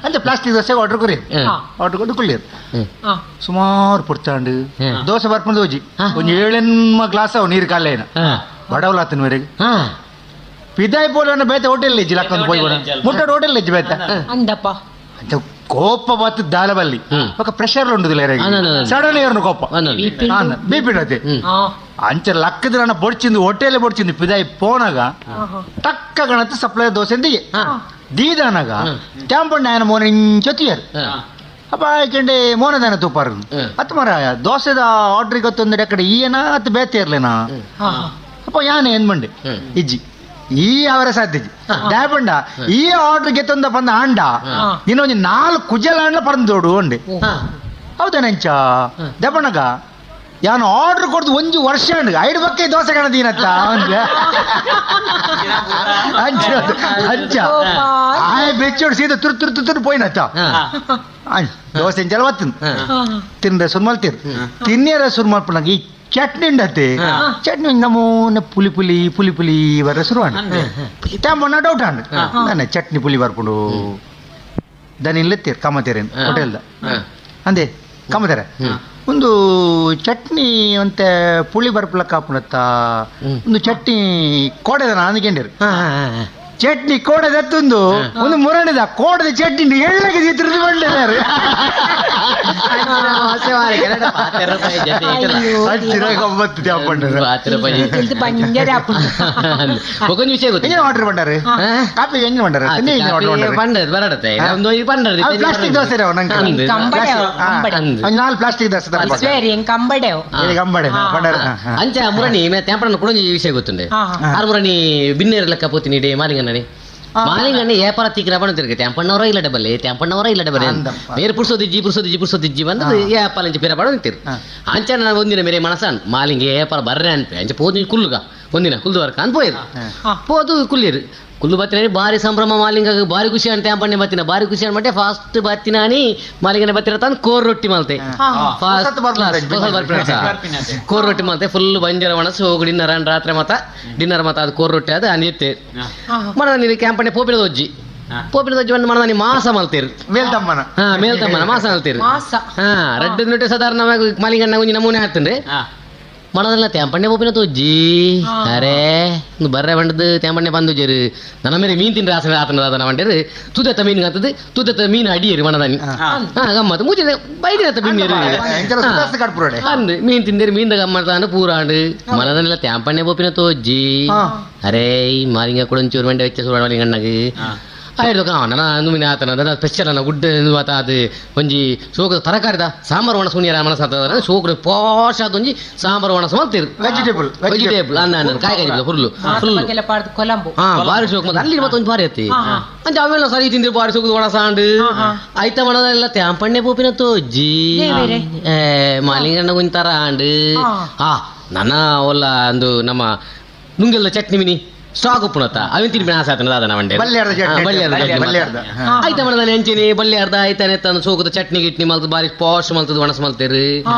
ಅಂಚೆ ಪ್ಲಾಸ್ಟಿಕ್ ದೋಸೆ ಆರ್ಡರ್ ಕೊರಿ ಆರ್ಡರ್ ಕೊಟ್ಟು ಕುಳ್ಳಿರು ಸುಮಾರು ಪುಡ್ತಾಂಡು ದೋಸೆ ಬರ್ಕೊಂಡು ಹೋಜಿ ಒಂದು ಏಳೆನ್ಮ ಗ್ಲಾಸ್ ಅವು ನೀರು ಕಾಲೇನ ಬಡವಲಾತನ ಮೇರೆಗೆ ಪಿದಾಯ್ ಪೋಲನ್ನ ಬೇತೆ ಹೋಟೆಲ್ ಇಜ್ಜಿ ಲಕ್ಕಂದು ಪೋಯ್ ಮುಟ್ಟಡ ಹೋಟೆಲ್ ಇಜ್ಜಿ ಬೇತೆ ಅಂದಪ್ಪ ಅಂತ ಕೋಪ ಬತ್ತು ದಾಲಬಲ್ಲಿ ఒక ಪ್ರೆಷರ್ ಉಂಡುದಿಲ್ಲ ಸಡನ್ ಏರ್ನು ಕೋಪ ಬಿಪಿ ಅದೇ ಅಂಚೆ ಲಕ್ಕದ ನನ್ನ ಬೊಡ್ಚಿಂದು ಹೋಟೆಲ್ ಬೊಡ್ಚಿಂದು ಪಿದಾಯ್ ಪೋನಾಗ ಟಕ್ಕ ಗಣತ ಸಪ್ಲೈ ದೋಸೆ ದಿಗೆ ದೀದಾನಾಗ ತ್ಯಾಂಪಣ್ಣ ఆయన ಮೋನ ಇಂಚೊತ್ತಿಯಾರು ಅಪ್ಪ ಆಯ್ಕಂಡೆ ಮೋನದಾನ ತೂಪಾರು ಅತ್ತ ಮರ ದೋಸೆದ ಆರ್ಡ್ರಿಗೆ ಗೊತ್ತೊಂದು ಅಕಡೆ ಈಯನ ಅತ್ತ ಬೇತೆ ಇರ್ಲೇನಾ ಅಪ್ಪ ಯಾನ ಏನ್ ಮಂಡೆ ಇಜ್ಜಿ ಈ ಅವರ ಸಾಧ್ಯ ದಾಪಂಡ ಈ ಆರ್ಡರ್ ಗೆತ್ತೊಂದ ಬಂದ ಆಂಡ ಇನ್ನೊಂದು 4 ಕುಜಲ ಅಂಡ ಪರಂದೋಡು ಅಂಡೆ ಹೌದಾ ದಪಣಗ ಯಾನು ಆರ್ಡರ್ ಕೊಡ್ದು ಒಂದು ವರ್ಷ ಅಂಡ್ ಐದು ಬಕ್ಕೆ ದೋಸೆ ಕಾಣದೀನತ್ತ ಅಂಚ ಅಂಚ ಆಯ್ ಬೆಚ್ಚೋಡು ಸೀದಾ ತುರು ತುರು ತುರು ಪೋಯಿನತ್ತ ದೋಸೆ ಇಂಚಲ ಬತ್ತಿನ ತಿಂದ್ರೆ ಸುರ್ಮಲ್ತೀರು ತಿನ್ನಿಯರ ಸುರ್ಮಲ್ಪನಾಗ ಈ ಚಟ್ನಿ ಉಂಡತ್ತೆ ಚಟ್ನಿ ನಮೂನೆ ಪುಲಿ ಪುಲಿ ಪುಲಿ ಪುಲಿ ಬರ ಶುರು ತಮ್ಮಣ್ಣ ಡೌಟ್ ಅಂಡ್ ನಾನೆ ಚಟ್ನಿ ಪುಲಿ ಬರ್ಪುಂಡು ದನಿಲ್ಲೆತ್ತೀರು ಕಮತೇರೇನು ಹೋಟೆಲ್ದ ಅಂದೆ ಕಮತೇರೆ ಒಂದು ಚಟ್ನಿ ಅಂತೆ ಪುಳಿ ಬರ್ಪುಲಕ್ಕ ಆಪುಣತ್ತ ಒಂದು ಚಟ್ನಿ ಕೋಡೆದ ಅಂದ್ಕೊಂಡಿರು ಚಟ್ನಿ ಕೋಡೆದತ್ತೊಂದು ಒಂದು ಮುರಣಿದ ಕೋಡದ ಚಟ್ನಿ ಎಳ್ಳಗೆ ತಿರುಗಿ ಬಂಡಿದ್ದಾರೆ ಆರ್ಡರ್ ಬಂಡಾರೆ ಕಾಪಿ ಹೆಂಗ್ ಬಂಡಾರೆ ಪ್ಲಾಸ್ಟಿಕ್ ದೋಸೆ ನಾಲ್ ಪ್ಲಾಸ್ಟಿಕ್ ದೋಸೆ ಅಂಚೆ ಮುರಣಿ ತ್ಯಾಂಪಣ್ಣ ಕೂಡ ವಿಷಯ ಗೊತ್ತುಂಡೆ ಆರು ಮುರಣಿ ಬಿನ್ನೇರು ಲೆಕ್ಕ ಪೋತೀನಿ ಡೇ ಮಾಲಿಂಗಣ್ಣನೆ ಮಾಲಿಂಗಣ್ಣ ಏಪಾರ ತಿಕ್ಕಿನ ಪಣ ತಿರುಗಿ ತ್ಯಾಂಪಣ್ಣವರ ಇಲ್ಲ ಡಬಲೆ ತ್ಯಾಂಪಣ್ಣವರ ಇಲ್ಲ ಡಬಲೆ ಮೇರೆ ಪುರ್ಸೋದಿಜ್ಜಿ ಪುರ್ಸೋದಿಜ್ಜಿ ಪುರ್ಸೋದಿಜ್ಜಿ ಬಂದು ಏಪಾಲ ಅಂಚೆ ಪಿರ ಪಡ ನಿಂತಿರು ಅಂಚೆ ನಾನು ಒಂದಿನ ಮೇರೆ ಮನಸ್ಸಾನ್ ಮಾಲಿಂಗ ಏಪಾರ ಬರ್ರೆ ಅನ್ಪೆ ಅಂಚೆ ಪೋದು ಕುಲ್ಲುಗ ಒಂದಿನ ಕುಲ್ದು ವರ್ಕ ಅನ್ ಪೋಯಿರು ಪೋದು ಕುಲ್ಲಿರು ಕುಲ್ಲು ಬತ್ತಿನ ಭಾರಿ ಸಂಭ್ರಮ ಮಾಲಿಂಗ ಭಾರಿ ಖುಷಿ ಅಂತ ತ್ಯಾಂಪಣ್ಣೆ ಬತ್ತಿನ ಭಾರಿ ಖುಷಿ ಅನ್ಮಟ್ಟೆ ಫಾಸ್ಟ್ ಬತ್ತಿನಾನಿ ಮಾಲಿಂಗನೆ ಬತ್ತಿರ ತಾನು ಕೋರ್ ರೊಟ್ಟಿ ಮಲ್ತೆ ಫಾಸ್ಟ್ ಕೋರ್ ರೊಟ್ಟಿ ಮಲ್ತೆ ಫುಲ್ ಬಂಜರ ಒಣಸು ಹೋಗಿ ಡಿನ್ನರ್ ಅನ್ ರಾತ್ರಿ ಮತ ಡಿನ್ನರ್ ಮತ ಅದು ಕೋರ್ ರೊಟ್ಟಿ ಅದು ಅನಿತ್ತೆ ಮನದ ಕ್ಯಾಂಪಣ್ಣೆ ಪೋಪಿನ ದೊಜ್ಜಿ ಪೋಪಿನ ದೊಜ್ಜಿ ಬಂದು ಮನದಾನಿ ಮಾಸ ಮಲ್ತೇರು ಮೇಲ್ತಮ್ಮನ ಹಾ ಮೇಲ್ತಮ್ಮನ ಮಾಸ ಮಲ್ತೇರು ಹಾ ರಡ್ಡು ನೊಟ್ಟೆ ಸಾಧಾರಣ ಮಾಲಿಂಗಣ್ಣ ಒಂಜಿ ನಮೂನೆ ಹಾಕ್ತಂದ್ರೆ ಮನದಲ್ಲ ತ್ಯಾಂಪಣ್ಣೆ ಪೋಪಿನ ತೋಜ್ಜಿ ಅರೆ ಬರ್ರೆ ಬಂಡದು ತ್ಯಾಂಪಣ್ಣೆ ಬಂದು ಜೇರು ನನ್ನ ಮೇಲೆ ಮೀನು ತಿಂದ್ರೆ ಆಸನ ಆತನ ಆತನ ಬಂಡೇರು ತುದೆತ್ತ ಮೀನು ಅಂತದ್ದು ತುದೆತ್ತ ಮೀನು ಅಡಿಯರು ಮನದಾನಿ ಹಾ ಗಮ್ಮತ್ತು ಮೂಚೆ ಬೈದಿನತ್ತ ಮೀನು ಅಂದು ಮೀನು ತಿಂದೇರು ಮೀನ್ದ ಗಮ್ಮತ್ತಾನು ಪೂರಾಂಡು ಮನದನ್ನೆಲ್ಲ ತ್ಯಾಂಪಣ್ಣೆ ಪೋಪಿನ ತೋಜ್ಜಿ ಅರೇ ಮಾಲಿಂಗ ಕೂಡ ಒಂಚೂರು ಮಂಡೆ ವೆಚ್ಚ ಸೂರ ಮಾಲಿಂಗಣ್ಣಗೆ ಆಯ್ತು ನನ್ನ ನುಮಿನ ಆತನ ನನ್ನ ಸ್ಪೆಷಲ್ ಅನ್ನ ಗುಡ್ಡ ಮಾತ ಅದು ಒಂಜಿ ಸೋಕದ ತರಕಾರಿದ ಸಾಂಬಾರು ಒಣ ಸುನಿಯರ ಮನಸ್ಸು ಆತದ ಸೋಕದ ಪಾಶ್ ಆದ ಒಂಜಿ ಸಾಂಬಾರು ಒಣಸು ಮಲ್ತೀರು ವೆಜಿಟೇಬಲ್ ವೆಜಿಟೇಬಲ್ ಅನ್ನ ಅನ್ನ ಕಾಯಿ ಕಾಯಿ ಫುಲ್ಲು ಫುಲ್ ಹಾ ಬಾರಿ ಸೋಕ್ ಮತ್ತೆ ಅಲ್ಲಿ ಮತ್ತೊಂದು ಬಾರಿ ಐತಿ ಅಂಚೆ ಅವೆಲ್ಲ ಸರಿ ತಿಂದಿರು ಬಾರಿ ಸೋಕದ ಒಣ ಸಾಂಡು ಆಯ್ತ ಮಣದೆಲ್ಲ ತ್ಯಾಂಪಣ್ಣೆ ಪೋಪಿನ ತೋಜ್ಜಿ ಮಾಲಿಂಗಣ್ಣ ಒಂಥರ ಆಂಡು ಹಾ ನನ್ನ ಒಲ್ಲ ಒಂದು ನಮ್ಮ ನುಂಗೆಲ್ಲ ಚಟ್ನಿ ಮಿನಿ ಸ್ಟಾಕ್ ಉಪ್ಪುಣತ್ತ ಅವಿನ ತಿನ್ಬಿನ ಆಸೆ ಆತನ ದಾದನ ಮಂಡೆ ಬಲ್ಯಾರ್ದ ಆಯ್ತ ಮಣದಲ್ಲಿ ಎಂಚಿನಿ ಬಲ್ಯಾರ್ದ ಆಯ್ತಾನೆ ತಂದು ಸೋಕದ ಚಟ್ನಿ ಗಿಟ್ನಿ ಮಲ್ತು ಬಾರಿ ಪಾಶ್ ಮಲ್ತದ ಒಣಸ್ ಮಲ್ತೇರು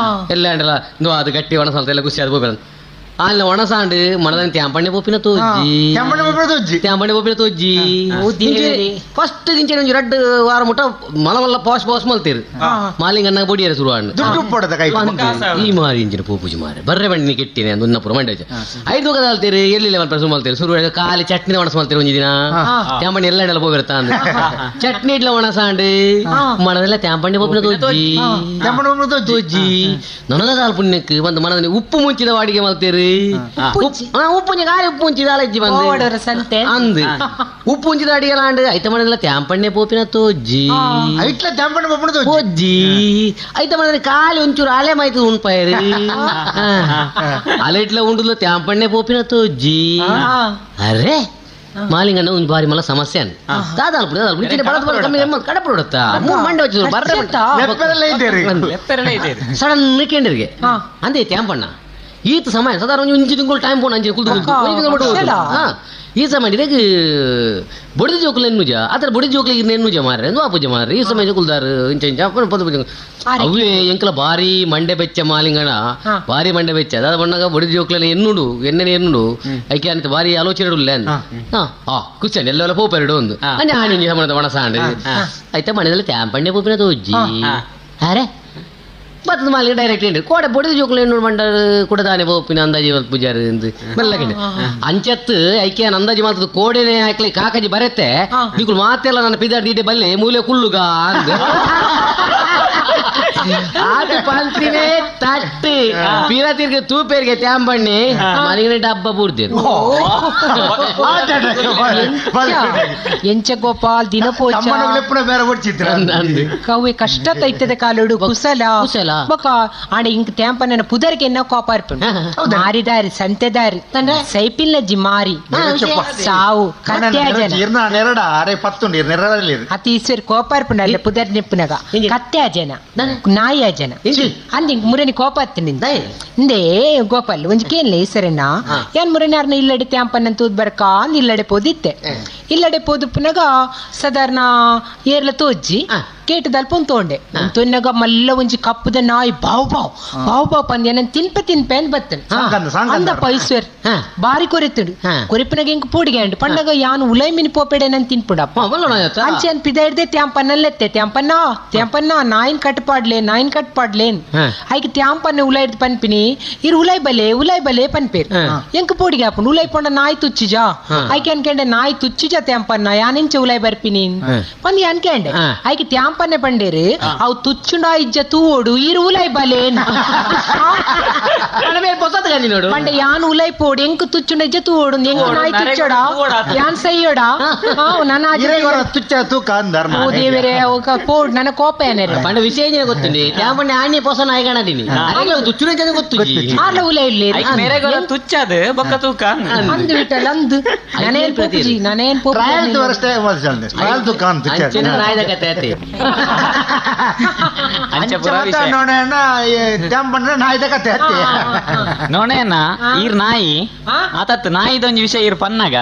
ಎಲ್ಲ ಅಂಡಲ್ಲ ಅದು ಗಟ್ಟಿ ಒಣಸ್ ಮಲ್ತ ಎಲ್ಲ ಖುಷಿ ಆದ ಹೋಗ್ಬೇಡ ಆಲ್ನ ಒಣಸಾಂಡ್ ಮಣದನ್ ತ್ಯಾಂಪಣ್ಣೆ ಪೋಪಿನ ತೋಜಿ ತ್ಯಾಂಪಣ್ಣೆ ಪೋಪಿನ ತೋಜಿ ತ್ಯಾಂಪಣ್ಣೆ ಪೋಪಿನ ತೋಜಿ ಫಸ್ಟ್ ಗಿಂಚೆ ಒಂಜಿ ರಡ್ಡ್ ವಾರ ಮುಟ್ಟ ಮಲ ಮಲ್ಲ ಪಾಸ್ ಪಾಸ್ ಮಲ್ತೇರು ಮಾಲಿಂಗನ್ನ ಬೊಡಿಯರ ಶುರುವಾಂಡ್ ದುಡ್ಡು ಪಡದ ಕೈ ಈ ಮಾರಿ ಇಂಚಿನ ಪೋಪುಜಿ ಮಾರೆ ಬರ್ರೆ ಬಂಡಿ ಕೆಟ್ಟಿನೆ ಅಂದು ಮಂಡೆ ಐದು ಕದಾಲ್ತೇರು ಎಲ್ಲಿ ಲೆವೆಲ್ ಪ್ರಸು ಮಲ್ತೇರು ಶುರು ಖಾಲಿ ಚಟ್ನಿ ಒಣಸ್ ಮಲ್ತೇರು ಒಂಜಿ ದಿನ ತ್ಯಾಂಪಣ್ಣೆ ಎಲ್ಲ ಇಡಲ ಪೋಪಿರ್ತಾ ಅಂದ್ ಚಟ್ನಿ ಇಡ್ಲ ಒಣಸಾಂಡ್ ಮಣದೆಲ್ಲ ತ್ಯಾಂಪಣ್ಣೆ ಪೋಪಿನ ತೋಜಿ ತ್ಯಾಂಪಣ್ಣೆ ಪೋಪಿನ ತೋಜಿ ನನದ ಪುಣ್ಯಕ್ಕೆ ಬಂದು ಮನದಲ್ಲಿ ಉಪ್ಪು ಮುಂಚಿದ ವಾಡಿಗೆ ಮಲ್ತೇರು ಉಪ್ಪು ಗಾಳಿ ಉಪ್ಪು ಮುಂಚಿದ ಅಲಜ್ಜಿ ಬಂದು ಅಂದು ಉಪ್ಪು ಮುಂಚಿದ ಅಡಿಗೆ ಲಾಂಡ್ ಐತ ಮಣದಲ್ಲ ತ್ಯಾಂಪಣ್ಣೆ ಪೋಪಿನ ತೋಜಿ ಐಟ್ಲ ತ್ಯಾಂಪಣ್ಣೆ ಪೋಪಿನ ತೋಜಿ ಐತ ಮಣದಲ್ಲಿ ಖಾಲಿ ಒಂಚೂರು ಅಲೆ ಮಾಯ್ತು ಉಣ್ಪಾಯರಿ ಅಲೆ ಇಟ್ಲ ಉಂಡುಲ ತ್ಯಾಂಪಣ್ಣೆ ಪೋಪಿನ ತೋಜಿ ಅರೆ ಮಾಲಿಂಗಣ್ಣ ಒಂದು ಬಾರಿ ಮಲ್ಲ ಸಮಸ್ಯೆ ಅನ್ ದಾದಾಲ್ಪುಡಿ ದಾದಾಲ್ಪುಡಿ ಕಡಪುಡುತ್ತಾ ಮಂಡೆ ವಚ್ಚು ಬರ್ರೆ ಸಡನ್ ಕೇಂದ್ರಿಗೆ ಅಂದೆ ತ್ಯಾಂಪಣ್ಣ ಈತ ಸಮಯ ಸಾಧಾರಣ ಒಂಜಿ ಒಂಜಿ ತಿಂಗಳು ಟೈಮ್ ಪೋಣ ಅಂಚೆ ಕುಲ್ದು ಕುಲ್ದು ಈ ಸಮಯ ಇದಕ್ಕೆ ಬೊಡಿದ ಜೋಕುಲು ಎನ್ನುಜ ಆತರ ಬೊಡಿದ ಜೋಕುಲಿಗೆ ಎನ್ನುಜ ಮಾರ್ರೆ ಒಂದು ಆಪುಜ ಮಾರ್ರೆ ಈ ಸಮಯ ಕುಲ್ದಾರು ಇಂಚ ಇಂಚ ಪದ ಪೂಜೆ ಅವೇ ಎಂಕಲ ಭಾರಿ ಮಂಡೆ ಬೆಚ್ಚ ಮಾಲಿಂಗಣ ಭಾರಿ ಮಂಡೆ ಬೆಚ್ಚ ಅದಾದ ಬಣ್ಣಗ ಬೊಡಿದ ಜೋಕುಲನೆ ಎನ್ನುಡು ಎಣ್ಣೆ ಎನ್ನುಡು ಐಕೆ ಅಂತ ಭಾರಿ ಆಲೋಚನೆ ಇಡುಲ್ಲ ಆ ಕುಚ್ಚನ್ ಎಲ್ಲೆಲ್ಲ ಪೋಪೆರಡು ಒಂದು ಆಣಿ ಸಮಣದ ಒಣಸಾಂಡ್ ಆಯ್ತಾ ಮನೆಯಲ್ಲಿ ತ್ಯಾಂಪಣ್ಣೆ ಪೋಪಿನ ತೋಜಿ ಅರೆ ಬತ್ತದ ಮಾಲಿಗೆ ಡೈರೆಕ್ಟ್ ಎಂಡ್ ಕೋಡೆ ಬೊಡಿದ ಜೋಕುಲು ಎಣ್ಣು ಮಂಡ ಕೂಡ ದಾನೆ ಪೋಪಿನ ಅಂದಾಜಿ ಪೂಜಾರಿ ಎಂದು ಮೆಲ್ಲಗೆ ಅಂಚತ್ತು ಐಕೆ ಅಂದಾಜಿ ಮಾತದ ಕೋಡೆನೆ ಹಾಕ್ಲಿ ಕಾಕಜಿ ಬರತ್ತೆ ನಿಕುಲು ಮಾತೆಲ್ಲ ನನ್ನ ಪಿದಾರ್ ದೀಟೆ ಬಲ್ಲೆ ಮೂಲೆ ಕುಳ್ಳುಗ ಅಂದ ಆಟ ಪಂತಿನೇ ತಟ್ಟಿ ಪಿರ ತಿರ್ಗೆ ತೂಪೇರಿಗೆ ತ್ಯಾಂಬಣ್ಣಿ ಮನೆಗೆ ಡಬ್ಬ ಬೂರ್ದೇನು ಎಂಚ ಗೋಪಾಲ್ ದಿನ ಕವ್ವೆ ಕಷ್ಟ ತೈತದ ಕಾಲುಡು ಕುಸಲ ಕುಸಲ ಬೊಕ ಆಂಡ ಇಂಕ್ ತ್ಯಾಂಪನ ಪುದರ್ಗೆ ಎನ್ನ ಕೋಪ ಇರ್ಪುಂಡು ಮಾರಿದಾರಿ ಸಂತೆದಾರಿ ಸೈಪಿಲ್ಲಜ್ಜಿ ಮಾರಿ ಸಾವು ಅತಿ ಈಶ್ವರಿ ಕೋಪ ಇರ್ಪುಂಡು ಅಲ್ಲ ಪುದರ್ ನಿಪ್ಪುನಗ ಕತ್ಯಾ ಜನ ನಾಯ ಜನ ಅಂದ್ ಇಂಕ್ ಮುರನಿ ಕೋಪ ಹತ್ತಿನ ಇಂದೇ ಗೋಪಾಲ್ ಒಂಜಿ ಕೇನ್ಲೆ ಈಸರನ್ನ ಏನ್ ಮುರನಿ ಅರ್ನ ಇಲ್ಲಡೆ ತ್ಯಾಂಪನ್ನ ತೂದ್ ಬರ್ಕ ಅಂದ್ ಇಲ್ಲಡೆ ಪೋದಿತ್ತೆ ಇಲ್ಲಡೆ ಪೋದುಪ್ಪುನಗ ಸಾಧಾರಣ ಏರ್ಲ ತೋಜ್ಜಿ ಕೇಟದಲ್ಪ ಒಂದು ತೋಂಡೆ ತೊನ್ನಗ ಮಲ್ಲ ಒಂಜಿ ಕಪ್ಪುದ ನಾಯಿ ಬಾವು ಬಾವು ಬಾವು ಬಾವು ಪಂದ್ಯ ನನ್ ತಿನ್ಪೆ ತಿನ್ಪೆ ಅಂತ ಬತ್ತೇನೆ ಅಂದಪ್ಪ ಈಶ್ವರ್ ಬಾರಿ ಕೊರಿತುಡು ಕೊರಿಪನಾಗ ಇಂಕ್ ಪೂಡಿಗೆ ಅಂಡು ಪಂಡಗ ಯಾನು ಉಲೈ ಮಿನಿ ಪೋಪೆಡೆ ನನ್ ತಿನ್ಪುಡಪ್ಪ ಅಂಚೆ ಅನ್ ಪಿದ ಹಿಡ್ದೆ ತ್ಯಾಂಪನ್ನಲ್ಲೆತ್ತೆ ತ್ಯಾಂಪನ್ನ ತ್ಯಾಂಪನ್ನ ನಾಯಿನ್ ಕಟ್ಪಾಡ್ಲೆ ನಾಯಿನ್ ಕಟ್ಪಾಡ್ಲೇನ್ ಐಕ್ ತ್ಯಾಂಪನ್ನ ಉಲೈ ಹಿಡ್ದು ಪನ್ಪಿನಿ ಇರ್ ಉಲೈ ಬಲೆ ಉಲೈ ಬಲೆ ಪನ್ಪೇರ್ ಎಂಕ್ ಪೂಡಿಗೆ ಹಾಪುಂಡು ಉಲೈ ಪೊಂಡ ನಾಯಿ ತುಚ್ಚಿಜಾ ಐಕೆ ಅನ್ಕಂಡೆ ನಾಯಿ ತುಚ್ಚಿಜಾ ತ್ಯಾಂಪನ್ನ ಯಾನಿಂಚೆ ಉಲೈ ಬರ್ಪಿನಿ ಪಂದ್ ಅನ್ಕಂಡೆ ಐಕ್ ತ್ಯಾಂಪನ್ನೆ ಪಂಡೇರು ಅವು ತುಚ್ಚುಂಡ ಇಜ್ಜ ತೂವೋಡು ಇರು ಉಲೈ ಬಲೆ ಪಂಡೆ ಯಾನ್ ಉಲೈ ಪೋಡು ಎಂಕ್ ತುಚ್ಚುಂಡ ಇಜ್ಜ ತೂವೋಡು ಎಂಕ್ ನಾಯಿ ತುಚ್ಚೋಡ ಯಾನ್ ಸೈಯೋಡ ನನ್ನ ದೇವರೇ ಪೋಡು ನನ್ನ ಕೋಪ ಏನಾರ ಪಂಡ ವಿಷಯ ಏನೇ ಗೊತ್ತುಂಡಿ ತ್ಯಾಂಪಣ್ಣೆ ಆಣಿ ಪೊಸ ನಾಯಿ ಕಾಣದೀನಿ ತುಚ್ಚುನ ಗೊತ್ತು ಆರ್ಲ ಉಲೈ ಇಲ್ಲಿ ತುಚ್ಚದು ಬೊಕ್ಕ ತೂಕ ಅಂದು ಬಿಟ್ಟಲ್ಲ ಅಂದು ನಾನೇನ್ ಪೋಪುಜಿ ನಾನೇನ್ ನಾಯ್ದ ಕತೆ ಆತಿ ನೋಡೇನ ಈರ್ ನಾಯಿ ಆತತ್ ನಾಯಿದೊಂಜಿ ವಿಷಯ ಇರ್ ಪನ್ನಾಗ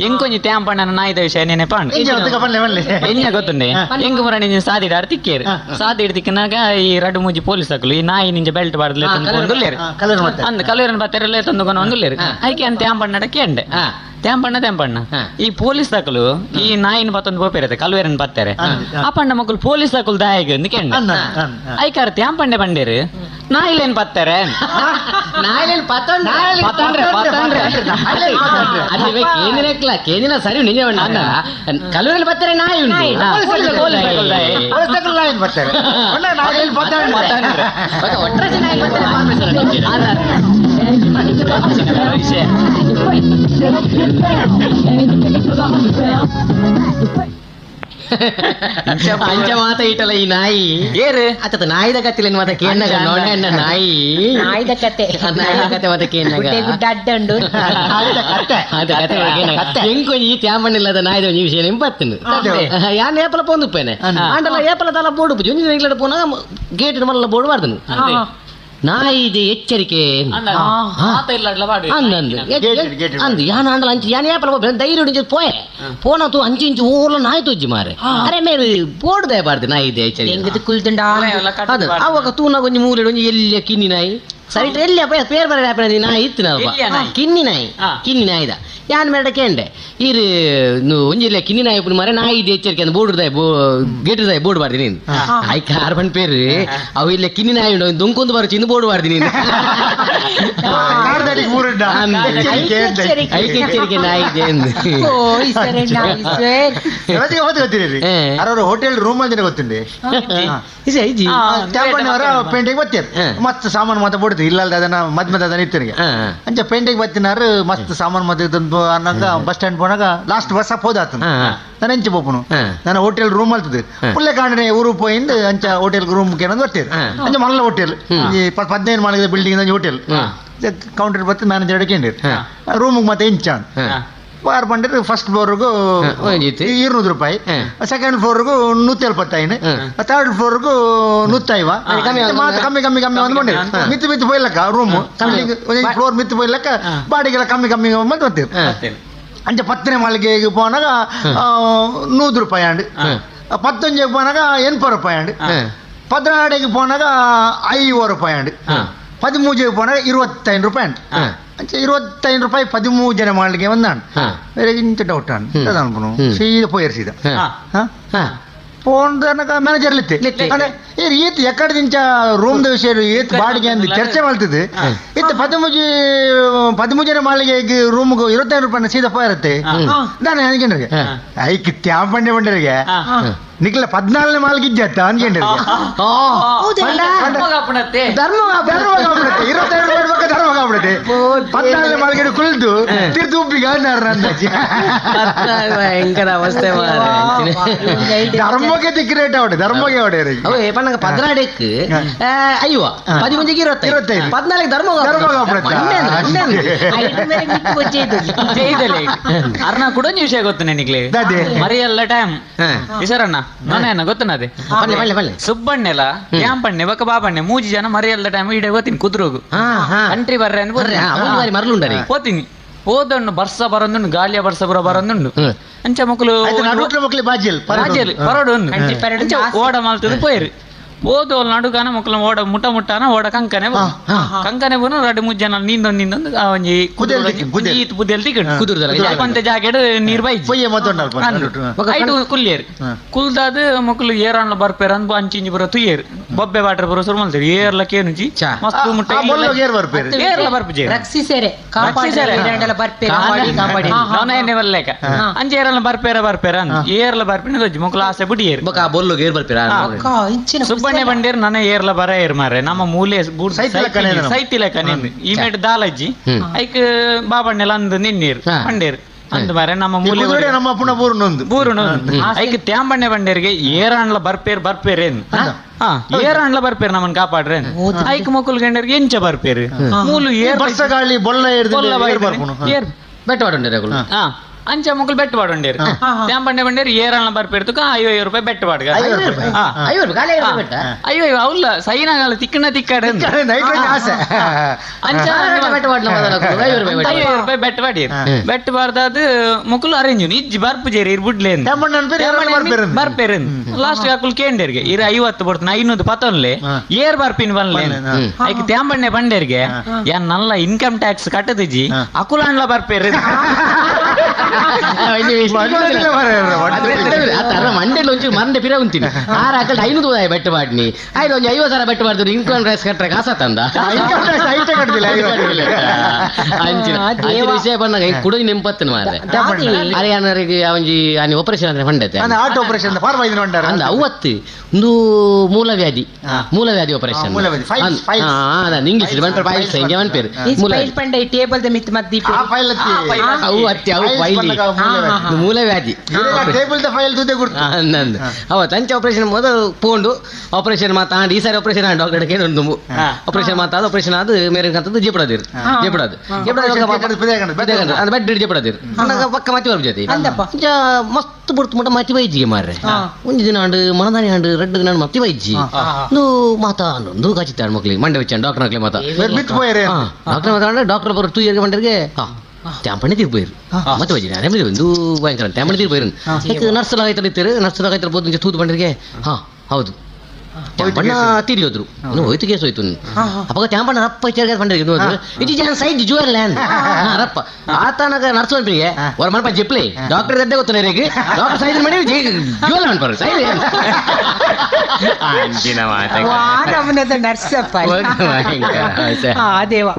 ಎಂಕೊಂಜಿ ತ್ಯಾಂಪಣ್ಣನ ನಾಯಿದ ವಿಷಯ ನೆನಪಾಂಡ್ ಎಣ್ಣೆ ಗೊತ್ತುಂಡೆ ಎಂಗ್ ಮುರ ನಿಂಜ ಸಾದಿಡ ತಿಕ್ಕೇರು ಸಾದಿಡ್ ತಿಕ್ಕನಾಗ ಈ ರಡ್ಡು ಮೂಜಿ ಪೊಲೀಸ್ ಹಾಕಲು ಈ ನಾಯಿ ನಿಂಜ ಬೆಲ್ಟ್ ಬಾರ್ದಲೆ ತಂದು ಅಂದ್ ಕಲೂರನ್ ಬತ್ತೆರಲ್ಲೇ ತಂದು ಒಂದುಲ್ಲೇರು ಐಕೆ ಅಂತ ತ್ಯಾಂಪಣ್ಣಡ ಕೇಂಡೆ ತ್ಯಾಂಪಣ್ಣ ತ್ಯಾಂಪಣ್ಣ ಈ ಪೊಲೀಸ್ ದಾಕಲು ಈ ನಾಯಿನ ಬತ್ತೊಂದು ಪೋಪೇರತ್ತೆ ಕಲ್ವೇರನ್ ಬತ್ತಾರೆ ಆ ಪಂಡ ಮಕ್ಕಳು ಪೊಲೀಸ್ ದಾಕಲು ದಾಯಿಗೆ ಒಂದು ಕೆಂಡ ಐಕಾರ ತ್ಯಾಂಪಣ್ಣೆ ಬಂಡೇರು ನಾಯಿಲೇನ್ ಬತ್ತಾರೆ ನಾಯಿಲೇನ್ ಪತ್ತಂಡ್ರೆ ಕೇಂದ್ರ ಕೇಂದ್ರ ಸರಿ ನಿಜ ಕಲ್ಲೂರಲ್ಲಿ ಬತ್ತಾರೆ ನಾಯಿ ಉಂಟು ಒಟ್ರಾಸಿ ನಾಯಿ ಬತ್ತಾರೆ ಅಂಚ ಮಾತ ಇಟ್ಟಲ್ಲ ಈ ನಾಯಿ ಏರು ಆತ ನಾಯಿದ ಕತ್ತಿಲ್ಲ ಮಾತ ಕೇನಾಗ ನೋಡ ನಾಯಿ ನಾಯಿದ ಕತೆ ನಾಯಿದ ಕತೆ ಮಾತ ಕೇನಾಗ ಗುಡ್ಡ ಅಡ್ಡ ಉಂಡು ಕತೆ ಎಂಕೊಂಜಿ ಈ ತ್ಯಾಮಣ್ಣಿಲ್ಲದ ನಾಯಿದ ಒಂಜಿ ವಿಷಯ ನೆಂಪತ್ತುಂಡು ಯಾನ್ ಏಪಲ ಪೋಂದುಪ್ಪೇನೆ ಆಂಡಲ ಏಪಲ ತಲ ಬೋರ್ಡು ಪೂಜೆ ಒಂಜಿ ಇಂಗ್ಲಡ ಪೋನಾಗ ಗೇಟ್ ಮಲ್ಲ ಬೋರ್ಡು ಬಾರ್ದನು ನಾಯಿದ ಎಚ್ಚರಿಕೆ ಅಂದು ಯಾನ್ ಆಂಡಲ ಅಂಚು ಯಾನ್ ಏಪಲ ಧೈರ್ಯ ಉಂಡು ಪೋಯೆ ಪೋನ ತೂ ಅಂಚು ಇಂಚು ಓಲ ನಾಯಿ ತೋಜಿ ಮಾರೆ ಅರೆ ಮೇರೆ ಬೋರ್ಡ್ ದಯಬಾರ್ದು ನಾಯಿ ಇದೆ ಎಚ್ಚರಿಕೆ ಕುಲ್ದುಂಡ ಅವಾಗ ತೂನಾಗ ಒಂಜಿ ಮೂಲೆ ಒಂಜಿ ಎಲ್ಲಿಯ ಕಿನ್ನಿ ನಾಯಿ ಸರಿ ಎಲ್ಲಿ ಪೇರ್ ಬರ ನಾಯಿ ಇತ್ತು ನಾವು ಕಿನ್ನಿ ನಾಯಿ ಕಿನ್ನಿ ನಾಯಿದ ಯಾನ್ ಮೇಡ ಕೇಂಡೆ ಈರು ಒಂಜಿಲ್ಲ ಕಿನ್ನಿ ನಾಯಿ ಪುಣಿ ಮರೆ ನಾಯಿ ಇದೆ ಎಚ್ಚರಿಕೆ ಅಂತ ಬೋರ್ಡ್ ಗೇಟ್ ಬೋರ್ಡ್ ಬಾರ್ದಿ ನೀನು ಆಯ್ ಕಾರ್ ಬನ್ ಪೇರು ಅವು ಇಲ್ಲ ಕಿನ್ನಿ ನಾಯಿ ಉಂಡು ದೊಂಕೊಂದು ಬರೋ ಚಿನ್ನ ಬೋರ್ಡ್ ಬಾರ್ದಿ ನೀನು ಎಚ್ಚರಿಕೆ ನಾಯಿ ಇದೆ ಹೋಟೆಲ್ ರೂಮ್ ಅಂಜನೆ ಗೊತ್ತುಂಡೆ ಪೇಂಟಿಂಗ್ ಬತ್ತೀರ್ ಮಸ್ತ್ ಸಾಮಾನು ಮಾತ್ರ ಬೋಡ್ತು ಇಲ್ಲ ಅದನ್ನ ಮದ್ ಮದ್ ಅದನ್ನ ಇತ್ತು ಅಂಚ ಪೇಂಟಿಂಗ್ ಬತ್ತಿನಾರು ಮಸ್ತ್ ಸಾಮಾನು ಮತ್ತೆ ಅನ್ನಂಗ ಬಸ್ ಸ್ಟ್ಯಾಂಡ್ ಪೋನಾಗ ಲಾಸ್ಟ್ ಬಸ್ ಅಪ್ ಹೋದಾತ ನಾನು ಎಂಚ ಪೋಪುನು ನಾನು ಹೋಟೆಲ್ ರೂಮ್ ಅಲ್ತದೆ ಪುಲ್ಲೆ ಕಾಂಡನೆ ಊರು ಪೋಯಿಂದ ಅಂಚ ಹೋಟೆಲ್ ರೂಮ್ ಕೇನಂದು ಬರ್ತೀರಿ ಅಂಚ ಮಲ್ಲ ಹೋಟೆಲ್ ಈ 15 ಮಾಳಿಗೆ building hotel counter ಬತ್ತಿ ಮ್ಯಾನೇಜರ್ ಅಡಿಕೊಂಡಿರು ರೂಮಿಗೆ ಮತ್ತೆ ಎಂಚ ಬಾರ್ ಬಂದ್ರೆ ಫಸ್ಟ್ ಫ್ಲೋರ್ಗೂ 200 ರೂಪಾಯಿ, ಸೆಕೆಂಡ್ ಫ್ಲೋರ್ಗೂ 175, ಥರ್ಡ್ ಫ್ಲೋರ್ಗೂ 150, ಮಾತ್ರ ಕಮ್ಮಿ ಕಮ್ಮಿ ಕಮ್ಮಿ ಅಂದ್ಕೊಂಡೆ ಮಿತ್ತು ಮಿತ್ತು ಪೋಯ್ಲಕ್ಕ ರೂಮ್ ಫ್ಲೋರ್ ಮಿತ್ತು ಪೋಯ್ಲಕ್ಕ ಬಾಡಿಗೆಲ್ಲ ಕಮ್ಮಿ ಕಮ್ಮಿ ಮತ್ತೆ ಬರ್ತೀರಿ. ಅಂಚೆ 10ನೇ ಮಾಳಿಗೆಗೆ ಪೋನಾಗ 100 ರೂಪಾಯಿ ಅಂಡ್, 11 ಪೋನಾಗ 80 ರೂಪಾಯಿ ಅಂಡ್, 14 ಪೋನಾಗ 50 ರೂಪಾಯಿ ಅಂಡ್, 13 ಪೋನಾಗ 25 ರೂಪಾಯಿ ಅಂಡ್. ಅಂಚೆ 25 ರೂಪಾಯಿ 13 ಜನ ಮಾಡ್ಲಿಕ್ಕೆ ಬಂದಾಣ. ಬೇರೆ ಇಂಚ ಡೌಟ್ ಅನ್ ಅನ್ಪುನು ಸೀದಾ ಪೋಯರ್ ಸೀದಾ ಫೋನ್ ಮ್ಯಾನೇಜರ್ ಲಿತ್ತೆ ಈತ್ ಎಕ್ಕಡ ದಿಂಚ ರೂಮ್ the ವಿಷಯ ಈತ್ ಬಾಡಿಗೆ ಅಂದ್ ಚರ್ಚೆ ಮಾಡ್ತಿದ್ದು. ಇತ್ತು 13 ಜನ ಮಾಳಿಗೆ ರೂಮ್ಗೆ 25 ರೂಪಾಯಿ ಸೀದಾ ಪೋಯರತ್ತೆ ನಾನು ಅನ್ಕೊಂಡ್ರಿಗೆ ಐಕ್ ತ್ಯಾಂ ಪಂಡೆ ಬಂಡರಿಗೆ ನಿಕ್ಲ 14ನೇ ಮಾಲ್ಗೆ ಇಜ್ಜತ್ತ ಅನ್ಕೊಂಡ್ರಿಗೆ 25 ರೂಪಾಯಿ ಪಕ್ಕ ಧರ್ಮಗಾಗ್ಬಿಡುತ್ತೆ. 14ನೇ ಮಾಲ್ಗೆ ಕುಳಿತು ತಿರ್ದು ಉಪ್ಪಿಗೆ ಅಂದಾಜಿ ಭಯಂಕರ ಅವಸ್ಥೆ ಧರ್ಮಕ್ಕೆ ತಿಕ್ರೇಟ್ ಅವಡೆ ಧರ್ಮಕ್ಕೆ ಅವಡೆ ಪಣ್ಣಗ 14ಕ್ಕೆ 50, 13ಕ್ಕೆ 25, 14 ಧರ್ಮ ಅರ್ಣ ಕೂಡ ವಿಷಯ ಗೊತ್ತು ನಿನಗೆ ಮರಿಯಲ್ಲ ಟೈಮ್ ವಿಸರಣ್ಣ ನಾನೇನ ಗೊತ್ತನದೆ ಸುಬ್ಬಣ್ಣೆಲ್ಲ ಯಾಂಪಣ್ಣೆ ಬಕ ಬಾಬಣ್ಣೆ ಮೂಜಿ ಜನ ಮರಿಯಲ್ಲ ಟೈಮ್ ಇಡೆ ಹೋತೀನಿ ಕುದುರೋಗು ಕಂಟ್ರಿ ಬರ್ರೆ ಮರಳುಂಡರಿ ಹೋತೀನಿ ಹೋದಣ್ಣು ಬರ್ಸ ಬರೊಂದುಂಡು ಗಾಳಿಯ ಬರ್ಸ ಬರೋ ಬರೊಂದುಂಡು ಅಂಚ ಮಕ್ಕಳು ಬಾಜಿಯಲ್ಲಿ ಪರಡು ಅಂಚ ಓಡ ಮಾಲ್ತದ ಪೋಯರು ಓದೋಲ್ ನಡುಗಾನ ಮಕ್ಕಳು ಓಡ ಮುಟ್ಟ ಮುಟ್ಟಾನ ಓಡ ಕಂಕನೆ ಕಂಕನೆ ಬನು ರಡ್ಡು ಮೂಜ್ ಜನ ನೀಂದೊಂದು ನೀಂದೊಂದು ಆ ಒಂಜಿ ಈತ್ ಬುದ್ದೆಲ್ ತಿಕ್ಕಂಡು ಪಂತೆ ಜಾಕೆಡ್ ನೀರ್ ಬೈ ಐಟು ಕುಲ್ಲಿಯರು ಕುಲ್ದಾದ ಮಕ್ಕಳು ಏರಾನ್ಲ ಬರ್ಪೇರ ಅಂದ್ ಅಂಚಿಂಚಿ ಬರೋ ತುಯ್ಯರು ಬೊಬ್ಬೆ ವಾಟರ್ ಬರೋ ಸುರು ಮಲ್ತೇರು ಏರ್ಲ ಕೇನುಜಿ ಮಸ್ತ್ ಮುಟ್ಟ ಏರ್ಲ ಬರ್ಪು ರಕ್ಷಿಸೇರೆ ಲೇಕ ಅಂಚೆ ಏರಲ್ಲ ಬರ್ಪೇರ ಬರ್ಪೇರ ಅಂದ್ ಏರ್ಲ ಬರ್ಪಿನ ಮಕ್ಕಳು ಆಸೆ ಬಿಡಿ ಬೊಲ್ಲು ಏರ್ ಬರ್ಪೇರ ಸುಬ್ಬಣ್ಣ ಬಂಡೇರ್ ನನ್ನ ಏರ್ಲ ಬರ ಏರ್ ಮಾರೆ ನಮ್ಮ ಮೂಲೆ ಸೈತಿಲಕ ನಿಂದು ಈ ಮೇಟ್ ದಾಲಜ್ಜಿ ಐಕ್ ಬಾಬಣ್ಣೆಲ್ಲ ಅಂದ್ ನಿನ್ನೀರ್ ಬಂಡೇರ್ ಅಂದ್ ಮಾರೆ ನಮ್ಮ ಮೂಲೆ ನಮ್ಮ ಪುನಃ ಬೂರುನೊಂದು ಬೂರುನೊಂದು ಐಕ್ ತ್ಯಾಂಬಣ್ಣೆ ಬಂಡೇರಿಗೆ ಏರಾಣ್ಲ ಬರ್ಪೇರ್ ಬರ್ಪೇರೇನು ಏರಾಣ್ಲ ಬರ್ಪೇರ್ ನಮ್ಮನ್ ಕಾಪಾಡ್ರೆ ಐಕ್ ಮೊಕ್ಕಲ್ ಗಂಡೇರಿಗೆ ಎಂಚ ಬರ್ಪೇರು ಮೂಲು ಏರ್ ಗಾಳಿ ಬೊಲ್ಲ ಏರ್ ಬೆಟ್ಟ ವಾಡುಂಡೇರು ಅಂಚ ಮಕ್ಕಳು ಬೆಟ್ಟ ಬಾಡುಂಡೇರು ತ್ಯಾಂಬಣ್ಣೆ ಬಂಡೇರು ಏರಣ್ಣ ಬರ್ಪೇರ್ತಕ 50 ರೂಪಾಯಿ ಬೆಟ್ಟ ಬಾಡ್ಗ ಅಯ್ಯೋ ಅವಲ್ಲ ಸೈನಾಗಲ್ಲ ತಿಕ್ಕಣ ತಿಕ್ಕಾಡ ಅಂಚ 50 ರೂಪಾಯಿ ಬೆಟ್ಟ ಬಾಡಿ ಬೆಟ್ಟ ಬಾರ್ದಾದ ಮಕ್ಕಳು ಅರೇಂಜ್ ಇಜ್ಜಿ ಬರ್ಪು ಜೇರಿ ಇರ್ ಬುಡ್ಲೆ ಬರ್ಪೇರು ಲಾಸ್ಟ್ ಅಕುಲ್ ಕೇಂಡೇರಿಗೆ ಇರ 50 ಬರ್ತನ 500 ಪತ್ತೊನ್ಲೆ ಏರ್ ಬರ್ಪಿನ್ ಬನ್ಲೆ ಐಕ್ ತ್ಯಾಂಬಣ್ಣೆ ಬಂಡೇರಿಗೆ ಯಾನ್ ನಲ್ಲ ಇನ್ಕಮ್ ಟ್ಯಾಕ್ಸ್ ಕಟ್ಟದಿಜ್ಜಿ ಅಕುಲಾಂಡ್ಲ ಬರ್ಪೇರು ಮಂಡೆಲ್ ಒಂಚೂರು ಮಂಡೆ ಪಿರ ಉಂತೀನಿ ಆರು ಹಾಕಲ್ 500 ಬೆಟ್ಟ ಮಾಡಿನಿ ಆಯ್ತು ಒಂಜಿ 50 ಸಾವಿರ ಬೆಟ್ಟ ಮಾಡ್ತಾರೆ ಇನ್ಕಮ್ ಟ್ಯಾಕ್ಸ್ ಕಟ್ಟರೆ ಕಾಸ ತಂದ ಅಂಚಿನ ವಿಷಯ ಬಂದಾಗ ಕುಡೋಜಿ ನೆಂಪತ್ತಿನ ಮಾರ್ರೆ ಅರೆ ಯಾರಿಗೆ ಒಂಜಿ ಆಪರೇಷನ್ ಅಂದ್ರೆ ಫಂಡತೆ ಆಪರೇಷನ್ ಅಂದ ಅವತ್ತು ಒಂದು ಮೂಲವ್ಯಾಧಿ ಮೂಲವ್ಯಾಧಿ operation English files ಹಿಂಗೆ ಮನ್ಪೇರು ಟೇಬಲ್ ಅವು ಅತ್ತಿ ಅವು ಫೈಲ್ ಮೂಲವ್ಯಾಧಿ ಅವತ್ತು ಅಂಚೆ ಆಪರೇಷನ್ ಮೊದಲು ಪೋಂಡು ಆಪರೇಷನ್ ಮಾತಾಡಿ ಈ ಸಾರಿ ಆಪರೇಷನ್ ಡಾಕ್ಟರ್ ಕೇಳಿ ಆಪರೇಷನ್ ಮಾತಾದ ಆಪರೇಷನ್ ಅದು ಮೇರೆ ಅಂತದ್ದು ಜೇಪಡದಿರು ಜೇಪಡದು ಬೆಡ್ ಜೇಪಡದಿರು ಪಕ್ಕ ಮತಿ ಬರ್ಬ ಜೊತೆ ಮಸ್ತ್ ಬುಡ್ತು ಮುಟ್ಟ ಮತಿ ಬೈಜಿಗೆ ಮಾರ್ರೆ ಒಂದು ದಿನ ಅಂಡು ಮನದಾನಿ ಅಂಡು ರೆಡ್ ದಿನ ಮತಿ ಬೈಜಿ ಒಂದು ಮಾತಾ ಒಂದು ಕಾಚಿತ್ತಾడు ಮಕ್ಳಿಗೆ ಮಂಡೆ ವಚ್ಚ ಡಾಕ್ಟರ್ ಮಕ್ಳಿಗೆ ಮಾತಾ ಡಾಕ್ಟರ್ ಮಾತಾಡ ಡಾಕ್ಟರ್ ಬರೋ 2 ಇಯರ್ಗೆ ಮಂಡರಿಗೆ ತ್ಯಾಂಪಣ್ಣೆ ತೀರ್ಪೋಯಿರು ಮತ್ತೆ ಬಜ್ಜಿ ನಾನೇ ಒಂದು ಭಯಂಕರ ತ್ಯಾಂಪಣ್ಣೆ ತೀರ್ಪೋಯಿರು ಯಾಕೆ ನರ್ಸ್ ಎಲ್ಲ ಆಯ್ತಲ್ಲ ಇತ್ತಾರೆ ನರ್ಸ್ ಎಲ್ಲ ಆಯ್ತಲ್ಲ ಬೋದು ತೂತು ಬಂಡರಿಗೆ ಹಾಂ ಹೌದು ತ್ಯಾಂಪಣ್ಣ ತೀರಿಯೋದ್ರು ಹೋಯ್ತು ಕೇಸ್ ಹೋಯ್ತು. ಅವಾಗ ತ್ಯಾಂಪಣ್ಣ ರಪ್ಪ ಇಚ್ಚಾರ ಪಂಡ ಇದು ಜನ ಸೈಜ್ ಜುವಲ್ ಲ್ಯಾಂಡ್ ರಪ್ಪ ಆತನಗ ನರ್ಸ್ ಪನ್ಪಿಗೆ ಹೊರ ಮನಪ ಜಿಪ್ಲಿ ಡಾಕ್ಟರ್ ಎದ್ದೆ ಗೊತ್ತು ನೇರಿಗೆ ಡಾಕ್ಟರ್ ಸೈಜ್ ಮಾಡಿ ಜುವಲ್ ಅನ್ಪಾರು ಸೈಜ್ ವಾ ನಮನದ ನರ್ಸಪ್ಪ. ಆ ದೇವ.